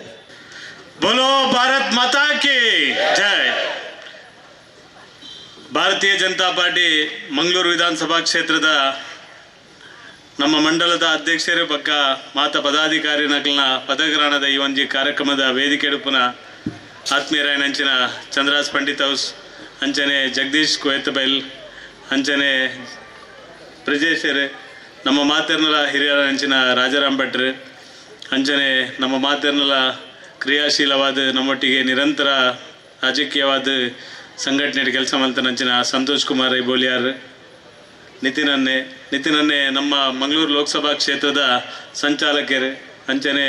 ಬೋಲೋ ಭಾರತ್ ಮಾತಾ ಕಿ ಜೈ. ಭಾರತೀಯ ಜನತಾ ಪಾರ್ಟಿ ಮಂಗಳೂರು ವಿಧಾನಸಭಾ ಕ್ಷೇತ್ರದ ನಮ್ಮ ಮಂಡಲದ ಅಧ್ಯಕ್ಷರು ಪಕ್ಕ ಮಾತ ಪದಾಧಿಕಾರಿ ನಕಲ್ನ ಪದಗ್ರಹಣದ ಈ ಒಂಜಿ ಕಾರ್ಯಕ್ರಮದ ವೇದಿಕೆ ಎಡುಪುನ ಆತ್ಮೀಯರಾಯನಂಚಿನ ಚಂದ್ರಾಸ್ ಪಂಡಿತ್ ಹೌಸ್, ಅಂಚನೆ ಜಗದೀಶ್ ಕುವೇತಬೈಲ್, ಅಂಚನೆ ಬ್ರಜೇಶರ್, ನಮ್ಮ ಮಾತೆರ್ನಲ ಹಿರಿಯರಂಚಿನ ರಾಜಾರಾಮ್ ಭಟ್ರು, ಅಂಚನೆ ನಮ್ಮ ಮಾತೆರ್ನಲ ಕ್ರಿಯಾಶೀಲವಾದ ನಮ್ಮೊಟ್ಟಿಗೆ ನಿರಂತರ ರಾಜಕೀಯವಾದ ಸಂಘಟನೆ ಕೆಲಸ ಮಲ್ತನಂಚಿನ ಸಂತೋಷ್ ಕುಮಾರ್ ಬೋಲಿಯಾರ್, ನಿತಿನನ್ನೇ ನಮ್ಮ ಮಂಗಳೂರು ಲೋಕಸಭಾ ಕ್ಷೇತ್ರದ ಸಂಚಾಲಕರು, ಅಂಚನೆ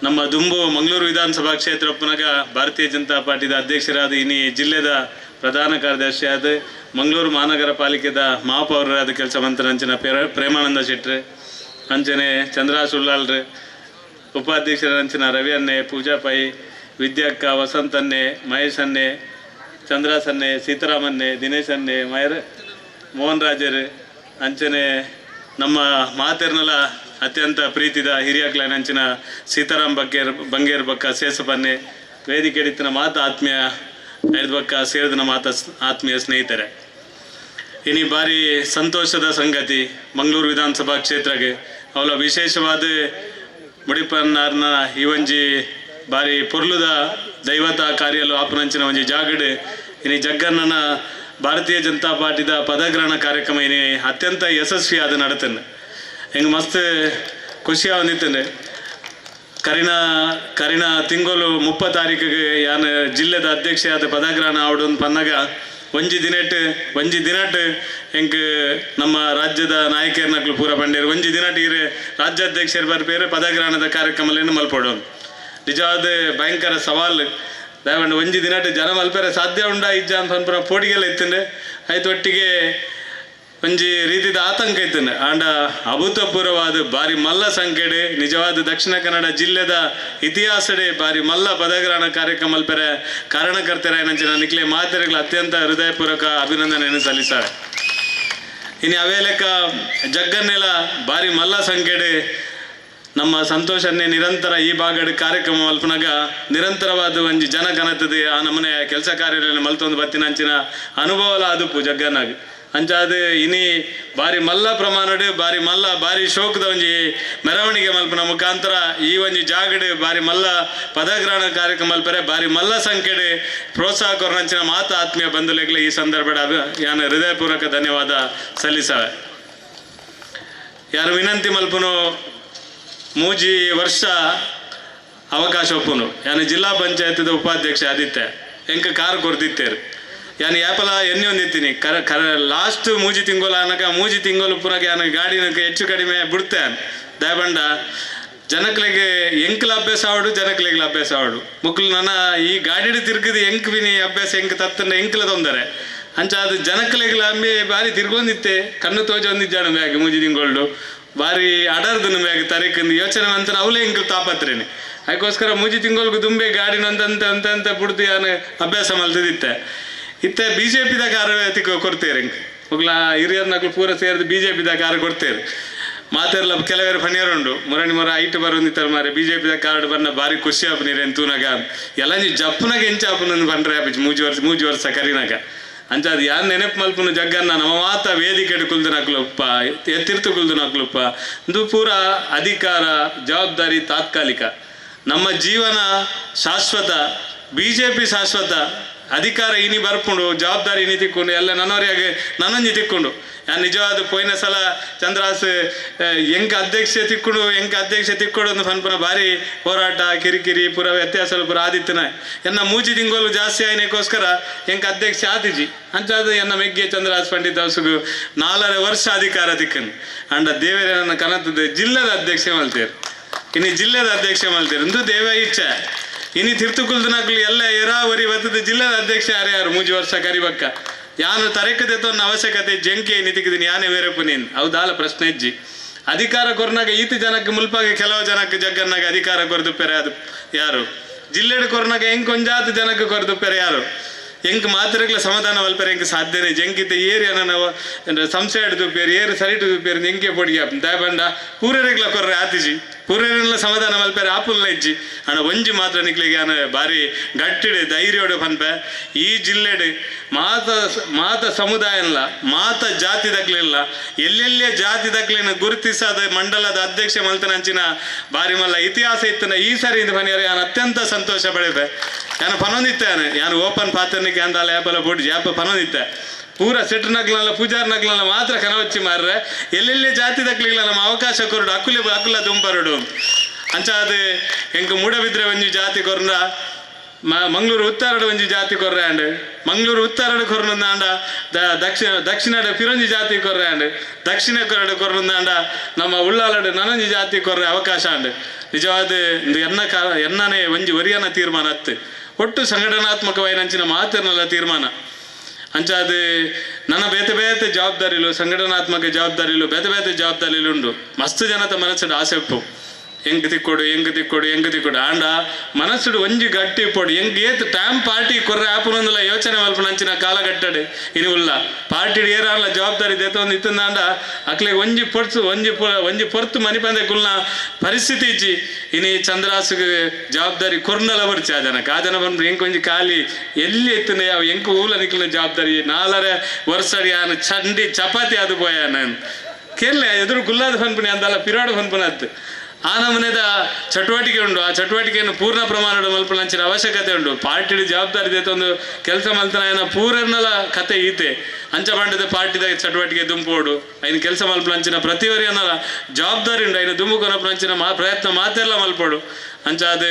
ನಮ್ಮ ದುಂಬು ಮಂಗಳೂರು ವಿಧಾನಸಭಾ ಕ್ಷೇತ್ರ ಪುನಗ ಭಾರತೀಯ ಜನತಾ ಪಾರ್ಟಿದ ಅಧ್ಯಕ್ಷರಾದ ಇನಿ ಜಿಲ್ಲೆದ ಪ್ರಧಾನ ಕಾರ್ಯದರ್ಶಿಯಾದ ಮಂಗಳೂರು ಮಹಾನಗರ ಪಾಲಿಕೆದ ಮಹಾಪೌರರಾದ ಕೆಲಸ ಮಂತ್ರನಂಚಿನ ಪ್ರೇಮಾನಂದ ಶೆಟ್ರು, ಅಂಚನೆ ಚಂದ್ರಾಸ್ ಉಳ್ಳಾಲ್ರು, ಉಪಾಧ್ಯಕ್ಷರಂಚಿನ ರವಿ ಅನ್ನೆ, ಪೂಜಾ ಪೈ, ವಿದ್ಯಾಕ್ಕ, ವಸಂತನ್ನೆ, ಮಹೇಶ್ ಅನ್ನೆ, ಚಂದ್ರಾಸನ್ನೆ, ಸೀತಾರಾಮನ್ನೆ, ದಿನೇಶ್ ಅನ್ನೆ, ಮಯರ್ ಮೋಹನ್ ರಾಜರು, ಅಂಚನೆ ನಮ್ಮ ಮಾತೆರ್ನಲ ಅತ್ಯಂತ ಪ್ರೀತಿದ ಹಿರಿಯಕ್ಲೈನಂಚಿನ ಸೀತಾರಾಮ್ ಬಂಗೇರ್ ಬಕ್ಕ ಸೇಸಪನ್ನೆ, ವೇದಿಕೆ ಹಿಡಿತನ ಮಾತ ಆತ್ಮೀಯ ಐದು ಬಕ್ಕ ಸೇರಿದನ ಮಾತ ಆತ್ಮೀಯ ಸ್ನೇಹಿತರೆ, ಇನಿ ಭಾರಿ ಸಂತೋಷದ ಸಂಗತಿ ಮಂಗಳೂರು ವಿಧಾನಸಭಾ ಕ್ಷೇತ್ರಕ್ಕೆ ಅವಳ ವಿಶೇಷವಾದ ಮುಡಿಪನ್ನಾರ್ನ ಈ ಒಂಜಿ ಭಾರಿ ಪೊರ್ಲುದ ದೈವತ ಕಾರ್ಯಲು ಆಪನಂಚಿನ ಒಂಜಿ ಜಾಗಡೆ ಇನಿ ಜಗ್ಗಣ್ಣನ ಭಾರತೀಯ ಜನತಾ ಪಾರ್ಟಿದ ಪದಗ್ರಹಣ ಕಾರ್ಯಕ್ರಮ ಇನಿ ಅತ್ಯಂತ ಯಶಸ್ವಿಯಾದ ನಡತನೆ. ಹೆಂಗೆ ಮಸ್ತ್ ಖುಷಿ ಆವಂದಿತ್ತನೆ. ಕರಿನ ತಿಂಗಳು 30 ತಾರೀಕಿಗೆ ಯಾನ್ ಜಿಲ್ಲೆದ ಅಧ್ಯಕ್ಷೆಯಾದ ಪದಗ್ರಹಣ ಆವಡೊಂದು ಪನ್ನಗ ಒಂಜಿ ದಿನಟ್ ಹೆಂಗೆ ನಮ್ಮ ರಾಜ್ಯದ ನಾಯಕರ್ನಕ್ಲು ಪೂರ ಬಂಡೇರು ಒಂಜಿ ದಿನಟ್ ಇರೆ ರಾಜ್ಯಾಧ್ಯಕ್ಷರು ಬರ್ಪೇರು ಪದಗ್ರಹಣದ ಕಾರ್ಯಕ್ರಮಲೇನು ಮಲ್ಪಡೋನು. ನಿಜವಾದ ಭಯಂಕರ ಸವಾಲು. ದಯವಂಡ ಒಂಜಿ ದಿನಟ್ ಜನ ಮಲ್ಪೇರೆ ಸಾಧ್ಯ ಉಂಡ ಇಜ್ಜ ಅಂತ ಪನ್ಪುನ ಪೋಡಿಗೆಲ್ಲ ಇತ್ತಂಡೆ ಆಯ್ತು ಒಟ್ಟಿಗೆ ಒಂಜಿ ರೀತಿದ ಆತಂಕ ಇತ್ತಂಡೆ. ಆಂಡ ಅಭೂತಪೂರ್ವವಾದ ಭಾರಿ ಮಲ್ಲ ಸಂಖ್ಯೆಡೆ ನಿಜವಾದ ದಕ್ಷಿಣ ಕನ್ನಡ ಜಿಲ್ಲೆದ ಇತಿಹಾಸಡೆ ಭಾರಿ ಮಲ್ಲ ಪದಗ್ರಹಣ ಕಾರ್ಯಕ್ರಮ ಮಲ್ಪೆರೆ ಕಾರಣಕರ್ತರಾಯನಂಚಿನ ನಿಕ್ಲೆ ಮಾತೆರೆಗಳ ಅತ್ಯಂತ ಹೃದಯಪೂರ್ವಕ ಅಭಿನಂದನೆಯನ್ನು ಸಲ್ಲಿಸಾರೆ. ಇನ್ನು ಅವೇ ಲೆಕ್ಕ ಜಗ್ಗನ್ನೆಲ್ಲ ಭಾರಿ ಮಲ್ಲ ಸಂಖ್ಯೆಡೆ ನಮ್ಮ ಸಂತೋಷನ್ನೇ ನಿರಂತರ ಈ ಭಾಗದ ಕಾರ್ಯಕ್ರಮ ಮಲ್ಪನಾಗ ನಿರಂತರವಾದ ಒಂಜಿ ಜನ ಕನತದೆ ಆ ನಮ್ಮನೆ ಕೆಲಸ ಕಾರ್ಯಗಳಲ್ಲಿ ಮಲ್ತೊಂದು ಬತ್ತಿನಂಚಿನ ಅನುಭವಲ ಅದುಪು ಜಗ್ಗನಾಗ. ಅಂಚಾದ ಇನಿ ಭಾರಿ ಮಲ್ಲ ಪ್ರಮಾಣಡ್ ಭಾರಿ ಮಲ್ಲ ಭಾರಿ ಶೋಕದ ಒಂಜಿ ಮೆರವಣಿಗೆ ಮಲ್ಪನ ಮುಖಾಂತರ ಈ ಒಂಜಿ ಜಾಗಡ್ ಭಾರಿ ಮಲ್ಲ ಪದಗ್ರಹಣ ಕಾರ್ಯಕ್ರಮ ಮಲ್ಪರೆ ಭಾರಿ ಮಲ್ಲ ಸಂಖ್ಯೆಡ್ ಪ್ರೋತ್ಸಾಹ ಕೊರನಂಚಿನ ಮಾತ ಆತ್ಮೀಯ ಬಂಧುಲೆಗ್ಲ ಈ ಸಂದರ್ಭದ ಯಾನ ಹೃದಯಪೂರ್ವಕ ಧನ್ಯವಾದ ಸಲ್ಲಿಸವೆ. ಯಾರು ವಿನಂತಿ ಮಲ್ಪನು ಮೂಜಿ ವರ್ಷ ಅವಕಾಶ ಒಪ್ಪುನು. ಯಾನು ಜಿಲ್ಲಾ ಪಂಚಾಯತ್ದ ಉಪಾಧ್ಯಕ್ಷ ಆದಿತ್ಯ ಎಂಕ ಕಾರ್ ಕೊರ್ದಿತ್ತೇರು. ಯಾನು ಯಾಪಲ ಎಣ್ಣೆ ಒಂದಿತ್ತೀನಿ ಕರ ಕರ ಲಾಸ್ಟ್ ಮೂಜಿ ತಿಂಗಳು ಅನ್ನಕ ಮೂಜಿ ತಿಂಗಳು ಪುನಗ ಯಾನು ಗಾಡಿನ ಹೆಚ್ಚು ಕಡಿಮೆ ಬಿಡ್ತೆ. ದಯಬಂಡ ಜನಕ್ಲೆಗೆ ಎಂಕ್ಲ ಅಭ್ಯಾಸ ಆವಡು ಜನಕ್ಲೆಗ್ಲ ಅಭ್ಯಾಸ ಆವಡು ಮುಕ್ಲು ನನ್ನ ಈ ಗಾಡಿಡು ತಿರ್ಗದು ಎಂಕ್ ಬಿನಿ ಅಭ್ಯಾಸ ಎಂಕ್ ತತ್ತಂಡ ಎಂಕ್ಲ ತೊಂದರೆ. ಅಂಚ ಅದು ಜನಕ್ಲೆಗ್ಲ ಅಂಬಿ ಭಾರಿ ತಿರ್ಗೊಂದಿತ್ತೆ ಕಣ್ಣು ತೋಜ ಒಂದಿದ್ದಾಣ ಬ್ಯಾಗ್ ಮೂಜಿ ತಿಂಗಳು ಭಾರಿ ಅಡರ್ದು ಬ್ಯಾಗ್ ತರೀಕಂದು ಯೋಚನೆ ಅಂತ ಅವಲೇ ಎಂಕ್ಲು ತಾಪತ್ರೇನೆ. ಅದಕ್ಕೋಸ್ಕರ ಮೂಜಿ ತಿಂಗಳಿಗೆ ದುಂಬೆ ಗಾಡಿನ ಅಂತಂತ ಅಂತ ಬಿಡ್ದು ಯಾನು ಅಭ್ಯಾಸ ಮಲ್ತದಿತ್ತೆ. ಇತ್ತೆ ಬಿ ಜೆ ಪಿದ ಕಾರ ತಿಕ್ಕ ಕೊಡ್ತೇರೆ ಮುಗ್ಲ ಹಿರಿಯರ್ನಕ್ಲು ಪೂರ ಸೇರಿದು ಬಿ ಜೆ ಪಿದ ಕಾರ ಕೊಡ್ತೇರು. ಮಾತೆರ್ಲ ಕೆಲವರು ಫಣಿಯರುಂಡು ಮುರಣಿ ಮೊರ ಐಟ್ ಬರೋಂದಿತ್ತಾರೆ ಮಾರೆ ಬಿ ಜೆ ಪಿದ ಕಾರ್ಡ್ ಬನ್ನ ಭಾರಿ ಖುಷಿ ಆಪುನೀರೇನು ತೂನಾಗ ಎಲ್ಲ ಜಪ್ಪುನಾಗ ಎಂಚ ಆಪುನಂದು ಪಂಡ್ರೆ ಆಪಿಚ್ ಮೂಜಿ ವರ್ಷ ಕರಿನಾಗ. ಅಂಚ ಅದು ಯಾರು ನೆನಪು ಮಲ್ಪುನು ಜಗ್ಗನ್ನ ನಮ್ಮ ಮಾತ ವೇದಿಕೆ ಕುಲ್ದು ನಕ್ಲುಪ್ಪ ಎತ್ತಿರ್ತು ಕುಲ್ದು ನಕ್ಲುಪ್ಪ ಇದು ಪೂರ ಅಧಿಕಾರ ಜವಾಬ್ದಾರಿ ತಾತ್ಕಾಲಿಕ, ನಮ್ಮ ಜೀವನ ಶಾಶ್ವತ, ಬಿ ಜೆ ಪಿ ಶಾಶ್ವತ, ಅಧಿಕಾರ ಇನಿ ಬರ್ಪುಂಡು ಜವಾಬ್ದಾರಿ ಇನಿ ತಿಕ್ಕೊಂಡು ಎಲ್ಲ ನನ್ನವರಿಯಾಗೆ ನನ್ನೊಂಜಿ ತಿಕ್ಕೊಂಡು. ಯಾನ್ ನಿಜವಾದ ಪೋಯಿನ ಸಲ ಚಂದ್ರಾಸ್ ಎಂಕ ಅಧ್ಯಕ್ಷ ತಿಕ್ಕೊಂಡು ಎಂಕ ಅಧ್ಯಕ್ಷ ತಿಕ್ಕೊಡು ಒಂದು ಪನ್ಪುನ ಭಾರಿ ಹೋರಾಟ ಕಿರಿಕಿರಿ ಪೂರ ವ್ಯತ್ಯಾಸ ಪೂರ ಆದಿತ್ತನ ಎನ್ನ ಮೂಜಿ ತಿಂಗಳು ಜಾಸ್ತಿ ಆಯ್ನಕ್ಕೋಸ್ಕರ ಎಂಕ ಅಧ್ಯಕ್ಷ ಆತಿಜಿ. ಅಂಚಾದ ಎನ್ನ ಮೆಗ್ಗೆ ಚಂದ್ರಾಸ್ ಪಂಡಿತ್ ಹೌಸ್ಗು 4.5 ವರ್ಷ ಅಧಿಕಾರ ತಿಕ್ಕನು. ಅಂಡ ದೇವರೇ ನನ್ನ ಕನತದ ಜಿಲ್ಲೆದ ಅಧ್ಯಕ್ಷ ಮಲ್ತೇರು ಇನ್ನು ಜಿಲ್ಲೆದ ಅಧ್ಯಕ್ಷ ಮಲ್ತೇರು ಇಂದು ದೇವ ಇಚ್ಛೆ. ಇನಿ ತಿರ್ತುಕುಲ್ದನಕ್ಲು ಎಲ್ಲ ಎರಾವರಿ ಬತ್ತದ ಜಿಲ್ಲೆದ ಅಧ್ಯಕ್ಷ ಯಾರ್ಯಾರು ಮೂಜಿ ವರ್ಷ ಕರಿಬಕ್ಕ ಯಾನು ತರಕತೆ ತನ್ನ ಅವಶ್ಯಕತೆ ಜಂಕೆ ನಿತಿಕಿದ್ದೀನಿ ಯಾನೇ ಬೇರೆ ಪುನೀನ್ ಹೌದಾಲ ಪ್ರಶ್ನೆ ಇಜ್ಜಿ. ಅಧಿಕಾರ ಕೊರ್ನಾಗ ಈತ ಜನಕ್ಕೆ ಮುಲ್ಪಾಗ ಕೆಲವು ಜನಕ್ಕೆ ಜಗ್ಗನ್ನಾಗ ಅಧಿಕಾರ ಕೊರ್ದುಪ್ಪೆರೆ ಅದು ಯಾರು ಜಿಲ್ಲೆಡ್ ಕೊರ್ನಾಗ ಎಂಕ್ ಒಂಜಾತ ಜನಕ್ಕೆ ಕೊರ್ದುಪ್ಪೆರೆ ಯಾರು ಎಂಕ್ ಮಾತ್ರಗಳ ಸಮಾಧಾನ ಮಲ್ಪೆರೆ ಎಂಕ್ ಸಾಧ್ಯನೇ ಜಂಕಿತ ಏರಿ ನಾವು ಸಂಶಯ ಹಿಡಿದು ಏರು ಸರಿ ಹಿಡಿದು ಎಂಕೆ ಪೊಡಿಗೆ ದಯಬಂಡ ಪೂರರೆಗ್ಲ ಕೊರ್ರೆ ಆತಿಜಿ ಪೂರರೆಲ್ಲ ಸಮಾಧಾನ ಮಲ್ಪೆರೆ ಆಪುಲ್ಲ ಇಜ್ಜಿ ಅಣ್ಣ ಒಂಜಿ ಮಾತ್ರ ನಿಕ್ಲಿಗೆ ಆನ ಭಾರಿ ಗಟ್ಟಿಡೆ ಧೈರ್ಯೋಡು ಪನ್ಪೆ ಈ ಜಿಲ್ಲೆಡ್ ಮಾತ ಮಾತ ಸಮುದಾಯ ಇಲ್ಲ ಮಾತ ಜಾತಿ ದಕ್ಲಿಲ್ಲ ಎಲ್ಲೆಲ್ಲೇ ಜಾತಿ ದಕ್ಲಿನ ಗುರುತಿಸಾದ ಮಂಡಲದ ಅಧ್ಯಕ್ಷ ಮಲ್ತನಂಚಿನ ಭಾರಿ ಮಲ್ಲ ಇತಿಹಾಸ ಇತ್ತನ ಈ ಸರಿ ಇಂದು ಪನಿಯರೆ ಯಾನ್ ಅತ್ಯಂತ ಸಂತೋಷ ಪಡೆಪೆ ಯಾನು ಪನೊಂದಿತ್ತಾನೆ ಯಾನು ಓಪನ್ ಪಾತ್ರನಿಗೆ ಅಂದಾಲ ಯಾಪಲ ಬೋಡಿ ಯಾಪ ಪನೊಂದಿತ್ತೆ ಪೂರ ಸೆಟ್ರನಗ್ಲಲ್ಲ ಪೂಜಾರ್ನಗ್ಲಲ್ಲ ಮಾತ್ರ ಕನವಚ್ಚಿ ಮಾರ್ರೆ ಎಲ್ಲೆಲ್ಲೇ ಜಾತಿ ದಕ್ಲಿಗ್ಲ ನಮ್ಮ ಅವಕಾಶ ಕೊರಡು ಅಕುಲೆ ಅಕುಲ ದುಂಪರಡು ಅಂಚಾದ ಎಂಕ್ ಮೂಡಬಿದ್ರೆ ಒಂಜಿ ಜಾತಿ ಕೊರ್ನ ಮಂಗಳೂರು ಉತ್ತರಡು ಒಂಜಿ ಜಾತಿ ಕೊರ್ರೆ ಅಂಡ್ ಮಂಗಳೂರು ಉತ್ತರಡು ಕೊರ್ನಂದಾಂಡ ದಕ್ಷಿಣ ದಕ್ಷಿಣಡು ಫಿರಂಜಿ ಜಾತಿ ಕೊರ್ರೆ ಅಂಡ್ ದಕ್ಷಿಣ ಕೊರಡು ಕೊರ್ನಂದಾಂಡ ನಮ್ಮ ಉಳ್ಳಾಲಡು ನನೊಂಜಿ ಜಾತಿ ಕೊರ್ರೆ ಅವಕಾಶ ಅಂಡ್ ನಿಜವಾದ ಎನ್ನ ಎನ್ನನೇ ಒಂಜಿ ಒರಿಯನ ತೀರ್ಮಾನ ಅತ್ತು ಒಟ್ಟು ಸಂಘಟನಾತ್ಮಕವಾಯಿನಂಚಿನ ಮಾತಿರ್ನಲ್ಲ ತೀರ್ಮಾನ ಅಂಚಾದ ನನ್ನ ಬೇತೆ ಬೇತೆ ಜವಾಬ್ದಾರಿಲು ಸಂಘಟನಾತ್ಮಕ ಜವಾಬ್ದಾರಿಲು ಬೇತೆ ಬೇತೆ ಜವಾಬ್ದಾರಿಲು ಉಂಡು ಮಸ್ತ್ ಜನತ ಮನಸ್ಸುಡು ಆಸೆ ಉಪ್ಪು ಎಂಗ್ ತಿಕ್ಕೊಡು ಎಂಗ್ ತಿಕ್ಕೊಡು ಎಂಗ್ ತಿಕ್ಕೊಡು ಆಂಡ ಮನಸ್ಸುಡು ಒಂಜಿ ಗಟ್ಟಿ ಇಪ್ಪೊಡು ಎಂಗ್ ಏತ್ ಟೈಮ್ ಪಾರ್ಟಿ ಕೊರ್ರೆ ಆಪುನೊಂದುಲ ಯೋಚನೆ ಮಲ್ಪುನಂಚಿನ ಕಾಲಘಟ್ಟಡು ಇನಿ ಉಲ್ಲ ಪಾರ್ಟಿ ಏರಾಲ ಜವಾಬ್ದಾರಿ ದೇತೊಂದು ಇತ್ತಂದಾಂಡ ಅಕ್ಲೆಗ್ ಒಂಜಿ ಪೊರ್ತು ಒಂಜಿ ಒಂಜಿ ಪೊರ್ತು ಮನಿಪಂದೆ ಕುಲ್ನ ಪರಿಸ್ಥಿತಿ ಇಜ್ಜಿ ಇನಿ ಚಂದ್ರಾಸುಗೆ ಜವಾಬ್ದಾರಿ ಕೊರ್ನಲ ಬರ್ಚಿ ಆ ಜನಕ್ಕೆ ಆ ಜನ ಬಂದ್ರೆ ಎಂಕ್ ಒಂಜಿ ಖಾಲಿ ಎಲ್ಲಿ ಎತ್ತನೆ ಅವು ಎಂಕ್ ಊಲ ನಿಕ್ಲಿನ ಜವಾಬ್ದಾರಿ 4.5 ವರ್ಷಡಿ ಆನ ಚಂಡಿ ಚಪಾತಿ ಅದು ಪೋಯ ನಾನು ಕೇಳಲೆ ಎದುರು ಗುಲ್ಲಾದ ಫನ್ಪುನಿ ಅಂದಲ್ಲ ಪಿರಾಡು ಫನ್ಪುನತ್ತು ಆ ನಮೂನೆದ ಚಟುವಟಿಕೆ ಉಂಡು ಆ ಚಟುವಟಿಕೆಯನ್ನು ಪೂರ್ಣ ಪ್ರಮಾಣದ ಮಲ್ಪುನಂಚಿನ ಅವಶ್ಯಕತೆ ಉಂಡು ಪಾರ್ಟಿಡ್ ಜವಾಬ್ದಾರಿ ಒಂದು ಕೆಲಸ ಮಲ್ತನ ಪೂರ್ಣಲ ಕತೆ ಈತೆ ಅಂಚ ಬಂಡದ ಪಾರ್ಟಿದ ಚಟುವಟಿಕೆ ದುಂಪೋಡು ಐನ ಕೆಲಸ ಮಲ್ಪುನಂಚಿನ ಪ್ರತಿವರಿಯನ್ನಲ ಜವಾಬ್ದಾರಿ ಉಂಡು ಐನ ದುಂಬು ಕೊನಪುನಂಚಿನ ಪ್ರಯತ್ನ ಮಾತೆಲ್ಲ ಮಲ್ಪೋಡು ಅಂಚಾದ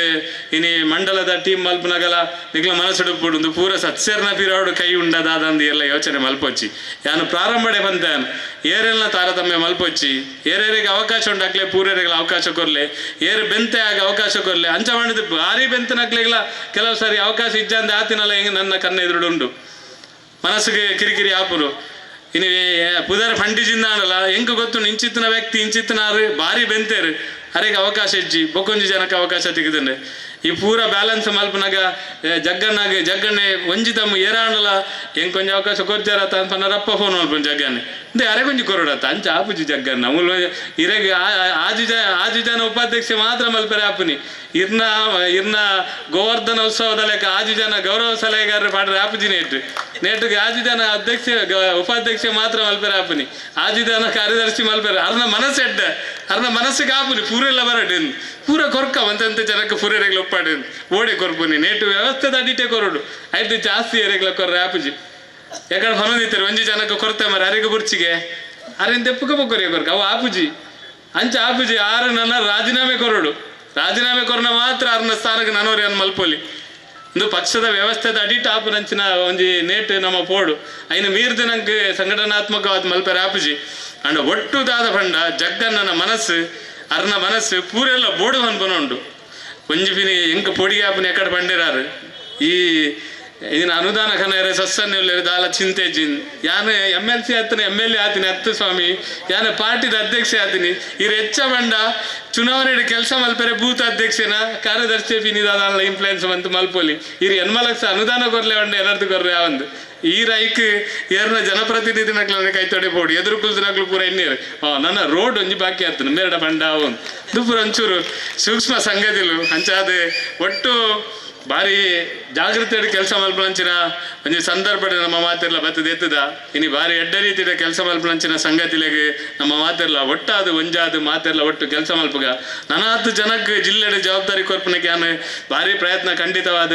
ಇನಿ ಮಂಡಲದ ಟೀಮ್ ಮಲ್ಪುನಗಲ ನಿಗ್ಲ ಮನಸ್ಸುಡುಪುಡು ಒಂದು ಪೂರ ಸತ್ಸರ್ನ ಪಿರಾಡು ಕೈ ಉಂಡದಾದಂದು ಎಲ್ಲ ಯೋಚನೆ ಮಲ್ಪೊಚ್ಚಿ ಯಾನು ಪ್ರಾರಂಭಡೆ ಬಂತಾನು ಏರೆಲ್ಲ ತಾರತಮ್ಯ ಮಲ್ಪೊಚ್ಚಿ ಏರೇರಿಗೆ ಅವಕಾಶ ಉಂಡಾಕ್ಲೆ ಪೂರೇರಿಗೆ ಅವಕಾಶ ಕೊರ್ಲೆ ಏರು ಬೆಂತೆ ಆಗ ಅವಕಾಶ ಕೊರ್ಲೆ ಅಂಚ ಮಾಡಿದ ಭಾರಿ ಬೆಂತನಕ್ಲೆಗ್ಲ ಕೆಲವು ಸಾರಿ ಅವಕಾಶ ಇಜ್ಜಂದೆ ಆತಿನಲ್ಲ ಹೆಂಗೆ ನನ್ನ ಕಣ್ಣ ಎದುರುಡುಂಡು ಮನಸ್ಸಿಗೆ ಕಿರಿಕಿರಿ ಆಪುರು ಇನ್ನು ಪುದರ ಫಂಡಿಜಿಂದ ಆಡಲ್ಲ ಹೆಂಗೆ ಗೊತ್ತು ಇಂಚಿತ್ತಿನ ವ್ಯಕ್ತಿ ಇಂಚಿತ್ತಿನಾರು ಭಾರಿ ಬೆಂತೇರು ಅರೆಗೆ ಅವಕಾಶ ಇಜ್ಜಿ ಬೊಕ್ಕೊಂಜಿ ಜನಕ್ಕೆ ಅವಕಾಶ ತೆಗೆದಂಡೆ ಈ ಪೂರ ಬ್ಯಾಲೆನ್ಸ್ ಮಲ್ಪನಾಗ ಜಗ್ಗಣ್ಣಾಗ ಜಗ್ಗಣ್ಣೆ ಒಂಜಿ ತಮ್ಮ ಏರಾಣಲ ಹೆಂಗೆ ಕೊಂಚ ಅವಕಾಶ ಕೊರ್ಚಾರತ್ತ ಅಂತ ರಪ್ಪ ಫೋನ್ ಮಲ್ಪನ್ ಜಗ್ಗಣ್ಣೆ ಅಂದ್ರೆ ಅರೆ ಕೊಂಚ ಕೊರಡತ್ತ ಅಂಚ ಆಪುಜಿ ಜಗ್ಗಣ್ಣ ಮೂಲ ಇರೆಗೆ ಆಜು ಜನ ಆಜು ಜನ ಉಪಾಧ್ಯಕ್ಷ ಮಾತ್ರ ಮಲ್ಪರೆ ಆಪುನಿ ಇರ್ನ ಇರ್ನ ಗೋವರ್ಧನ ಉತ್ಸವದ ಲೆಕ್ಕ ಆಜು ಜನ ಗೌರವ ಸಲಹೆಗಾರರು ಪಾಡ್ರೆ ಆಪುಜಿ ನೇಟ್ ನೇಟಿಗೆ ಆಜು ಜನ ಅಧ್ಯಕ್ಷ ಉಪಾಧ್ಯಕ್ಷ ಮಾತ್ರ ಮಲ್ಪರೆ ಆಪುನಿ ಆಜು ಜನ ಕಾರ್ಯದರ್ಶಿ ಮಲ್ಪರೆ ಅರ್ನ ಮನಸ್ಸು ಎಡ್ಡ ಅರ್ನ ಮನಸ್ಸಿಗೆ ಆಪುನಿ ಪೂರೆಲ್ಲ ಬರಡು ಪೂರ ಕೊರ್ಕ ಒಂತಂತ ಜನಕ್ಕೆ ಪೂರೆರೆಗ್ಲ ಒಪ್ಪಾಡು ಓಡೆ ಕೊರ್ಪುನಿ ನೇಟು ವ್ಯವಸ್ಥೆದ ಅಡಿಟೆ ಕೊರಡು ಆಯ್ತು ಜಾಸ್ತಿ ಎರೆಗ್ಲ ಕೊರ್ರೆ ಆಪುಜಿ ಯಾಕಂದ್ರೆ ಹೊನದಿತ್ತಾರೆ ಒಂಜಿ ಜನಕ್ಕೆ ಕೊರತೆ ಮರ ಅರೆಗೆ ಬುರ್ಚಿಗೆ ಅರೆನ್ ತೆಪ್ಪುಕ ಬೊಕೊರಿ ಕೊರ್ಕ ಅವು ಆಪುಜಿ ಅಂಚ ಆಪುಜಿ ಆರು ನನ್ನ ರಾಜೀನಾಮೆ ಕೊರಡು ರಾಜೀನಾಮೆ ಕೊರನ ಮಾತ್ರ ಅರ್ನ ಸ್ಥಾನಕ್ಕೆ ನನೋರಿ ಅನ್ ಮಲ್ಪೊಲಿ ಒಂದು ಪಕ್ಷದ ವ್ಯವಸ್ಥೆದ ಅಡಿಟ್ ಆಪುನಂಚಿನ ಒಂಜಿ ನೇಟ್ ನಮ್ಮ ಪೋಡು ಐನು ಮೀರ್ದು ನಂಗೆ ಸಂಘಟನಾತ್ಮಕವಾದ ಮಲ್ಪೆರೆ ಆಪುಜಿ ಅಂಡ ಒಟ್ಟು ದಾದ ಪಂಡ ಜಗ್ಗಣ್ಣನ ಮನಸ್ಸು ಅರ್ನ ಮನಸ್ಸು ಪೂರೆಲ್ಲ ಬೋಡು ಅನ್ಪನ ಉಂಡು ಒಂಜಿ ಪಿನಿ ಎಂಕ್ ಪೊಡಿಗೆ ಆಪುನ ಎಕಡೆ ಪಂಡಿರಾರು ಈ ಇದನ್ನ ಅನುದಾನ ಕನರೆ ಸಸ್ಸನ್ನುಲ್ಲೇರು ದಾಲ ಚಿಂತೆ ಜಿನ್ ಯಾನು ಎಮ್ ಎಲ್ ಸಿ ಆತನ ಎಮ್ ಎಲ್ ಎ ಆತೀನಿ ಹತ್ತು ಸ್ವಾಮಿ ಯಾನು ಪಾರ್ಟಿದ ಅಧ್ಯಕ್ಷ ಆತೀನಿ ಇರ್ ಹೆಚ್ಚ ಬಂಡ ಚುನಾವಣೆ ಕೆಲಸ ಮಲ್ಪೆರೆ ಬೂತ್ ಅಧ್ಯಕ್ಷನ ಕಾರ್ಯದರ್ಶಿ ಪಿನಿದಾದ ಇನ್ಫ್ಲುಯೆನ್ಸ್ ಬಂತು ಮಲ್ಪೊಲಿ ಇರ್ ಎನ್ಮಲಕ್ಷ ಅನುದಾನ ಕೊರ್ಲೆ ಬಂಡ ಏನಾದ್ರು ಕೊರ್ರೆ ಒಂದು ಈ ರೈಕ್ ಏರ್ನ ಜನಪ್ರತಿನಿಧಿ ನಕ್ಲನೆ ಕೈ ತೊಡೆ ಪೋಡು ಎದುರು ಕುಲ್ದು ಪೂರ ಎಣ್ಣೀರು ನನ್ನ ರೋಡ್ ಒಂಜಿ ಬಾಕಿ ಆತನು ಮೇರಡ ಬಂಡ ಅವನು ದುಪುರ ಒಂಚೂರು ಸೂಕ್ಷ್ಮ ಸಂಗತಿಲು ಅಂಚಾದ ಒಟ್ಟು ಭಾರಿ ಜಾಗೃತಿ ಕೆಲಸ ಮಲ್ಪನಂಚಿನ ಒಂಜಿ ಸಂದರ್ಭ ನಮ್ಮ ಮಾತಿರ್ಲ ಬತ್ತದ ಎತ್ತದ ಇನಿ ಭಾರಿ ಎಡ್ಡ ರೀತಿಯ ಕೆಲಸ ಮಲ್ಪನಂಚಿನ ಸಂಗತಿಲೆಗೆ ನಮ್ಮ ಮಾತಿರ್ಲ ಒಟ್ಟಾದ ಒಂಜಾದ ಮಾತಿರ್ಲ ಒಟ್ಟು ಕೆಲಸ ಮಲ್ಪಗ ನನಾತ್ ಜನಕ್ಕೆ ಜಿಲ್ಲೆಡೆ ಜವಾಬ್ದಾರಿ ಕೊರ್ಪನಕ್ಕೆ ಯಾನು ಭಾರಿ ಪ್ರಯತ್ನ ಖಂಡಿತವಾದ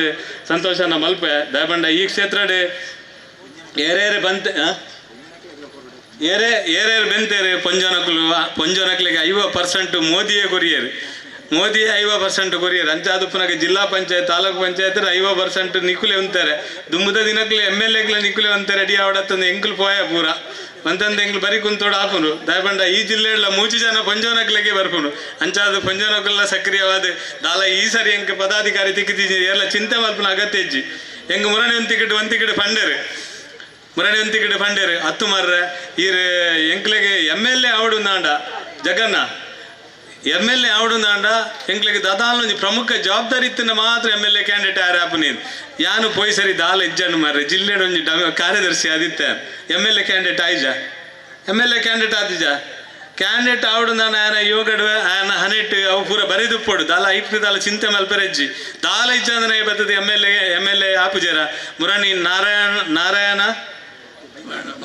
ಸಂತೋಷನ ಮಲ್ಪೆ ದಯಬಂಡ ಈ ಕ್ಷೇತ್ರಡೆ ಏರೇರೆ ಬಂತೆ ಏರೇ ಏರೇರು ಬೆಂತೇರು ಪೊಂಜೋನಕ್ಲು ಪೊಂಜೋನಕ್ಲಿಗೆ 50% ಮೋದಿಯೇ ಕೊರಿಯರು ಮೋದಿ 50% ಕೊರಿಯರ್ ಅಂಚಾದುಪ್ಪನಾಗ ಜಿಲ್ಲಾ ಪಂಚಾಯತ್ ತಾಲೂಕು ಪಂಚಾಯತ್ 50% ನಿಕುಲೆ ಅಂತಾರೆ ದುಮ್ಮದ ದಿನಕ್ಲೆ ಎಮ್ ಎಲ್ ಎಗ್ಲ ನಿಕುಲೆ ಅಂತಾರೆ ರೆಡಿ ಆವಡತ್ತಂದು ಎಂಕುಲು ಪೋಯ ಪೂರ ಅಂತಂದು ಎಂಕ್ಲು ಬರಿ ಕುಂತೋಡು ಆಪುನು ದಯಬಂಡ ಈ ಜಿಲ್ಲೆಗಳ ಮೂಜಿ ಜನ ಪೊಂಜೋನಕ್ಲೆಗೆ ಬರ್ಪುನು ಅಂಚಾದ ಪೊಂಜೋನಕ್ಲೆಲ್ಲ ಸಕ್ರಿಯವಾದ ದಾಲ ಈ ಸರಿ ಎಂಕ್ ಪದಾಧಿಕಾರಿ ತಿಕ್ಕಿದ್ದೀ ಎಲ್ಲ ಚಿಂತೆ ಮಲ್ಪುನ ಅಗತ್ಯ ಇಜ್ಜಿ ಎಂಕ್ ಮುರಣಿ ಒಂದು ಟಿಕೆಟ್ ಒಂದು ಟಿಕೆಟ್ ಫಂಡರು ಮುರಣಿ ಒಂದು ಟಿಕೆಟ್ ಫಂಡರು ಹತ್ತು ಮಾರ್ರೆ ಈರ್ ಎಂಕ್ಲೆಗೆ ಎಮ್ ಎಲ್ ಎ ಅವಡು ನಾಂಡ ಜಗನ್ನ ಎಮ್ ಎಲ್ ಎ ಆವಡುಂದಾಂಡ ಎಂಕ್ಲೆಗ್ ದಾದಾಲೊಂಜಿ ಪ್ರಮುಖ ಜವಾಬ್ದಾರಿ ಇತ್ತಿನ ಮಾತ್ರ ಎಮ್ ಎಲ್ ಎ ಕ್ಯಾಂಡಿಡೇಟ್ ಆರೆ ಆಪುನಿ. ಯಾನು ಪೋಯ್ ಸರಿ ದಾಲ ಇಜ್ಜಂಡು ಮಾರ್ರೆ, ಜಿಲ್ಲೆಡ್ ಒಂಜಿ ಕಾರ್ಯದರ್ಶಿ ಆದಿತ್ತೆ, ಎಮ್ ಎಲ್ ಎ ಕ್ಯಾಂಡಿಡೇಟ್ ಆಯ್ಜ, ಎಮ್ ಎಲ್ ಎ ಕ್ಯಾಂಡಿಡೇಟ್ ಆದಿಜ. ಕ್ಯಾಂಡಿಡೇಟ್ ಆವಡುಂದಾಂಡ ಆಯನ ಯೋಗಡುವೆ ಆಯನ ಹನೆಟ್ ಅವು ಪೂರ ಬರೆದುಪ್ಪೊಡು, ದಾಲ ಐಟ್ ದಾಲ ಚಿಂತೆ ಮಲ್ಪೆರೆಜ್ಜಿ, ದಾಲ ಇಜ್ಜಂದನೆ ಬತ್ತದ ಎಮ್ ಎಲ್ ಎ ಆಪುಜೆರ. ಮುರಣಿ ನಾರಾಯಣ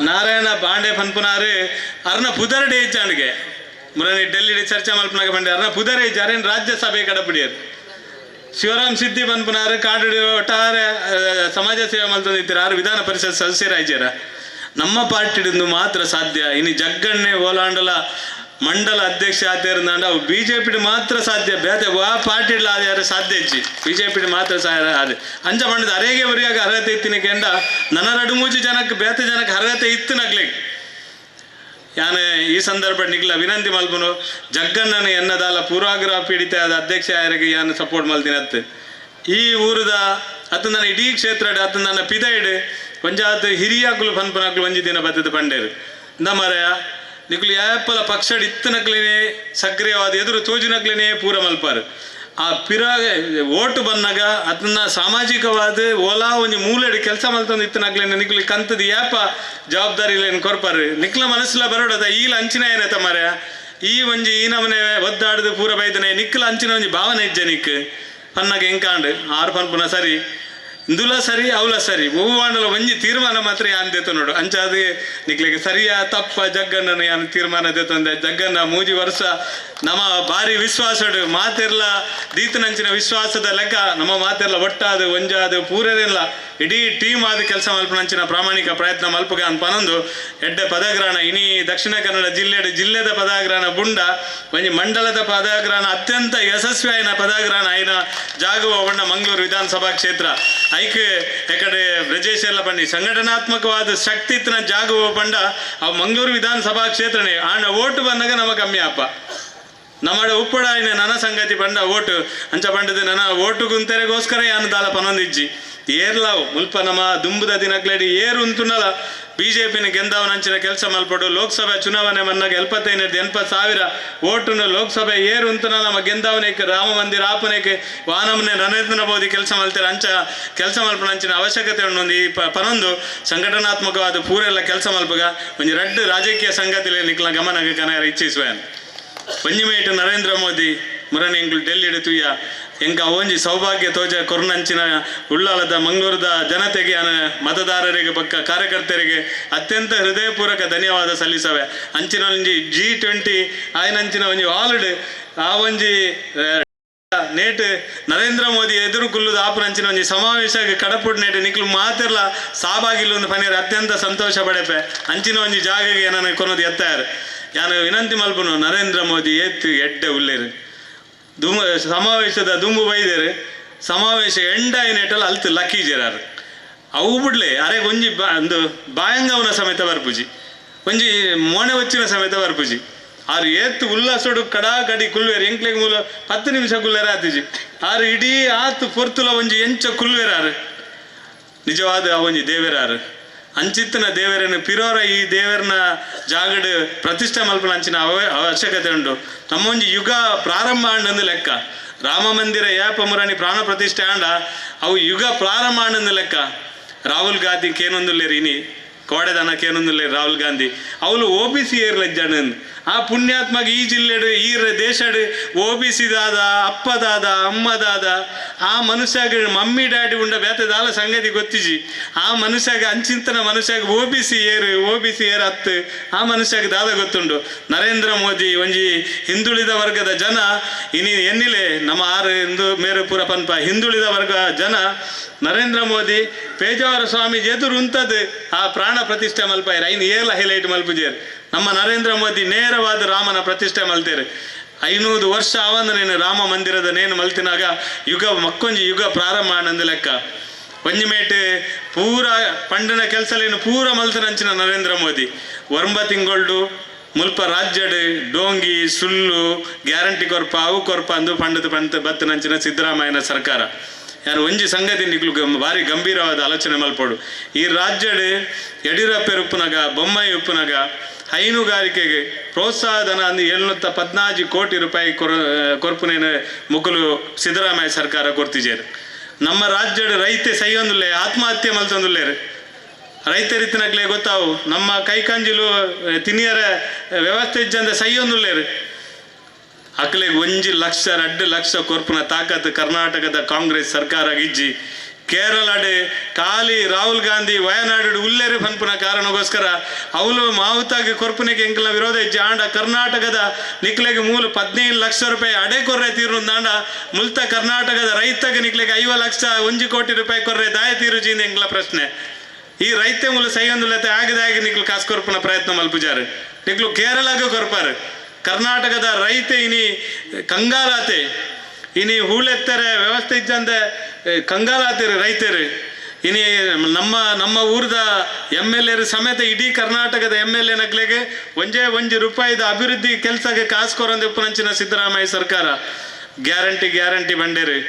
ನಾರಾಯಣ ಬಾಂಡೆ ಪನ್ಪುನಾರು ಅರ್ನ ಪುದರ್ಡೆ ಇಜ್ಜಾಂಡ್ಗೆ ಮುರಣಿ ಡೆಲ್ಲಿ ಚರ್ಚೆ ಮಲ್ಪನಾಗ ಬಂಡೆ ಅರ್ನ ಪುದರೇ ಇಜ್ಜಾರೇನು ರಾಜ್ಯಸಭೆ ಕಡಪುಡಿಯರು. ಶಿವರಾಮ್ ಸಿದ್ದಿ ಪನ್ಪುನಾರು ಕಾಡು ಒಟ್ಟಾರೆ ಸಮಾಜ ಸೇವೆ ಮಲ್ತೊಂದಿತ್ತೀರ, ಆರು ವಿಧಾನ ಪರಿಷತ್ ಸದಸ್ಯರಾಯ್ಜಾರ. ನಮ್ಮ ಪಾರ್ಟಿಡಿಂದು ಮಾತ್ರ ಸಾಧ್ಯ. ಇನ್ನು ಜಗ್ಗಣ್ಣೆ ಓಲಾಂಡಲ ಮಂಡಲ ಅಧ್ಯಕ್ಷ ಆತೇರ್ನಾಂಡ ಅವು ಬಿ ಜೆ ಪಿಡ್ ಮಾತ್ರ ಸಾಧ್ಯ, ಬೇತೆ ವಾ ಪಾರ್ಟಿಡ್ಲ ಅದು ಯಾರು ಸಾಧ್ಯ ಇಜ್ಜಿ, ಬಿ ಜೆ ಪಿಡ್ ಮಾತ್ರ ಅದೇ ಅಂಚ ಪಂಡದ ಅರೇಗೆ ಒರಿಯಾಗ ಅರ್ಹತೆ ಇತ್ತಿನ ಕೆಂಡ ನನ್ನ ರಡು ಮೂಜಿ ಜನಕ್ಕೆ ಬೇತೆ ಜನಕ್ಕೆ ಅರ್ಹತೆ ಇತ್ತು ನಗ್ಲಿಕ್ಕೆ. ಯಾನು ಈ ಸಂದರ್ಭ ನಿಗ್ಲ ವಿನಂತಿ ಮಲ್ಪುನು, ಜಗ್ಗಣ್ಣನ ಎನ್ನದಾಲ ಪೂರ್ವಾಗ್ರಹ ಪೀಡಿತ ಆದ ಅಧ್ಯಕ್ಷ ಯಾರಿಗೆ ಯಾನು ಸಪೋರ್ಟ್ ಮಲ್ತಿನತ್ತು. ಈ ಊರದ ಅತ್ತ ನನ್ನ ಇಡೀ ಕ್ಷೇತ್ರ ಅತ್ತ ನನ್ನ ಪಿದೈಡ್ ಒಂಜಾತ್ ಹಿರಿಯಾಕುಲು ಪನ್ಪುನಾಕುಲು ಒಂಜಿ ದಿನ ಬತ್ತದ ಪಂಡೇರು ಇಂದ ಮರಯ ನಿಕುಲು ಯಾಪಲ ಪಕ್ಷಡ್ ಇತ್ತನಕ್ಲೇನೆ ಸಕ್ರಿಯವಾದ ಎದುರು ತೋಜಿನಕ್ಲೇನೆ ಪೂರ ಮಲ್ಪಾರು. ಆ ಪಿರಾಗ ಓಟು ಬಂದಾಗ ಅದನ್ನ ಸಾಮಾಜಿಕವಾದ ಓಲಾ ಒಂಜಿ ಮೂಲೆಡ್ ಕೆಲಸ ಮಲ್ತೊಂದು ಇತ್ತನಕ್ಲೇನೆ ನಿಕುಲು ಕಂತದ ಯಾಪ ಜವಾಬ್ದಾರಿ ಇಲ್ಲ ಕೊರ್ಪಾರು. ನಿಕ್ಲ ಮನಸ್ಸುಲ ಬರೋಡದ ಈಲ ಅಂಚಿನ ಏನತ ಮರ ಈ ಒಂಜಿ ಈ ನಮನೆ ಒದ್ದಾಡದು ಪೂರ ಬೈದನೆ ನಿಕ್ಲ ಅಂಚಿನ ಒಂಜಿ ಭಾವನೆ ಇಜ್ಜೆ ನಿಕ್ ಪನ್ನಾಗ ಎಂಕಾಂಡ್ ಆರು ಪನ್ಪುನ ಸರಿ ಇಂದುಲ ಸರಿ ಅವಲ ಸರಿ ಒವ್ವಾಂಡಲ ಒಂಜಿ ತೀರ್ಮಾನ ಮಾತ್ರ ಯಾನ್ ದೇತ ನೋಡು. ಅಂಚಾದ ನಿಕ್ಲಿಗೆ ಸರಿಯಾ ತಪ್ಪ ಜಗ್ಗಣ್ಣನ ಯಾನ್ ತೀರ್ಮಾನ ದೇತಂದೆ. ಜಗ್ಗಣ್ಣ ಮೂಜಿ ವರ್ಷ ನಮ್ಮ ಭಾರಿ ವಿಶ್ವಾಸಡು ಮಾತಿರ್ಲ ದೀತನಂಚಿನ ವಿಶ್ವಾಸದ ಲೆಕ್ಕ ನಮ್ಮ ಮಾತಿರ್ಲ ಒಟ್ಟಾದು ಒಂಜಾದು ಪೂರರಿಲ್ಲ ಇಡೀ ಟೀಮ್ ಆದ ಕೆಲಸ ಮಲ್ಪನಂಚಿನ ಪ್ರಾಮಾಣಿಕ ಪ್ರಯತ್ನ ಮಲ್ಪಗ ಅಂತ ಪನೊಂದು ಎಡ್ಡೆ ಪದಗ್ರಹಣ ಇನಿ ದಕ್ಷಿಣ ಕನ್ನಡ ಜಿಲ್ಲೆಡು ಜಿಲ್ಲೆದ ಪದಗ್ರಹಣ ಬುಂಡ ಒಂಜಿ ಮಂಡಲದ ಪದಗ್ರಹಣ ಅತ್ಯಂತ ಯಶಸ್ವಿ ಆಯಿನ ಪದಗ್ರಹಣ ಆಯಿನ ಜಾಗುವ ಬಣ್ಣ ಮಂಗಳೂರು ವಿಧಾನಸಭಾ ಕ್ಷೇತ್ರ. ಐಕ್ ಎಕಡೆ ಬ್ರಜೇಶ್ ಎಲ್ಲ ಪಂಡಿ ಸಂಘಟನಾತ್ಮಕವಾದ ಶಕ್ತಿ ಇತ್ತಿನ ಜಾಗುವ ಪಂಡ ಅವು ಮಂಗಳೂರು ವಿಧಾನಸಭಾ ಕ್ಷೇತ್ರನೇ. ಆಂಡ ಓಟು ಬಂದಾಗ ನಮ್ಮ ಕಮ್ಮಿ ಅಪ್ಪ ನಮ್ಮಡ ಉಪ್ಪಡ ಆಯ್ನ ನನ್ನ ಸಂಗತಿ ಪಂಡ ಓಟು ಅಂಚ ಪಂಡದ ನನ್ನ ಓಟು ಗುಂತೆರೆಗೋಸ್ಕರ ಯಾನು ದಾಲ ಪನೊಂದಿಜ್ಜಿ ಏರ್ಲಾವು ಮುಲ್ಪ ನಮ್ಮ ದುಂಬುದ ದಿನಕ್ಲೇಡಿ ಏರು ಉಂತುನಲ ಬಿಜೆಪಿನ ಗೆಂದವನಂಚಿನ ಕೆಲಸ ಮಲ್ಪಡು. ಲೋಕಸಭೆ ಚುನಾವಣೆ ಮನ್ನಾಗ 75,80,000 ಓಟುನು ಲೋಕಸಭೆ ಏರು ಉಂತುನ ನಮ್ಮ ಗೆಂದವನೇಕ್ ರಾಮ ಮಂದಿರ ಆಪನೇಕ್ ವಾನಮನೆ ನರೇಂದ್ರ ಮೋದಿ ಕೆಲಸ ಮಲ್ತಾರೆ ಅಂಚ ಕೆಲಸ ಮಲ್ಪನಂಚಿನ ಅವಶ್ಯಕತೆ ಉಂಡು. ಈ ಪನೊಂದು ಸಂಘಟನಾತ್ಮಕವಾದ ಪೂರೆಲ್ಲ ಕೆಲಸ ಮಲ್ಪಗ ಒಂಜಿ ರಡ್ಡು ರಾಜಕೀಯ ಸಂಗತಿಲಿ ನಿಕ್ಲ ಗಮನ ಕನರ ಇಚ್ಛಿಸುವೆ. ಒಂಜಿಮೇಟು ನರೇಂದ್ರ ಮೋದಿ ಮುರಣಿ ಎಂಕುಲು ಡೆಲ್ಲಿಡ್ ತುಯ್ಯ ಎಂಕ ಒಂಜಿ ಸೌಭಾಗ್ಯ ತೋಜ ಕೊರ್ನಂಚಿನ ಉಳ್ಳಾಲದ ಮಂಗಳೂರದ ಜನತೆಗೆ ಮತದಾರರಿಗೆ ಪಕ್ಕ ಕಾರ್ಯಕರ್ತರಿಗೆ ಅತ್ಯಂತ ಹೃದಯಪೂರ್ವಕ ಧನ್ಯವಾದ ಸಲ್ಲಿಸವೆ. ಅಂಚಿನ ಒಂಜಿ G20 ಆಯನಂಚಿನ ಒಂಜಿ ಆಲ್ಡ್ ಆ ಒಂಜಿ ನೇಟ್ ನರೇಂದ್ರ ಮೋದಿ ಎದುರು ಕುಲ್ಲುದ ಆಪನಂಚಿನ ಒಂಜಿ ಸಮಾವೇಶ ಕಡಪುಡ್ ನೇಟ್ ನಿಕ್ಲು ಮಾತಿರ್ಲ ಸಾಬಾಗಿಲ್ಲ ಒಂದು ಪನೀರ್ ಅತ್ಯಂತ ಸಂತೋಷ ಪಡೆಪೆ. ಅಂಚಿನ ಒಂಜಿ ಜಾಗಗೆ ನಾನು ಕೊನೋದು ಎತ್ತಾರು ಯಾನು ವಿನಂತಿ ಮಲ್ಪುನು ನರೇಂದ್ರ ಮೋದಿ ಏತ್ ಎಡ್ಡೆ ಉಲ್ಲೇರು ದುಂಬು ಸಮಾವೇಶದ ದುಂಬು ಬೈದೇರು ಸಮಾವೇಶ ಎಂಡಾಯಿನೇಟಲ್ ಅಲ್ತು ಲಕ್ಕಿ ಜೇರಾರು ಅವು ಬಿಡ್ಲೆ ಅರೆ ಒಂಜಿ ಒಂದು ಬಾಯಂಗವನ ಸಮೇತ ಬರ್ಪುಜಿ ಒಂಜಿ ಮೋಣೆ ಒಚ್ಚಿನ ಸಮೇತ ಬರ್ಪುಜಿ ಆರು ಏತ್ ಉಲ್ಲಾಸೋಡು ಕಡಾ ಕಡಿ ಕುಲ್ವೇರು ಎಂಕ್ಲೆಗ್ ಮೂಲ 10 ನಿಮಿಷ ಕುಲ್ಲೇರ ಆತಿಜಿ ಆರು ಇಡೀ ಆತು ಪೊರ್ತುಲ ಒಂಜಿ ಎಂಚ ಕುಲ್ವೇರಾರು ನಿಜವಾದ ಆ ಒಂಜಿ ದೇವೇರಾರು ಅಂಚಿತ್ತನ ದೇವರನ್ನು ಪಿರೋರ ಈ ದೇವರನ್ನ ಜಾಗಡ್ ಪ್ರತಿಷ್ಠೆ ಮಲ್ಪನ ಅಂಚಿನ ಅವಶ್ಯಕತೆ ಉಂಟು. ನಮ್ಮೊಂಜಿ ಯುಗ ಪ್ರಾರಂಭ ಆಂಡಂದು ಲೆಕ್ಕ ರಾಮ ಮಂದಿರ ಯಾಪ ಮುರಾಣಿ ಪ್ರಾಣ ಪ್ರತಿಷ್ಠೆ ಆಂಡ ಅವು ಯುಗ ಪ್ರಾರಂಭ ಆಂಡಂದು ಲೆಕ್ಕ. ರಾಹುಲ್ ಗಾಂಧಿ ಕೇನೊಂದುಲ್ಲೇರಿ ಇನಿ ಕೋಡೆದನ ಕೇನೊಂದುಲ್ಲೇರಿ ರಾಹುಲ್ ಗಾಂಧಿ ಅವಳು OBC ಏರ್ಲಜ್ಜಾಣ ಆ ಪುಣ್ಯಾತ್ಮಗ ಈ ಜಿಲ್ಲೆಡು ಈ ದೇಶಡು OBC ದಾದ ಅಪ್ಪದಾದ ಅಮ್ಮದಾದ ಆ ಮನುಷ್ಯಾಗ ಮಮ್ಮಿ ಡ್ಯಾಡಿ ಉಂಡ ಬೇತೆದಾಲ ಸಂಗತಿ ಗೊತ್ತಿಜಿ ಆ ಮನುಷ್ಯಾಗ ಅಂಚಿಂತನ ಮನುಷ್ಯಾಗ OBC ಏರು OBC ಏರು ಹತ್ತು ಆ ಮನುಷ್ಯಾಗ ದಾದ ಗೊತ್ತುಂಡು. ನರೇಂದ್ರ ಮೋದಿ ಒಂಜಿ ಹಿಂದುಳಿದ ವರ್ಗದ ಜನ ಇನಿ ಎನ್ನಿಲೆ ನಮ್ಮ ಆರು ಹಿಂದೂ ಮೇರು ಪೂರ ಪನ್ಪ ಹಿಂದುಳಿದ ವರ್ಗ ಜನ ನರೇಂದ್ರ ಮೋದಿ ಪೇಜಾವರ ಸ್ವಾಮಿ ಎದುರು ಉಂತದ್ದು ಆ ಪ್ರಾಣ ಪ್ರತಿಷ್ಠೆ ಮಲ್ಪಾಯಿರ ಐನು ಏಲ ಹೈಲೈಟ್ ಮಲ್ಪುಜೇರು ನಮ್ಮ ನರೇಂದ್ರ ಮೋದಿ ನೇರವಾದ ರಾಮನ ಪ್ರತಿಷ್ಠೆ ಮಲ್ತೇರು. 500 ವರ್ಷ ಆವಂದ ನೇನು ರಾಮ ಮಂದಿರದ ನೇನು ಮಲ್ತಿನಾಗ ಯುಗ ಮಕ್ಕೊಂಜಿ ಯುಗ ಪ್ರಾರಂಭ ಆನಂದ ಲೆಕ್ಕ. ಒಂಜಿ ಮೇಟು ಪೂರ ಪಂಡನ ಕೆಲಸಲೇನು ಪೂರ ಮಲ್ತನಂಚಿನ ನರೇಂದ್ರ ಮೋದಿ ಒಂಬ ತಿಂಗೊಳ್ಡು ಮುಲ್ಪ ರಾಜ್ಯಡು ಡೋಂಗಿ ಸುಳ್ಳು ಗ್ಯಾರಂಟಿ ಕೊರ್ಪ ಅವು ಕೊರ್ಪ ಅಂದು ಪಂಡದ ಪಂತ ಬತ್ತನಂಚಿನ ಸಿದ್ದರಾಮಯ್ಯನ ಸರ್ಕಾರ. ಯಾರು ಒಂಜಿ ಸಂಗತಿ ನಿಕ್ಲು ಭಾರಿ ಗಂಭೀರವಾದ ಆಲೋಚನೆ ಮಲ್ಪೋಡು. ಈ ರಾಜ್ಯಡ್ ಯಡಿಯೂರಪ್ಪರ ಉಪ್ಪುನಗ, ಬೊಮ್ಮಾಯಿ ಉಪ್ಪುನಗ ಹೈನುಗಾರಿಕೆಗೆ ಪ್ರೋತ್ಸಾಹಧನ ಅಂದು 714 ಕೋಟಿ ರೂಪಾಯಿ ಕೊರ್ಪುನೇನು ಮುಕುಲು ಸಿದ್ದರಾಮಯ್ಯ ಸರ್ಕಾರ ಕೊರ್ತಿಜೇರು. ನಮ್ಮ ರಾಜ್ಯದ ರೈತೆ ಸೈಯೊಂದುಲ್ಲೆ, ಆತ್ಮಹತ್ಯೆ ಮಲ್ತೊಂದುಲ್ಲೇರು ರೈತರಿತ್ತಿನಕ್ಲೆ ಗೊತ್ತಾವು. ನಮ್ಮ ಕೈಕಂಜಿಲು ತಿನಿಯರ ವ್ಯವಸ್ಥೆ ಇಜ್ಜಂದ ಸೈಯೊಂದುಲ್ಲೇರು. ಅಕ್ಲೆಗ್ 1 ಲಕ್ಷ 2 ಲಕ್ಷ ಕೊರ್ಪುನ ತಾಕತ್ ಕರ್ನಾಟಕದ ಕಾಂಗ್ರೆಸ್ ಸರ್ಕಾರ ಇಜ್ಜಿ. ಕೇರಳಡ್ ಖಾಲಿ ರಾಹುಲ್ ಗಾಂಧಿ ವಯನಾಡು ಉಲ್ಲೇರು ಪನ್ಪುನ ಕಾರಣಕ್ಕೋಸ್ಕರ ಅವಳು ಮಾವುತಾಗಿ ಕೊರ್ಪುನೆಗೆ ಎಂಕಲ್ನ ವಿರೋಧ ಇಜ್ಜಿ. ಆಂಡ ಕರ್ನಾಟಕದ ನಿಕ್ಲೆಗೆ ಮೂಲ 15 ಲಕ್ಷ ರೂಪಾಯಿ ಅಡೆ ಕೊರ್ರೆ ತೀರುಂದಾಂಡ ಮುಲ್ತ ಕರ್ನಾಟಕದ ರೈತಗೆ ನಿಕ್ಲೆಗೆ 50 ಲಕ್ಷ 1 ಕೋಟಿ ರೂಪಾಯಿ ಕೊರ್ರೆ ದಾಯ ತೀರುಜಿ ಎಂಕಲ ಪ್ರಶ್ನೆ. ಈ ರೈತೆ ಮೂಲ ಸೈಯೊಂದುಲತೆ ಆಗದಾಗಿ ನಿಕ್ಲು ಕಾಸು ಕೊರ್ಪುನ ಪ್ರಯತ್ನ ಮಲ್ಪುಜಾರು. ನಿಕ್ಲು ಕೇರಳಗೂ ಕೊರ್ಪಾರು. ಕರ್ನಾಟಕದ ರೈತೆ ಇನಿ ಕಂಗಾಲಾತೆ, ಇನಿ ಹೂಳೆತ್ತಾರೆ ವ್ಯವಸ್ಥೆ ಇಜ್ಜಂದೆ ಕಂಗಾಲಾತಿರು ರೈತರು. ಇನಿ ನಮ್ಮ ನಮ್ಮ ಊರದ ಎಮ್ ಎಲ್ ಎರು ಸಮೇತ ಇಡೀ ಕರ್ನಾಟಕದ ಎಮ್ ಎಲ್ ಎ ನಕ್ಲೆಗೆ ಒಂಜೇ ಒಂಜಿ ರೂಪಾಯಿದ ಅಭಿವೃದ್ಧಿ ಕೆಲಸಕ್ಕೆ ಕಾಸು ಕೊರಂದು ಉಪ್ಪುನಂಚಿನ ಸಿದ್ದರಾಮಯ್ಯ ಸರ್ಕಾರ. ಗ್ಯಾರಂಟಿ ಗ್ಯಾರಂಟಿ ಬಂಡೇರು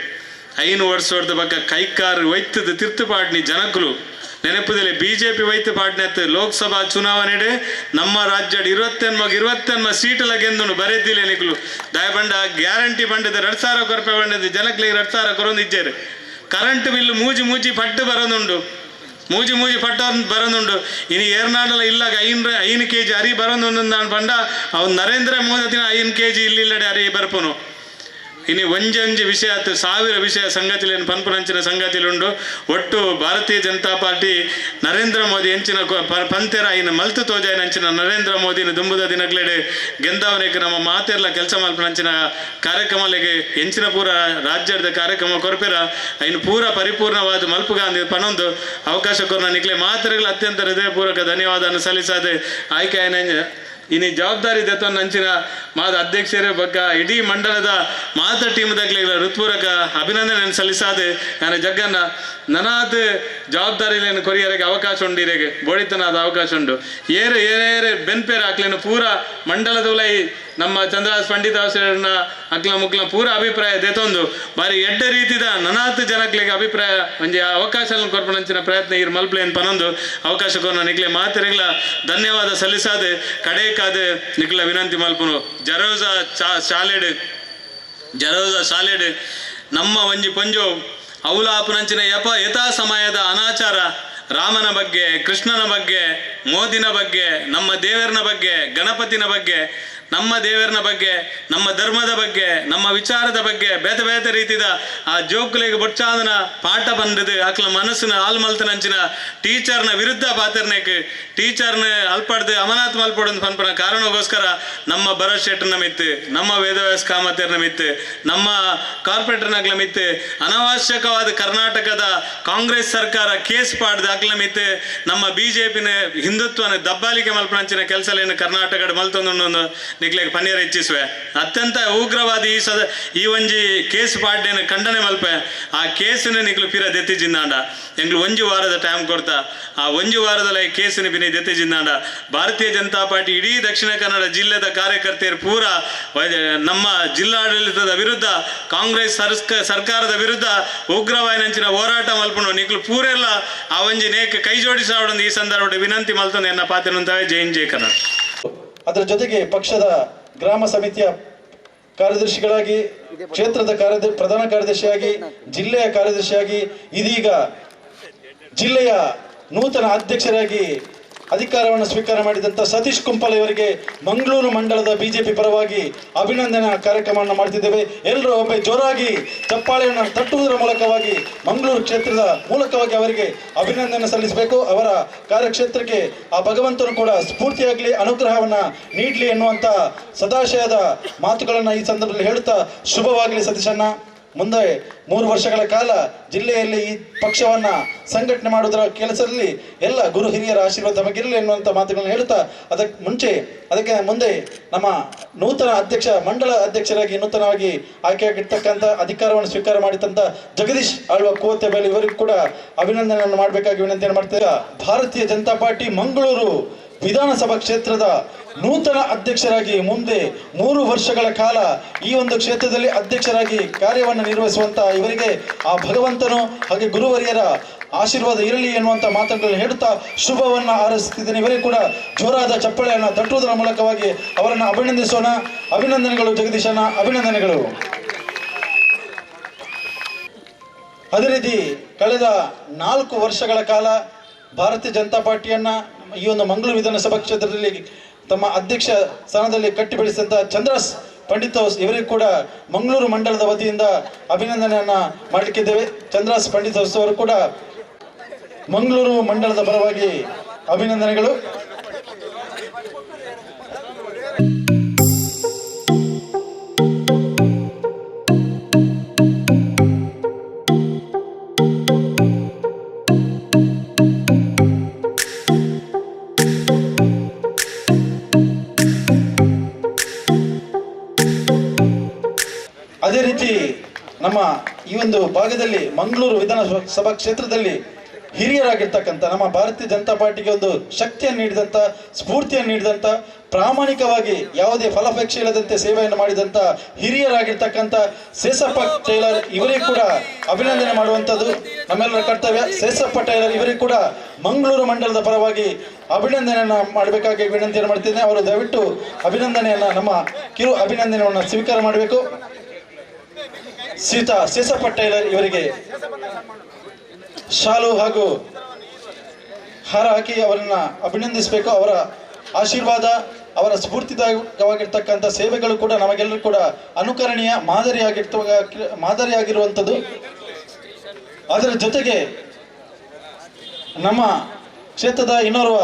5 ವರ್ಷದ ಬಕ್ಕ ಕೈಕಾರು ವೈತ್ತದ ತಿರ್ತುಪಾಡ್ನಿ ಜನಕುಲು ನೆನಪುದಲ್ಲಿ ಬಿಜೆಪಿ ವೈದ್ಯ ಪಾಡ್ನೆತ್ ಲೋಕಸಭಾ ಚುನಾವಣೆ ನಮ್ಮ ರಾಜ್ಯದ 29 ಸೀಟುಲ ಗೆಂದುನು ಬರೆದಿಲ್ಲ ನಿಕ್ಲು. ದಯಬಂಡ ಗ್ಯಾರಂಟಿ ಬಂಡದ 2000 ಕೊರಪೆ ಬಂಡದ ಜನಕ್ಲಿಗೆ 2000 ಕೊರೊಂದು ಇಜ್ಜೇರು. ಕರೆಂಟ್ ಬಿಲ್ ಮೂಜಿ ಮೂಜಿ ಪಟ್ಟು ಬರೋದುಂಡು, ಮೂಜಿ ಮೂಜಿ ಪಟ್ಟು ಬರೋದುಂಡು. ಇನ್ನು ಏರ್ನಾಡಲ ಇಲ್ಲಾಗ 5 ಕೆಜಿ ಅರಿ ಬರೋದುಂಡು ನಾನು ಬಂಡ ಅವ್ನು ನರೇಂದ್ರ ಮೋದಿ 5 ಕೆಜಿ ಇಲ್ಲಿಲ್ಲಡೆ ಅರಿ ಬರ್ಪುನು. ಇನ್ನು ಒಂಜೊಂಜಿ ವಿಷಯ ಆತು 1000 ವಿಷಯ ಸಂಗತಿಲೇನು ಪನ್ಪುನಂಚಿನ ಸಂಗತಿಲುಂಡು. ಒಟ್ಟು ಭಾರತೀಯ ಜನತಾ ಪಾರ್ಟಿ ನರೇಂದ್ರ ಮೋದಿ ಎಂಚಿನ ಪಂತೆರ ಇನ್ನು ಮಲ್ತು ತೋಜಾಯಿನಂಚಿನ ನರೇಂದ್ರ ಮೋದಿನ ದುಂಬುದ ದಿನಕ್ಲೆಡೆ ಗೆಂದಾವನೆಗೆ ನಮ್ಮ ಮಾತೆರ್ಲ ಕೆಲಸ ಮಲ್ಪನಂಚಿನ ಕಾರ್ಯಕ್ರಮಲೆಗೆ ಎಂಚಿನ ಪೂರ ರಾಜ್ಯದ ಕಾರ್ಯಕ್ರಮ ಕೊರ್ಪೆರ ಇನ್ನು ಪೂರ ಪರಿಪೂರ್ಣವಾದ ಮಲ್ಪುಗಾಂಧಿ ಪನೊಂದು ಅವಕಾಶ ಕೊರ್ನ ನಿಕ್ಲೆ ಮಾತೆರ್ಗಳ ಅತ್ಯಂತ ಹೃದಯಪೂರ್ವಕ ಧನ್ಯವಾದ ಸಲ್ಲಿಸಾದೆ ಆಯ್ಕೆ ಇನ್ನು ಜವಾಬ್ದಾರಿ ದತ್ತೊಂದು ಮಾದ ಅಧ್ಯಕ್ಷರ ಬಗ್ಗೆ ಇಡೀ ಮಂಡಲದ ಮಾತ ಟೀಮ್ದಾಗಲೇ ಹೃತ್ಪೂರ್ವಕ ಅಭಿನಂದನೆ ಸಲ್ಲಿಸಾದೆ. ನಾನು ಜಗ್ಗನ್ನ ನನಾದ ಜವಾಬ್ದಾರಿಯನ್ನು ಕೊರಿಯರಿಗೆ ಅವಕಾಶ ಉಂಡು, ಇರೆಗೆ ಬೋಡಿತನಾದ ಅವಕಾಶ ಉಂಡು. ಏರು ಏರೇರೆ ಬೆನ್ಪೇರು ಹಾಕ್ಲೇನು ಪೂರ ಮಂಡಲದ ನಮ್ಮ ಚಂದ್ರಹಾಸ್ ಪಂಡಿತ ಅವಸರನ್ನ ಅಕ್ಲ ಮುಕ್ಲ ಪೂರ ಅಭಿಪ್ರಾಯ ದೇತೊಂದು ಬಾರಿ ಎಡ್ಡ ರೀತಿದ ನನಾತ್ ಜನಕ್ಲೆಗೆ ಅಭಿಪ್ರಾಯ ಒಂಜಿ ಅವಕಾಶ ಕೊರ್ಪಣಂಚಿನ ಪ್ರಯತ್ನ ಇರ್ ಮಲ್ಪ್ಲೇನ್ ಪನೊಂದು ಅವಕಾಶ ಕೊರ್ನ ನಿಕ್ಲೆ ಮಾತೆರೆಗ್ಲ ಧನ್ಯವಾದ ಸಲ್ಲಿಸಾದೆ ಕಡೇಕಾದ ನಿಕ್ಲ ವಿನಂತಿ ಮಲ್ಪುನು. ಜರೋಜಾ ಶಾಲೆಡ್ ಜರೋಜಾ ಶಾಲೆಡ್ ನಮ್ಮ ಒಂಜಿ ಪಂಜೋ ಅವಲ ಆಪುನಂಚಿನ ಯಥಾ ಸಮಯದ ಅನಾಚಾರ ರಾಮನ ಬಗ್ಗೆ, ಕೃಷ್ಣನ ಬಗ್ಗೆ, ಮೋದಿನ ಬಗ್ಗೆ, ನಮ್ಮ ದೇವರನ ಬಗ್ಗೆ, ಗಣಪತಿನ ಬಗ್ಗೆ, ನಮ್ಮ ದೇವರನ ಬಗ್ಗೆ, ನಮ್ಮ ಧರ್ಮದ ಬಗ್ಗೆ, ನಮ್ಮ ವಿಚಾರದ ಬಗ್ಗೆ ಬೇತೆ ಬೇತೆ ರೀತಿದ ಆ ಜೋಕುಲೆಗೆ ಬೊಚ್ಚಾದನ ಪಾಠ ಬಂದது ಆಕ್ಲ ಮನಸ್ಸಿನ ಆಲ್ಮಲ್ತನಂಚಿನ ಟೀಚರ್ನ ವಿರುದ್ಧ ಪಾತ್ರನೇಕ್ ಟೀಚರ್ನ ಅಲ್ಪಡ್ದು ಅಮನಾತ್ ಮಲ್ಪಡೋದು ಪನ್ಪನ ಕಾರಣಕ್ಕೋಸ್ಕರ ನಮ್ಮ ಭರತ್ ಶೆಟ್ಟರ್ನ ಮಿತ್ತು, ನಮ್ಮ ವೇದವ್ಯಾಸ ಕಾಮತಿಯರ್ನ ಮಿತ್ತು, ನಮ್ಮ ಕಾರ್ಪೊರೇಟರ್ನಾಗ್ಲ ಮಿತ್ತು ಅನಾವಶ್ಯಕವಾದ ಕರ್ನಾಟಕದ ಕಾಂಗ್ರೆಸ್ ಸರ್ಕಾರ ಕೇಸ್ ಪಾಡ್ದು ಆಕ್ಲ ಮಿತ್ತು ನಮ್ಮ ಬಿಜೆಪಿನ ಹಿಂದುತ್ವನ ದಬ್ಬಾಲಿಕೆ ಮಲ್ಪನಂಚಿನ ಕೆಲಸಲೇನು ಕರ್ನಾಟಕದ ಮಲ್ತೊಂದು ನಿಕ್ಲೆಗ್ ಪನ್ನೀರ್ ಹೆಚ್ಚಿಸುವೆ. ಅತ್ಯಂತ ಉಗ್ರವಾದ ಈ ಒಂಜಿ ಕೇಸ್ ಪಾಡ್ಡೇನು ಖಂಡನೆ ಮಲ್ಪೆ ಆ ಕೇಸಿನ ನಿಕ್ಲು ಪಿರ ದೆತ್ತಿ ಜಿಂದಾಂಡ ಎಂಗ್ಲು ಒಂಜಿ ವಾರದ ಟೈಮ್ ಕೊಡ್ತಾ ಆ ಒಂಜಿ ವಾರದಲ್ಲಿ ಈ ಕೇಸಿನ ಬಿನಿ ದೆತ್ತಿ ಜಿಂದಾಂಡ ಭಾರತೀಯ ಜನತಾ ಪಾರ್ಟಿ ಇಡೀ ದಕ್ಷಿಣ ಕನ್ನಡ ಜಿಲ್ಲೆದ ಕಾರ್ಯಕರ್ತೆಯರು ಪೂರ ನಮ್ಮ ಜಿಲ್ಲಾಡಳಿತದ ವಿರುದ್ಧ ಕಾಂಗ್ರೆಸ್ ಸರ್ಕಾರದ ವಿರುದ್ಧ ಉಗ್ರವಾಯಿನಂಚಿನ ಹೋರಾಟ ಮಲ್ಪುನು ನಿಕ್ಲು ಪೂರೆಲ್ಲ ಆ ಒಂಜಿ ನೇಕ್ ಕೈ ಜೋಡಿಸಾವಡೊಂದು ಈ ಸಂದರ್ಭ ವಿನಂತಿ ಮಲ್ತೊಂದು ಎನ್ನ ಪಾತ್ರನಂತವೇ. ಜೈ ಹಿಂದ್, ಜೈ ಕನ್ನಡ. ಅದರ ಜೊತೆಗೆ ಪಕ್ಷದ ಗ್ರಾಮ ಸಮಿತಿಯ ಕಾರ್ಯದರ್ಶಿಗಳಾಗಿ, ಕ್ಷೇತ್ರದ ಪ್ರಧಾನ ಕಾರ್ಯದರ್ಶಿಯಾಗಿ, ಜಿಲ್ಲೆಯ ಕಾರ್ಯದರ್ಶಿಯಾಗಿ, ಇದೀಗ ಜಿಲ್ಲೆಯ ನೂತನ ಅಧ್ಯಕ್ಷರಾಗಿ ಅಧಿಕಾರವನ್ನು ಸ್ವೀಕಾರ ಮಾಡಿದಂಥ ಸತೀಶ್ ಕುಂಪಲ ಇವರಿಗೆ ಮಂಗಳೂರು ಮಂಡಲದ ಬಿಜೆಪಿ ಪರವಾಗಿ ಅಭಿನಂದನಾ ಕಾರ್ಯಕ್ರಮವನ್ನು ಮಾಡ್ತಿದ್ದೇವೆ. ಎಲ್ಲರೂ ಒಮ್ಮೆ ಜೋರಾಗಿ ಚಪ್ಪಾಳೆಯನ್ನು ತಟ್ಟುವುದರ ಮೂಲಕವಾಗಿ ಮಂಗಳೂರು ಕ್ಷೇತ್ರದ ಮೂಲಕವಾಗಿ ಅವರಿಗೆ ಅಭಿನಂದನೆ ಸಲ್ಲಿಸಬೇಕು. ಅವರ ಕಾರ್ಯಕ್ಷೇತ್ರಕ್ಕೆ ಆ ಭಗವಂತನು ಕೂಡ ಸ್ಫೂರ್ತಿಯಾಗಲಿ, ಅನುಗ್ರಹವನ್ನು ನೀಡಲಿ ಎನ್ನುವಂಥ ಸದಾಶಯದ ಮಾತುಗಳನ್ನು ಈ ಸಂದರ್ಭದಲ್ಲಿ ಹೇಳುತ್ತಾ ಶುಭವಾಗಲಿ ಸತೀಶಣ್ಣ. ಮುಂದೆ 3 ವರ್ಷಗಳ ಕಾಲ ಜಿಲ್ಲೆಯಲ್ಲಿ ಈ ಪಕ್ಷವನ್ನು ಸಂಘಟನೆ ಮಾಡುವುದರ ಕೆಲಸದಲ್ಲಿ ಎಲ್ಲ ಗುರು ಹಿರಿಯರ ಆಶೀರ್ವಾದ ತಮಗಿರಲಿ ಎನ್ನುವಂಥ ಮಾತುಗಳನ್ನು ಹೇಳುತ್ತಾ, ಅದಕ್ಕೆ ಮುಂದೆ ನಮ್ಮ ನೂತನ ಅಧ್ಯಕ್ಷ, ಮಂಡಲ ಅಧ್ಯಕ್ಷರಾಗಿ ನೂತನವಾಗಿ ಆಯ್ಕೆಯಾಗಿರ್ತಕ್ಕಂಥ ಅಧಿಕಾರವನ್ನು ಸ್ವೀಕಾರ ಮಾಡಿದಂಥ ಜಗದೀಶ್ ಆಳ್ವ ಕೋತೆಬೇಲೆ ಇವರಿಗೂ ಕೂಡ ಅಭಿನಂದನೆಯನ್ನು ಮಾಡಬೇಕಾಗಿ ವಿನಂತಿಯನ್ನು ಮಾಡ್ತೇವೆ. ಭಾರತೀಯ ಜನತಾ ಪಾರ್ಟಿ ಮಂಗಳೂರು ವಿಧಾನಸಭಾ ಕ್ಷೇತ್ರದ ನೂತನ ಅಧ್ಯಕ್ಷರಾಗಿ ಮುಂದೆ 3 ವರ್ಷಗಳ ಕಾಲ ಈ ಒಂದು ಕ್ಷೇತ್ರದಲ್ಲಿ ಅಧ್ಯಕ್ಷರಾಗಿ ಕಾರ್ಯವನ್ನು ನಿರ್ವಹಿಸುವಂಥ ಇವರಿಗೆ ಆ ಭಗವಂತನು ಹಾಗೆ ಗುರುವರಿಯರ ಆಶೀರ್ವಾದ ಇರಲಿ ಎನ್ನುವಂಥ ಮಾತುಗಳನ್ನು ಹೇಳುತ್ತಾ ಶುಭವನ್ನು ಹಾರೈಸುತ್ತಿದ್ದೇನೆ. ಇವರಿಗೆ ಕೂಡ ಜೋರಾದ ಚಪ್ಪಳೆಯನ್ನು ತಟ್ಟುವುದರ ಮೂಲಕವಾಗಿ ಅವರನ್ನು ಅಭಿನಂದಿಸೋಣ. ಅಭಿನಂದನೆಗಳು ಜಗದೀಶನ, ಅಭಿನಂದನೆಗಳು. ಅದೇ ರೀತಿ ಕಳೆದ 4 ವರ್ಷಗಳ ಕಾಲ ಭಾರತೀಯ ಜನತಾ ಪಾರ್ಟಿಯನ್ನು ಈ ಒಂದು ಮಂಗಳೂರು ವಿಧಾನಸಭಾ ಕ್ಷೇತ್ರದಲ್ಲಿ ತಮ್ಮ ಅಧ್ಯಕ್ಷ ಸ್ಥಾನದಲ್ಲಿ ಕಟ್ಟಿ ಬೆಳೆಸಿದಂಥ ಚಂದ್ರಸ್ ಪಂಡಿತ್ ಹೌಸ್ ಇವರಿಗೂ ಕೂಡ ಮಂಗಳೂರು ಮಂಡಲದ ವತಿಯಿಂದ ಅಭಿನಂದನೆಯನ್ನು ಮಾಡಲಿಕ್ಕಿದ್ದೇವೆ. ಚಂದ್ರಸ್ ಪಂಡಿತ್ ಹೌಸ್ ಅವರು ಕೂಡ ಮಂಗಳೂರು ಮಂಡಲದ ಪರವಾಗಿ ಅಭಿನಂದನೆಗಳು. ಅದೇ ರೀತಿ ನಮ್ಮ ಈ ಒಂದು ಭಾಗದಲ್ಲಿ ಮಂಗಳೂರು ವಿಧಾನಸಭಾ ಕ್ಷೇತ್ರದಲ್ಲಿ ಹಿರಿಯರಾಗಿರ್ತಕ್ಕಂಥ ನಮ್ಮ ಭಾರತೀಯ ಜನತಾ ಪಾರ್ಟಿಗೆ ಒಂದು ಶಕ್ತಿಯನ್ನು ನೀಡಿದಂಥ, ಸ್ಫೂರ್ತಿಯನ್ನು ನೀಡಿದಂಥ, ಪ್ರಾಮಾಣಿಕವಾಗಿ ಯಾವುದೇ ಫಲಾಪೇಕ್ಷೆ ಇಲ್ಲದಂತೆ ಸೇವೆಯನ್ನು ಮಾಡಿದಂಥ ಹಿರಿಯರಾಗಿರ್ತಕ್ಕಂಥ ಸೇಸಪ್ಪ ಟೈಲರ್ ಇವರಿಗೂ ಕೂಡ ಅಭಿನಂದನೆ ಮಾಡುವಂಥದ್ದು ನಮ್ಮೆಲ್ಲರ ಕರ್ತವ್ಯ. ಸೇಸಪ್ಪ ಟೈಲರ್ ಇವರಿಗೂ ಕೂಡ ಮಂಗಳೂರು ಮಂಡಲದ ಪರವಾಗಿ ಅಭಿನಂದನೆಯನ್ನು ಮಾಡಬೇಕಾಗಿ ವಿನಂತಿಯನ್ನು ಮಾಡ್ತಿದ್ದೇನೆ. ಅವರು ದಯವಿಟ್ಟು ಅಭಿನಂದನೆಯನ್ನು, ನಮ್ಮ ಕಿರು ಅಭಿನಂದನೆಯನ್ನು ಸ್ವೀಕಾರ ಮಾಡಬೇಕು. ಸೀತಾ ಸೇಸಪ್ಪ ಟೈಲರ್ ಇವರಿಗೆ ಶಾಲು ಹಾಗೂ ಹಾರ ಹಾಕಿ ಅವರನ್ನು ಅಭಿನಂದಿಸಬೇಕು. ಅವರ ಆಶೀರ್ವಾದ, ಅವರ ಸ್ಫೂರ್ತಿದಾಯಕವಾಗಿರ್ತಕ್ಕಂಥ ಸೇವೆಗಳು ಕೂಡ ನಮಗೆಲ್ಲರೂ ಕೂಡ ಅನುಕರಣೀಯ ಮಾದರಿಯಾಗಿರುವಂಥದ್ದು. ಅದರ ಜೊತೆಗೆ ನಮ್ಮ ಕ್ಷೇತ್ರದ ಇನ್ನೋರ್ವ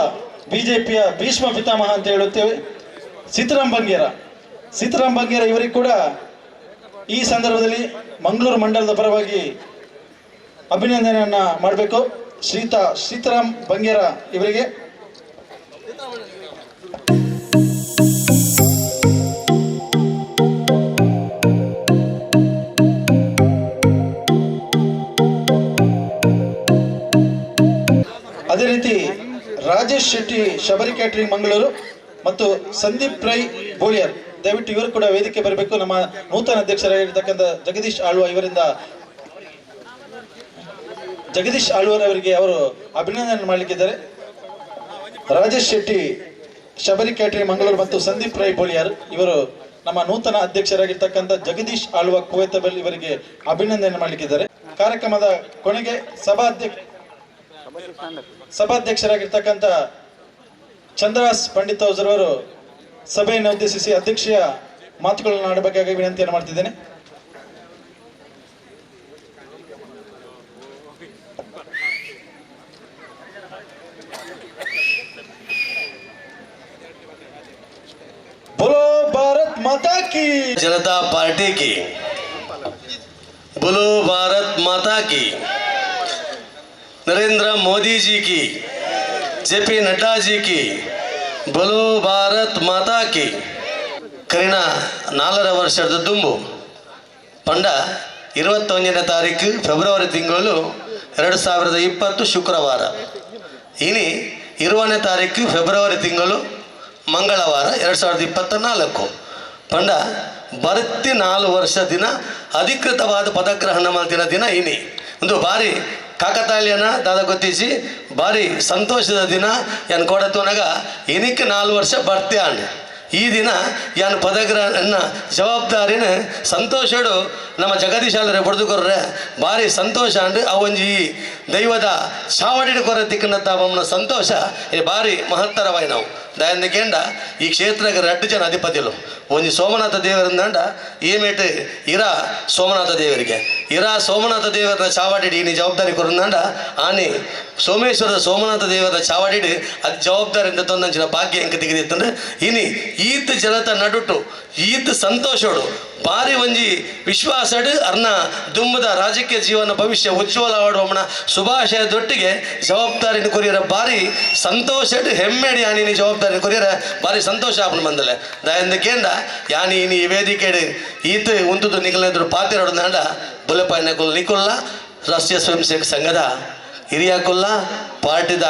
ಬಿಜೆಪಿಯ ಭೀಷ್ಮ ಪಿತಾಮಹ ಅಂತ ಹೇಳುತ್ತೇವೆ, ಸೀತಾರಾಮ್ ಬಂಗೇರ. ಸೀತಾರಾಮ್ ಬಂಗೇರ ಇವರಿಗೆ ಕೂಡ ಈ ಸಂದರ್ಭದಲ್ಲಿ ಮಂಗಳೂರು ಮಂಡಲದ ಪರವಾಗಿ ಅಭಿನಂದನೆಯನ್ನು ಮಾಡಬೇಕು. ಸೀತಾರಾಮ್ ಬಂಗೇರ ಇವರಿಗೆ. ಅದೇ ರೀತಿ ರಾಜೇಶ್ ಶೆಟ್ಟಿ ಶಬರಿ ಕ್ಯಾಟರಿಂಗ್ ಮಂಗಳೂರು ಮತ್ತು ಸಂದೀಪ್ ರೈ ಬೋಳಿಯರ್, ದಯವಿಟ್ಟು ಇವರು ಕೂಡ ವೇದಿಕೆ ಬರಬೇಕು. ನಮ್ಮ ನೂತನ ಅಧ್ಯಕ್ಷರಾಗಿರ್ತಕ್ಕಂಥ ಜಗದೀಶ್ ಆಳ್ವ ಇವರಿಂದ, ಜಗದೀಶ್ ಆಳ್ವರ್ ಅವರಿಗೆ ಅವರು ಅಭಿನಂದನೆ ಮಾಡಲಿಕ್ಕಿದ್ದಾರೆ. ರಾಜೇಶ್ ಶೆಟ್ಟಿ ಶಬರಿ ಕ್ಯಾಟರಿಂಗ್ ಮಂಗಳೂರು ಮತ್ತು ಸಂದೀಪ್ ರೈ ಬೋಳಿಯಾರ್ ಇವರು ನಮ್ಮ ನೂತನ ಅಧ್ಯಕ್ಷರಾಗಿರ್ತಕ್ಕಂಥ ಜಗದೀಶ್ ಆಳ್ವ ಕುವೈತಬಲ್ ಇವರಿಗೆ ಅಭಿನಂದನೆ ಮಾಡಲಿಕ್ಕಿದ್ದಾರೆ. ಕಾರ್ಯಕ್ರಮದ ಕೊನೆಗೆ ಸಭಾಧ್ಯಕ್ಷರಾಗಿರ್ತಕ್ಕಂಥ ಚಂದ್ರಾಸ್ ಪಂಡಿತ್ ಹೌಸರವರು ಸಭೆಯನ್ನು ಉದ್ದೇಶಿಸಿ ಅಧ್ಯಕ್ಷೀಯ ಮಾತುಗಳನ್ನು ಆಡಬೇಕಾಗಿ ವಿನಂತಿಯನ್ನು ಮಾಡ್ತಿದ್ದೇನೆ. बोलो भारत माता की, जनता पार्टी की, बोलो भारत माता की, नरेंद्र मोदी जी की, जे पी नड्डा जी की, बोलो ಭಾರತ್ ಮಾತಾ ಕಿ. ಕರಿನ 4.5 ವರ್ಷದ ದುಂಬು ಪಂಡ 21ನೇ ತಾರೀಕು ಫೆಬ್ರವರಿ ತಿಂಗಳು 2020 ಶುಕ್ರವಾರ, ಇನಿ 20ನೇ ತಾರೀಕು ಫೆಬ್ರವರಿ ತಿಂಗಳು ಮಂಗಳವಾರ 2024 ಪಂಡ ಬರ್ತಿ 4 ವರ್ಷ ದಿನ ಅಧಿಕೃತವಾದ ಪದಗ್ರಹಣ ಮಾಡ್ತಿನ ದಿನ ಇನಿ. ಒಂದು ಭಾರಿ ಕಾಕತಾಳಿಯನ ದಾದ ಗೊತ್ತಿಸಿ ಭಾರಿ ಸಂತೋಷದ ದಿನ. ಯಾನ್ ಕೊಡತೋನಾಗ ಇನಿಕ್ಕೆ 4 ವರ್ಷ ಬರ್ತ್ಯಾನ್. ಈ ದಿನ ಯಾನ್ ಪದಗ್ರಹಣ ಜವಾಬ್ದಾರಿನ ಸಂತೋಷಡು ನಮ್ಮ ಜಗದೀಶಾಲರೆ ಬಡ್ದುಕೊರ್ರೆ ಭಾರಿ ಸಂತೋಷ ಅಂಡ್ ಅವೊಂಜಿ ಈ ದೈವದ ಚಾವಡಿ ಕೊರ ತಿಕ್ಕನತ್ತ ಅವನ ಸಂತೋಷ ಇದು ಭಾರಿ ಮಹತ್ತರವಾಯಿ. ನಾವು ದಯಂದಕೆಂಡ ಈ ಕ್ಷೇತ್ರಕ್ಕೆ 2 ಜನ ಅಧಿಪತಿಗಳು, ಒಂಜಿ ಸೋಮನಾಥ ದೇವರಿಂದಂಡ ಈ ಮೇಟ್ ಇರಾ ಸೋಮನಾಥ ದೇವರಿಗೆ, ಇರಾ ಸೋಮನಾಥ ದೇವರ ಚಾವಾಡಿ ಈ ಜವಾಬ್ದಾರಿ ಕೊರಂದಂಡ ಆನೆ ಸೋಮೇಶ್ವರದ ಸೋಮನಾಥ ದೇವರ ಚಾವಾಡಿ ಅದು ಜವಾಬ್ದಾರಿಯಿಂದ ತೊಂದಂಚಿನ ಭಾಗ್ಯ ಎಂಕ ತೆಗೆದಿತ್ತಂದ್ರೆ ಇನಿ ಈತ ಜನತ ನಡುಟು ಈತ ಸಂತೋಷೋಡು ಭಾರಿ ಒಂಜಿ ವಿಶ್ವಾಸಡು ಅರ್ನ ದುಮ್ಮದ ರಾಜಕೀಯ ಜೀವನ ಭವಿಷ್ಯ ಉಜ್ವಲ ಆಡುವಮ್ಮನ ಶುಭಾಶಯದೊಟ್ಟಿಗೆ ಜವಾಬ್ದಾರಿನ ಕೊರಿಯರ ಭಾರಿ ಸಂತೋಷಡು ಹೆಮ್ಮೆಡಿ ಯಾನಿ ಜವಾಬ್ದಾರಿನ ಕೊರಿಯರ ಭಾರಿ ಸಂತೋಷ ಆಪನ ಬಂದಲೆ ದಯಂದ ಕೇಂಡ ಯಾನಿ ಇನಿ ಈ ವೇದಿಕೆಡು ಈತ ಉಂತುದು ನಿಕಲೆದ್ರು ಪಾತಿರೋಡು ನಾಂಡ ಬುಲೆಪಾಯಿನ ಕುಲ್ ನಿಕುಲ್ಲ ರಾಷ್ಟ್ರೀಯ ಸ್ವಯಂ ಸೇವಕ ಸಂಘದ ಹಿರಿಯ ಕುಲ್ಲ ಪಾರ್ಟಿದ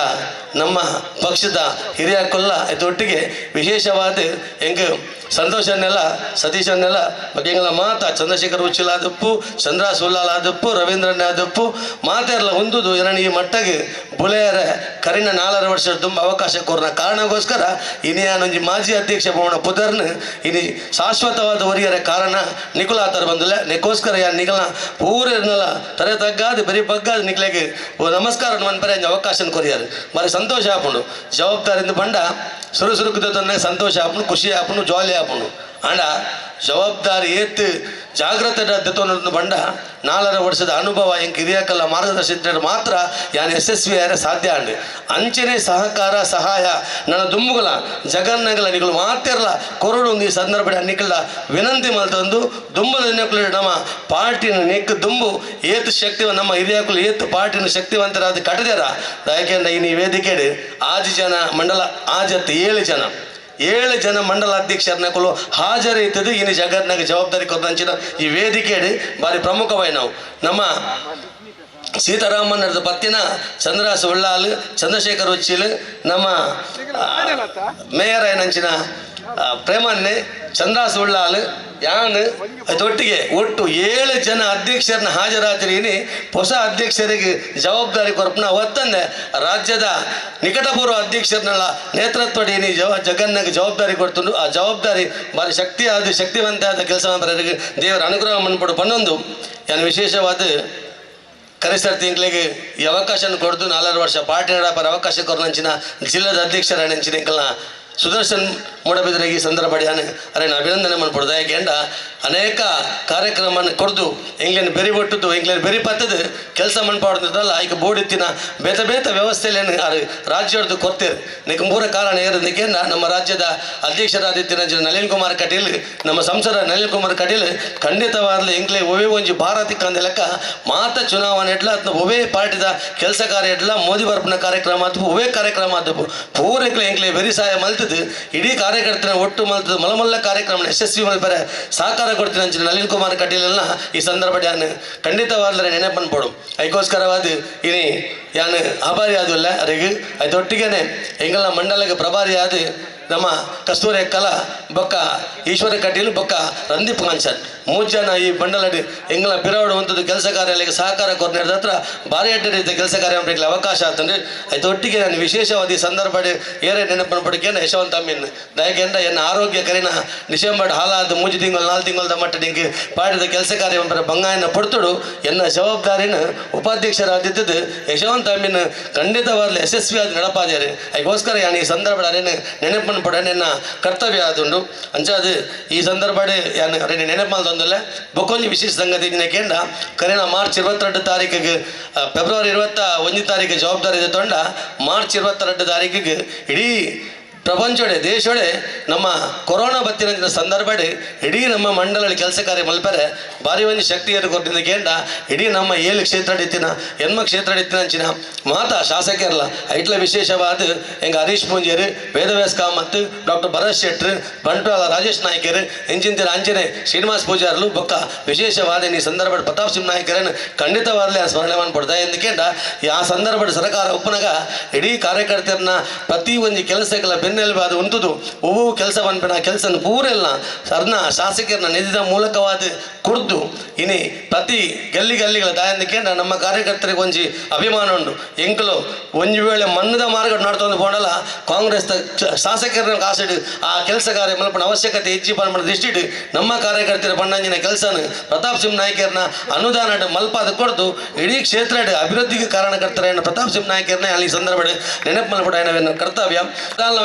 ನಮ್ಮ ಪಕ್ಷದ ಹಿರಿಯ ಕೊಲ್ಲ ಇದೊಟ್ಟಿಗೆ ವಿಶೇಷವಾದ ಎಂಗ್ ಸಂತೋಷನ್ನೆಲ್ಲ ಸತೀಶನ್ನೆಲ್ಲ ಬಗ್ಗೆಂಗಳ ಮಾತಾ ಚಂದ್ರಶೇಖರ್ ಉಚ್ಚಿಲಾದಪ್ಪು ಚಂದ್ರ ಸುಲ್ಲಾಲಾದಪ್ಪು ರವೀಂದ್ರನಾದಪ್ಪು ಮಾತೆಲ್ಲ ಹೊಂದುದು ಏನನ್ನ ಈ ಮಟ್ಟಗೆ ಬುಲೆಯರ ಕರಿನ 4.5 ವರ್ಷ ತುಂಬ ಅವಕಾಶ ಕೋರ್ನ ಕಾರಣಕ್ಕೋಸ್ಕರ ಇನಿಯಾನೊಂಜಿ ಮಾಜಿ ಅಧ್ಯಕ್ಷ ಭವನ ಪುದರ್ನ ಇನಿ ಶಾಶ್ವತವಾದ ಒರಿಯರ ಕಾರಣ ನಿಕುಲಾತರ ಬಂದಿಲ್ಲ. ನಿಕ್ಕೋಸ್ಕರ ಯಾರು ನಿಕಲ್ನ ಪೂರನೆಲ್ಲ ತರೆ ತಗ್ಗಾದ ಬರೀ ಬಗ್ಗಾದ ನಿಕ್ಲೆಗೆ ನಮಸ್ಕಾರ ಮನ್ಪರೆ ಅವಕಾಶ ಕೊರಿಯಾರು మరి ಸಂತೋಷ ಆಪುಂಡು. ಜವಾಬ್ದಾರಿಂದ ಬಂಡ ಸುರು ಸುರುಕುದ ಸಂತೋಷ ಆಪುಂಡು, ಖುಷಿ ಆಪುಂಡು, ಜಾಲಿ ಆಪುಂಡು. ಆಂಡ ಜವಾಬ್ದಾರಿ ಏತ್ ಜಾಗ್ರತೆ ದೆತ್ತೊಂದು ಬಂಡ 4.5 ವರ್ಷದ ಅನುಭವ ಎಂಕ್ ಹಿರಿಯಕಲ್ಲ ಮಾರ್ಗದರ್ಶನ ಮಾತ್ರ ಯಾನ್ ಯಶಸ್ವಿ ಆರೆ ಸಾಧ್ಯ ಅಂಡು. ಅಂಚನೆ ಸಹಕಾರ ಸಹಾಯ ನನ್ನ ದುಂಬುಗಳ ಜಗನ್ನಗಲ ನಿಗಳು ಮಾತಿರಲ ಕೊರಡು ಈ ಸಂದರ್ಭ ನಿಕ್ಕಲ ವಿನಂತಿ ಮಲ್ತಂದು ದುಂಬದ ನೆಕ್ಕಲು ನಮ್ಮ ಪಾರ್ಟಿನ ನೆಕ್ ದುಂಬು ಏತು ಶಕ್ತಿ ನಮ್ಮ ಹಿರಿಯಕಲು ಏತು ಪಾರ್ಟಿನ ಶಕ್ತಿವಂತರಾದ ಕಟ್ಟದೇರ. ಯಾಕೆಂದ್ರೆ ಈ ವೇದಿಕೆ ಆಜು ಜನ ಮಂಡಲ ಆಜತ್ತು 7 ಜನ 7 ಜನ ಮಂಡಲ ಅಧ್ಯಕ್ಷರನ್ನಕಲು ಹಾಜರಿತ್ತದು. ಇನ್ನು ಜಗತ್ನಾಗ ಜವಾಬ್ದಾರಿ ಕೊಟ್ಟಂಚಿನ ಈ ವೇದಿಕೆ ಭಾರಿ ಪ್ರಮುಖವಾಗಿ ನಾವು ನಮ್ಮ ಸೀತಾರಾಮನ್ನರದ ಪತ್ತಿನ ಚಂದ್ರಾಸ ಉಳ್ಳಾಲ್ ಚಂದ್ರಶೇಖರ್ ಉಚ್ಚಿಲ್ ನಮ್ಮ ಮೇಯರ್ ಏನಂಚಿನ ಪ್ರೇಮನ್ನೆ ಚಂದ್ರಾಸ ಉಳ್ಳಾಲ್ ಯಾನ್ ಅದೊಟ್ಟಿಗೆ ಒಟ್ಟು 7 ಜನ ಅಧ್ಯಕ್ಷರನ್ನ ಹಾಜರಾತಿರೀನಿ ಹೊಸ ಅಧ್ಯಕ್ಷರಿಗೆ ಜವಾಬ್ದಾರಿ ಕೊರಪನ ಒತ್ತಂದೆ ರಾಜ್ಯದ ನಿಕಟಪೂರ್ವ ಅಧ್ಯಕ್ಷರನ್ನೆಲ್ಲ ನೇತೃತ್ವ ಇನಿ ಜಗನ್ನಾಗ ಜವಾಬ್ದಾರಿ ಕೊಡ್ತುಂಡು. ಆ ಜವಾಬ್ದಾರಿ ಭಾರಿ ಶಕ್ತಿಯಾದ ಶಕ್ತಿವಂತ ಆದ ಕೆಲಸ ದೇವರ ಅನುಗ್ರಹ ಮನ್ಪಡು ಪನ್ನೊಂದು ಯಾನು ವಿಶೇಷವಾದ ಕನಿಷ್ಠ ತಿಂಗಳಿಗೆ ಈ ಅವಕಾಶ ಕೊಡ್ದು 4.5 ವರ್ಷ ಪಾರ್ಟಿ ನಡಪರ ಅವಕಾಶ ಕೊರನಂಚಿನ ಜಿಲ್ಲಾದ ಅಧ್ಯಕ್ಷರ ನೆಂಚಿನ ಎಂಕಲ್ನ ಸುದರ್ಶನ್ ಮೂಡಬಿದ್ರೆಗೆ ಈ ಸಂದರ್ಭ ಅರೆ ಅಭಿನಂದನೆ ಮನ್ಪಡ್ದು. ಯಾಕೆಂಡ ಅನೇಕ ಕಾರ್ಯಕ್ರಮ ಕೊಡ್ದು ಎಂಗ್ಲೇನು ಬೆರಿ ಒಟ್ಟದ್ದು ಎಂಗ್ಲೇನು ಬೆರಿ ಪತ್ತದ ಕೆಲಸ ಮನ್ಪಾಡ್ದಲ್ಲ ಈಗ ಬೋಡಿತ್ತಿನ ಬೇತ ಬೇತ ವ್ಯವಸ್ಥೆಯಲ್ಲಿ ಆರು ರಾಜ್ಯದ್ದು ಕೊಡ್ತೇವೆ. ನಿಕ್ ಮೂರ ಕಾರಣ ಏರದಕ್ಕೆ ನಮ್ಮ ರಾಜ್ಯದ ಅಧ್ಯಕ್ಷರಾದಿತ್ತಿನ ನಳಿನ್ ಕುಮಾರ್ ಕಟೀಲ್ ನಮ್ಮ ಸಂಸದ ನಳಿನ್ ಕುಮಾರ್ ಕಟೀಲ್ ಖಂಡಿತವಾಗ್ಲೂ ಎಂಗ್ಲೇ ಒವೇ ಒಂಜಿ ಭಾರತಕ್ಕೆ ಅಂದ ಲೆಕ್ಕ ಮಾತ ಚುನಾವಣೆ ಎಡ್ಲ ಅಥವಾ ಒವೇ ಪಾರ್ಟಿದ ಕೆಲಸ ಕಾರ್ಯ ಎಡ್ಲ ಮೋದಿ ಬರ್ಪನ ಕಾರ್ಯಕ್ರಮ ಅಥವಾ ಒವೇ ಕಾರ್ಯಕ್ರಮ ಅಥವಾ ಪೂರೈಕ್ಲೆ ಎಂಗ್ಲೇ ಬೆರಿ ಸಹಾಯ ಮಲ್ತದ್ದು ಇಡೀ ಕಾರ್ಯಕರ್ತರ ಒಟ್ಟು ಮಲ್ತದ್ದು ಮಲಮಲ್ಲ ಕಾರ್ಯಕ್ರಮ ಯಶಸ್ವಿ ಮಲ್ಪರೆ ಸಹಕಾರ ಕೊಡ್ತೀನಿ ಅಂಚಿನ ನಳಿನ್ ಕುಮಾರ್ ಕಟೀಲನ್ನ ಈ ಸಂದರ್ಭ ಯಾನು ಖಂಡಿತವಾದ್ರೆ ನೆನಪನ್ಪಡು. ಅದಕ್ಕೋಸ್ಕರವಾದ ಇನಿ ಯಾನು ಆಭಾರಿ ಆದಿಲ್ಲ ಅರಿಗೆ ಅದೊಟ್ಟಿಗೆನೆ ಎಂಗಲ ಮಂಡಲಕ್ಕೆ ಪ್ರಭಾರಿ ಆದ ನಮ್ಮ ಕಸ್ತೂರಿ ಕಲಾ ಬೊಕ್ಕ ಈಶ್ವರ ಕಟೀಲ್ ಬೊಕ್ಕ ರಂದೀಪ್ ಕಾಂಚನ್ 3 ಜನ ಈ ಮಂಡಲಡಿ ಎಂಗಲ ಬಿರವಡುವಂಥದ್ದು ಕೆಲಸ ಕಾರ್ಯಗಳಿಗೆ ಸಹಕಾರ ಕೊರ್ನೇರದ ಹತ್ರ ಭಾರಿ ಅಡ್ಡ ರೀತಿಯ ಕೆಲಸ ಕಾರ್ಯ ಮಾಡಲಿಕ್ಕೆ ಅವಕಾಶ ಆತಂದ್ರೆ ಅದೊಟ್ಟಿಗೆ ನಾನು ವಿಶೇಷವಾದ ಈ ಸಂದರ್ಭ ಏರೇ ನೆನಪನ್ನು ಪಡಿಕೆ ಯಶವಂತ ಅಮೀನ್ ದಯಕೆಂಡ ಎನ್ನ ಆರೋಗ್ಯ ಕರಿನ ಡಿಸೆಂಬರ್ ಹಾಲಾದ 3 ತಿಂಗಳು 4 ತಿಂಗಳದ ಮಟ್ಟ ನಿಂಗೆ ಪಾಡಿದ ಕೆಲಸ ಕಾರ್ಯ ಬಂಗಾಯನ ಪಡ್ತುಡು ಎನ್ನ ಜವಾಬ್ದಾರಿನ ಉಪಾಧ್ಯಕ್ಷರಾದಿದ್ದದ್ದು ಯಶವಂತ ಅಮೀನ್ ಖಂಡಿತವಾಗ್ಲೂ ಯಶಸ್ವಿಯಾದ ನಡಪಾದ್ಯಾರೆ. ಅದಕ್ಕೋಸ್ಕರ ನಾನು ಈ ಸಂದರ್ಭ ಅರೇನು ನೆನಪನ್ನು ಪಡ ನಿನ್ನ ಕರ್ತವ್ಯ ಆದುಂಡು. ಅಂಚಾದ ಈ ಸಂದರ್ಭ ಯಾನು ಅರೆ ನೆನಪು ತಂದಲ್ಲ ಬೊಕ್ಕೊಂಜಿ ವಿಶೇಷ ಸಂಗತಿ ಕೇಂದ್ರ ಕರೆನ ಮಾರ್ಚ್ 22 ತಾರೀಕಿಗೆ ಫೆಬ್ರವರಿ 21 ತಾರೀಕು ಜವಾಬ್ದಾರಿ ತೊಂಡ ಮಾರ್ಚ್ 22 ತಾರೀಕಿಗೆ ಇಡೀ ಪ್ರಪಂಚೊಡೆ ದೇಶೊಡೆ ನಮ್ಮ ಕೊರೋನಾ ಬತ್ತಿನ ಸಂದರ್ಭ ಇಡೀ ನಮ್ಮ ಮಂಡಲಲ್ಲಿ ಕೆಲಸ ಕಾರ್ಯ ಮಲ್ಪರೆ ಭಾರಿ ಒಂದು ಶಕ್ತಿಯನ್ನು ಕೊಟ್ಟಿದ್ದ ಕೇಂದ್ರ ಇಡೀ ನಮ್ಮ 7 ಕ್ಷೇತ್ರ ಇತ್ತಿನ ಎನ್ಮ ಕ್ಷೇತ್ರ ಇತ್ತಿನ ಅಂಚಿನ ಮಾತಾ ಶಾಸಕರಲ್ಲ ಐಟ್ಲ ವಿಶೇಷವಾದ ಎಂಗ ಹರೀಶ್ ಪೂಂಜೇರು ವೇದವ್ಯಾಸ್ ಕಾಮತ್ ಡಾಕ್ಟರ್ ಭರತ್ ಶೆಟ್ರು ಬಂಟ್ವಾಳ ರಾಜೇಶ್ ನಾಯ್ಕರು ಇಂಚಿಂತಿರ ಅಂಜನೆ ಶ್ರೀನಿವಾಸ್ ಪೂಜಾರ್ಲು ಬೊಕ್ಕ ವಿಶೇಷವಾದ ಈ ಸಂದರ್ಭ ಪ್ರತಾಪ್ ಸಿಂಹ ನಾಯ್ಕರನ್ನು ಖಂಡಿತವಾಗಲೇ ಆ ಸ್ಮರಣೆ ಪಡ್ತಾ ಎಂದಕೇಂಡ ಆ ಸಂದರ್ಭದ ಸರ್ಕಾರ ಒಪ್ಪನಾಗ ಇಡೀ ಕಾರ್ಯಕರ್ತರನ್ನ ಪ್ರತಿ ಒಂದು ಕೆಲಸಗಳ ಬೆನ್ನೆಲುಬಾದ ಉಂಟುದು ಒವ್ವು ಕೆಲಸ ಬಂದ್ಬಿಡ ಆ ಕೆಲಸ ಪೂರೆಲ್ಲ ಸರ್ನ ಶಾಸಕರನ್ನ ನಿಧಿದ ಮೂಲಕವಾದ ಕುಡ್ದು ಇನಿ ಪ್ರತಿ ಗಲ್ಲಿ ಗಲ್ಲಿಗಳ ದಾಯಂದಕ್ಕೆ ನಮ್ಮ ಕಾರ್ಯಕರ್ತರಿಗೆ ಒಂಜಿ ಅಭಿಮಾನ ಉಂಡು. ಎಂಕಲು ಒಂಜಿ ವೇಳೆ ಮಣ್ಣದ ಮಾರ್ಗ ನಡ್ತೊಂದು ಪೋಂಡಲ ಕಾಂಗ್ರೆಸ್ ಶಾಸಕರನ್ನ ಕಾಸಿಡು ಆ ಕೆಲಸ ಕಾರ್ಯ ಮಲ್ಪನ ಅವಶ್ಯಕತೆ ಹೆಚ್ಚಿ ಪನ್ಪನ ದೃಷ್ಟಿಡು ನಮ್ಮ ಕಾರ್ಯಕರ್ತರ ಬಣ್ಣಂಜಿನ ಕೆಲಸನ ಪ್ರತಾಪ್ ಸಿಂಹ ನಾಯ್ಕರನ್ನ ಅನುದಾನ ಮಲ್ಪಾದ ಕೊಡ್ದು ಇಡೀ ಕ್ಷೇತ್ರ ಅಭಿವೃದ್ಧಿಗೆ ಕಾರಣಕರ್ತರೇನು ಪ್ರತಾಪ್ ಸಿಂಹ ನಾಯ್ಕರನ್ನ ಅಲ್ಲಿ ಸಂದರ್ಭ ನೆನಪು ಮಲ್ಪಡ ಕರ್ತವ್ಯ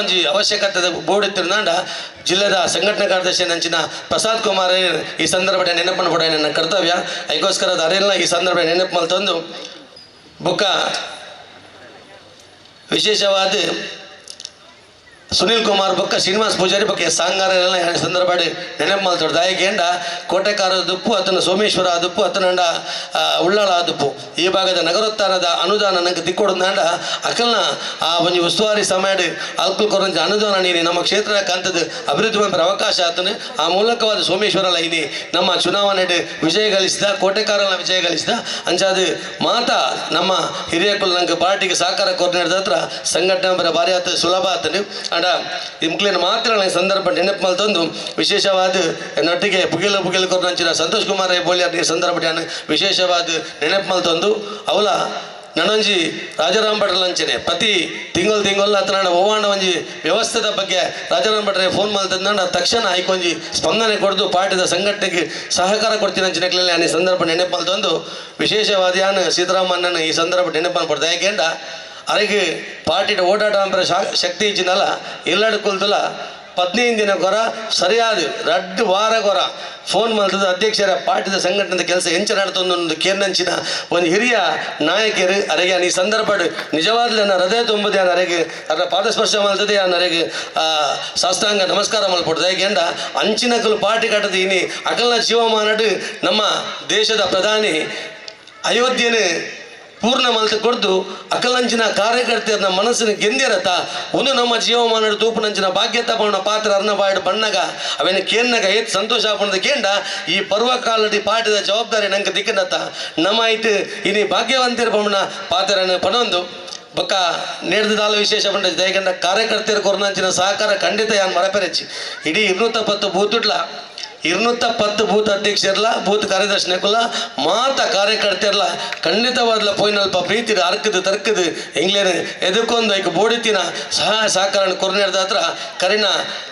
ಒಂಜಿ ಅವಶ್ಯಕತೆ ಬೋರ್ಡ್ ಇತ್ತಿರುಂಡ ಜಿಲ್ಲೆದ ಸಂಘಟನಾ ಕಾರ್ಯದರ್ಶಿ ನಂಚಿನ ಪ್ರಸಾದ್ ಕುಮಾರ್ ಈ ಸಂದರ್ಭ ನೆನಪನ್ನು ಪಡ ನನ್ನ ಕರ್ತವ್ಯ. ಅದಕ್ಕೋಸ್ಕರ ಅರೆಲ್ಲ ಈ ಸಂದರ್ಭ ನೆನಪು ಮಲ್ತೊಂದು ಬುಕ್ಕ ವಿಶೇಷವಾದ ಸುನಿಲ್ ಕುಮಾರ್ ಬೊಕ್ಕ ಶ್ರೀನಿವಾಸ್ ಪೂಜಾರಿ ಬೊಕ್ಕ ಸಾಂಗಾರ ಸಂದರ್ಭ ನೆನಪು ಮಲ್ತೊಡು ದಾಯಕೇಂಡ ಕೋಟೆಕಾರ ದುಪ್ಪು ಅತನ ಸೋಮೇಶ್ವರ ಆದುಪ್ಪು ಅತನಂಡ ಉಳ್ಳಾಳ ಆದುಪ್ಪು ಈ ಭಾಗದ ನಗರೋತ್ಥಾನದ ಅನುದಾನ ನಂಗೆ ದಿಕ್ಕೊಡುಂದಾಂಡ ಅಕಲ್ನ ಆ ಒಂಜಿ ಉಸ್ತುವಾರಿ ಸಮಯಡ್ ಅಲ್ಕುಲ್ ಕೊರಂಜ ಅನುದಾನ ನೀನಿ ನಮ್ಮ ಕ್ಷೇತ್ರ ಕಾಂತದ ಅಭಿವೃದ್ಧಿ ಮಂತ್ರ ಅವಕಾಶ ಆತನು ಆ ಮೂಲಕವಾದ ಸೋಮೇಶ್ವರ ಇನಿ ನಮ್ಮ ಚುನಾವಣೆ ವಿಜಯ ಗಳಿಸಿದ ಕೋಟೆಕಾರನ ವಿಜಯ ಗಳಿಸಿದ ಅಂಚಾದ ಮಾತಾ ನಮ್ಮ ಹಿರಿಯಕುಲು ನಂಗೆ ಪಾರ್ಟಿಗೆ ಸಹಕಾರ ಕೊರ್ನೇದ ಹತ್ರ ಸಂಘಟನೆ ಬರ ಭಾರಿ ಆತ ಸುಲಭ ಆತನು ಅಂಡ ಈ ಮುಕ್ಲಿನ ಮಾತ್ರ ಸಂದರ್ಭ ನೆನಪು ಮಲ್ತೊಂದು ವಿಶೇಷವಾದ ನೊಟ್ಟಿಗೆ ಬುಗಿಲು ಬುಗಿಲು ಕೊರ್ನಂಚಿನ ಸಂತೋಷ್ ಕುಮಾರ್ ಬೋಳಿಯಾರ್ ಈ ಸಂದರ್ಭ ವಿಶೇಷವಾದ ನೆನಪು ಮಲ್ತೊಂದು ಅವಲ ನನೊಂಜಿ ರಾಜಾರಾಮ್ ಭಟ್ರ ಲಂಚನೆ ಪ್ರತಿ ತಿಂಗಳು ತಿಂಗಳು ಹತ್ರ ನನ್ನ ಓವಾಂಡ ಒಂಜಿ ವ್ಯವಸ್ಥೆದ ಬಗ್ಗೆ ರಾಜಾರಾಮ್ ಭಟ್ರೆ ಫೋನ್ ಮಲ್ತಂದ ತಕ್ಷಣ ಐಕೊಂಜಿ ಸ್ಪಂದನೆ ಕೊಡ್ದು ಪಾರ್ಟಿದ ಸಂಘಟನೆಗೆ ಸಹಕಾರ ಕೊಡ್ತೀನಿ ಅಂಚಿನ ಈ ಸಂದರ್ಭ ನೆನಪು ಮಲ್ತೊಂದು ವಿಶೇಷವಾದ ಯಾನು ಸೀತಾರಾಮಣ್ಣನ ಈ ಸಂದರ್ಭ ನೆನಪು ಕೊಡ್ತಾ ಯಾಕೆಂಡ ಅರೆಗೆ ಪಾರ್ಟಿದ ಓಡಾಟ ಅಂಬರ ಶಕ್ತಿ ಇಜ್ಜಿನಲ್ಲ ಎಲ್ಲಾಡು ಕುಲ್ತಲ 15 ದಿನ ಕೊರ ಸರಿಯಾದ 2 ವಾರ ಕೊರ ಫೋನ್ ಮಲ್ತದ ಅಧ್ಯಕ್ಷರ ಪಾರ್ಟಿದ ಸಂಘಟನೆದ ಕೆಲಸ ಎಂಚ ನಡ್ತೊಂದು ಕೇರ್ನಂಚಿನ ಒಂದು ಹಿರಿಯ ನಾಯಕರು ಅರೆಗೆ ಈ ಸಂದರ್ಭ ನಿಜವಾಗ್ಲೂ ನನ್ನ ಹೃದಯ ತುಂಬುದೇ ಅರೆಗೆ ಅದರ ಪಾದಸ್ಪರ್ಶ ಮಲ್ತದೆ ಅರೆಗೆ ಸಾಷ್ಟಾಂಗ ನಮಸ್ಕಾರ ಮಲ್ಪಡ್ದು ಯಾಕೆಂಡ ಅಂಚಿನಕಲು ಪಾರ್ಟಿ ಕಟ್ಟದ ಇನಿ ಅಕಲ್ನ ಜೀವಮಾನಡು ನಮ್ಮ ದೇಶದ ಪ್ರಧಾನಿ ಅಯೋಧ್ಯೆನ ಪೂರ್ಣ ಮಲ್ತು ಕೊಡ್ದು ಅಕಲಂಚಿನ ಕಾರ್ಯಕರ್ತೆಯರನ್ನ ಮನಸ್ಸಿನ ಗೆಂದಿರತ ಒಂದು ನಮ್ಮ ಜೀವಮಾನ ತೂಪುನಂಚಿನ ಭಾಗ್ಯತ ಪವನ ಪಾತ್ರ ಅರ್ನ ಬಾಯ್ಡು ಬಣ್ಣಗ ಅವೇನು ಕೇನ್ನಗ ಏತ್ ಸಂತೋಷ ಆಪಣದ ಕೇಂಡ ಈ ಪರ್ವಕಾಲಡಿ ಪಾಠದ ಜವಾಬ್ದಾರಿ ನಂಗೆ ದಿಕ್ಕನತ ನಮ್ಮ ಐಟ್ ಇನಿ ಭಾಗ್ಯವಂತಿರ ಪವನ ಪಾತ್ರನ ಪಣೊಂದು ಬೊಕ್ಕ ನೇರ್ದಾಲ ವಿಶೇಷ ಪಂಡ ದಯಗಂಡ ಕಾರ್ಯಕರ್ತೆಯರ ಕೊರ್ನಂಚಿನ ಸಹಕಾರ ಖಂಡಿತ ಯಾನ್ ಮರಪೆರಚಿ ಇಡೀ 210 ಬೂತುಡ್ಲ 210 ಬೂತ್ ಅಧ್ಯಕ್ಷರ್ಲ ಬೂತ್ ಕಾರ್ಯದರ್ಶಿನಕುಲ ಮಾತ ಕಾರ್ಯಕರ್ತರ್ಲ ಖಂಡಿತವಾದ್ಲ ಪೋಯಿನಲ್ಪ ಪ್ರೀತಿ ಅರ್ಕದು ತರ್ಕದು ಎಂಗ್ಲೇನು ಎದಕ್ಕೊಂದು ಐಕ್ ಬೋಡಿತಿನ ಸಹಾಯ ಸಹಕಾರ ಕೊರ್ನೇರ್ದ ಹತ್ರ ಕರಿನ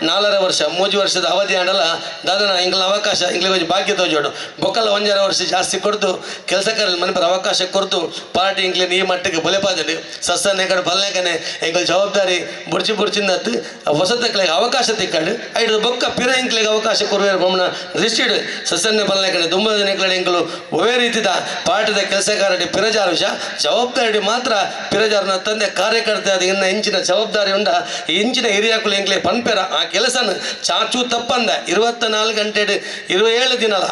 4.5 ವರ್ಷ 3 ವರ್ಷದ ಅವಧಿ ಆಂಡಲ ದಾದನ ಎಂಗ್ಲ ಅವಕಾಶ ಎಂಗ್ಲಿಗೆ ಒಂಜಿ ಭಾಗ್ಯ ತೋಜೋಡು ಬೊಕ್ಕಲ 1.5 ವರ್ಷ ಜಾಸ್ತಿ ಕೊಡ್ದು ಕೆಲಸಕಾರಲ್ಲಿ ಮನಪರ ಅವಕಾಶ ಕೊಡ್ದು ಪಾರ್ಟಿ ಎಂಗ್ಲೇನು ಈ ಮಟ್ಟಕ್ಕೆ ಬಲೆಪಾದಂಡು ಸಸ್ಸನ್ನೇ ಕಡೆ ಬಲ್ನೇಕನೆ ಎಂಗ್ಲ ಜವಾಬ್ದಾರಿ ಬುರ್ಚಿ ಬುರ್ಚಿಂದತ್ತು ಹೊಸತಕ್ಲಿಗೆ ಅವಕಾಶ ತಿಕ್ಕಾಡು ಐದು ಬೊಕ್ಕ ಪಿರ ಎಂಕ್ಲಿಗೆ ಅವಕಾಶ ಕೊರುವೇರು ಬೊಮ್ಮನ ದೃಷ್ಟಿಡು ಸಸ್ಸನ್ನೇ ಬಲ್ನೇಕನೆ ದುಂಬದ ದಿನಗಳ ಎಂಕಲು ಒವೇ ರೀತಿದ ಪಾಠದ ಕೆಲಸಗಾರಡಿ ಪಿರಜಾರ ವಿಷ ಜವಾಬ್ದಾರಿ ಮಾತ್ರ ಪಿರಜಾರನ ತಂದೆ ಕಾರ್ಯಕರ್ತ ಅದು ಇನ್ನು ಹೆಂಚಿನ ಜವಾಬ್ದಾರಿ ಉಂಡ ಹೆಂಚಿನ ಹಿರಿಯಾಕುಲು ಎಂಕ್ಲೆ ಪನ್ಪೆರ ಆ ಕೆಲಸನ ಚಾಚು ತಪ್ಪಂದ 24 ಗಂಟೆ 27 ದಿನಲ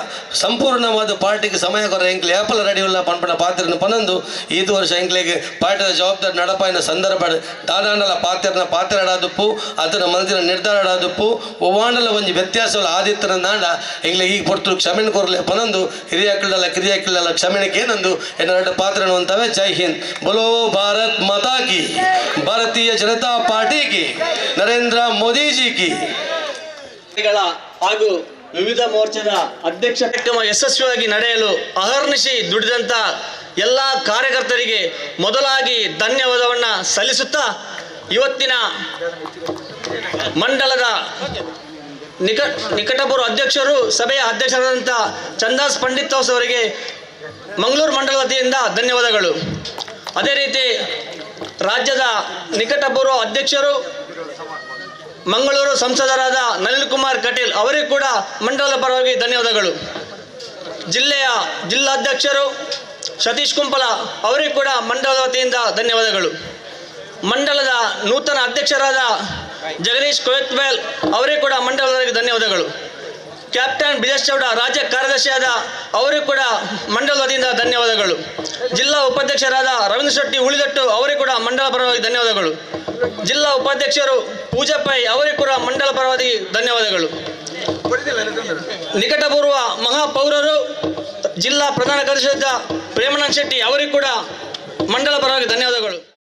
ಸಂಪೂರ್ಣವಾದ ಪಾರ್ಟಿಗೆ ಸಮಯ ಕೊರ ಎಂಕ್ಲೆ ಏಪಲ ರೆಡಿ ಉಲ್ಲ ಪನ್ಪನ ಪಾತ್ರನ ಪನೊಂದು ಈದು ವರ್ಷ ಎಂಕ್ಲೆಗೆ ಪಾಠದ ಜವಾಬ್ದಾರಿ ನಡಪಾಯಿನ ಸಂದರ್ಭ ದಾದಾಂಡಲ ಪಾತ್ರನ ಪಾತ್ರಡಾದುಪ್ಪು ಅದನ್ನ ಮನದಿನ ನಿರ್ಧಾರಡಾದುಪ್ಪು ಒವ್ವಾಂಡಲ ಒಂಜಿ ವ್ಯತ್ಯಾಸವಲ್ಲ ಆದಿತ್ಯನ ನಾಡ ಎಂಗ್ಲೆ ಈಗ ಪೊರ್ತರು ಕ್ಷಮೆನ ಕೊರಲೆ ಪನೊಂದು ಹಿರಿಯಾಕುಲಲ್ಲ ಕಿರಿಯಾಕುಲಲ್ಲ ಕ್ಷಮೆಣಕ್ಕೆ ಏನಂದು ಎನ್ನ ಪಾತ್ರನು ಅಂತವೆ. ಜೈ ಹಿಂದ್, ಬೋಲೋ ಭಾರತ್ ಮಾತಾ ಕಿ, ಭಾರತೀಯ ಜನತಾ ಪಾರ್ಟಿ ಕಿ, ನರೇಂದ್ರ ಮೋದಿಜಿ ಕಿ. ಹಾಗೂ ವಿವಿಧ ಮೋರ್ಚಾದ ಅಧ್ಯಕ್ಷ ಕಾರ್ಯಕ್ರಮ ಯಶಸ್ವಿಯಾಗಿ ನಡೆಯಲು ಅಹರ್ನಿಶಿ ದುಡಿದಂಥ ಎಲ್ಲ ಕಾರ್ಯಕರ್ತರಿಗೆ ಮೊದಲಾಗಿ ಧನ್ಯವಾದವನ್ನು ಸಲ್ಲಿಸುತ್ತಾ ಇವತ್ತಿನ ಮಂಡಲದ ನಿಕಟಪೂರ್ವ ಅಧ್ಯಕ್ಷರು ಸಭೆಯ ಅಧ್ಯಕ್ಷರಾದಂಥ ಚಂದಾಸ್ ಪಂಡಿತ್ ಹೌಸ್ ಅವರಿಗೆ ಮಂಗಳೂರು ಮಂಡಲದ ವತಿಯಿಂದ ಧನ್ಯವಾದಗಳು. ಅದೇ ರೀತಿ ರಾಜ್ಯದ ನಿಕಟಪೂರ್ವ ಅಧ್ಯಕ್ಷರು ಮಂಗಳೂರು ಸಂಸದರಾದ ನಳಿನ್ ಕುಮಾರ್ ಕಟೀಲ್ ಅವರಿಗೂ ಕೂಡ ಮಂಡಲದ ಪರವಾಗಿ ಧನ್ಯವಾದಗಳು. ಜಿಲ್ಲೆಯ ಜಿಲ್ಲಾಧ್ಯಕ್ಷರು ಸತೀಶ್ ಕುಂಪಲ ಅವರಿಗೂ ಕೂಡ ಮಂಡಲದ ವತಿಯಿಂದ ಧನ್ಯವಾದಗಳು. ಮಂಡಲದ ನೂತನ ಅಧ್ಯಕ್ಷರಾದ ಜಗದೀಶ್ ಕೊಯತ್ವೇಲ್ ಅವರಿಗೂ ಕೂಡ ಮಂಡಲದವರಿಗೆ ಧನ್ಯವಾದಗಳು. ಕ್ಯಾಪ್ಟನ್ ಬ್ರಿಜೇಶ್ ಚೌಡ ರಾಜ್ಯ ಕಾರ್ಯದರ್ಶಿಯಾದ ಅವರಿಗೂ ಕೂಡ ಮಂಡಲದ ವತಿಯಿಂದ ಧನ್ಯವಾದಗಳು. ಜಿಲ್ಲಾ ಉಪಾಧ್ಯಕ್ಷರಾದ ರವೀಂದ್ರ ಶೆಟ್ಟಿ ಉಳಿದಟ್ಟು ಅವರಿಗೂ ಕೂಡ ಮಂಡಲ ಪರವಾಗಿ ಧನ್ಯವಾದಗಳು. ಜಿಲ್ಲಾ ಉಪಾಧ್ಯಕ್ಷರು ಪೂಜಾ ಪೈ ಅವರಿಗೂ ಕೂಡ ಮಂಡಲ ಪರವಾಗಿ ಧನ್ಯವಾದಗಳು. ನಿಕಟಪೂರ್ವ ಮಹಾಪೌರರು ಜಿಲ್ಲಾ ಪ್ರಧಾನ ಕಾರ್ಯದರ್ಶಿಯಾದ ಪ್ರೇಮನಂದ್ ಶೆಟ್ಟಿ ಅವರಿಗೂ ಕೂಡ ಮಂಡಲ ಪರವಾಗಿ ಧನ್ಯವಾದಗಳು.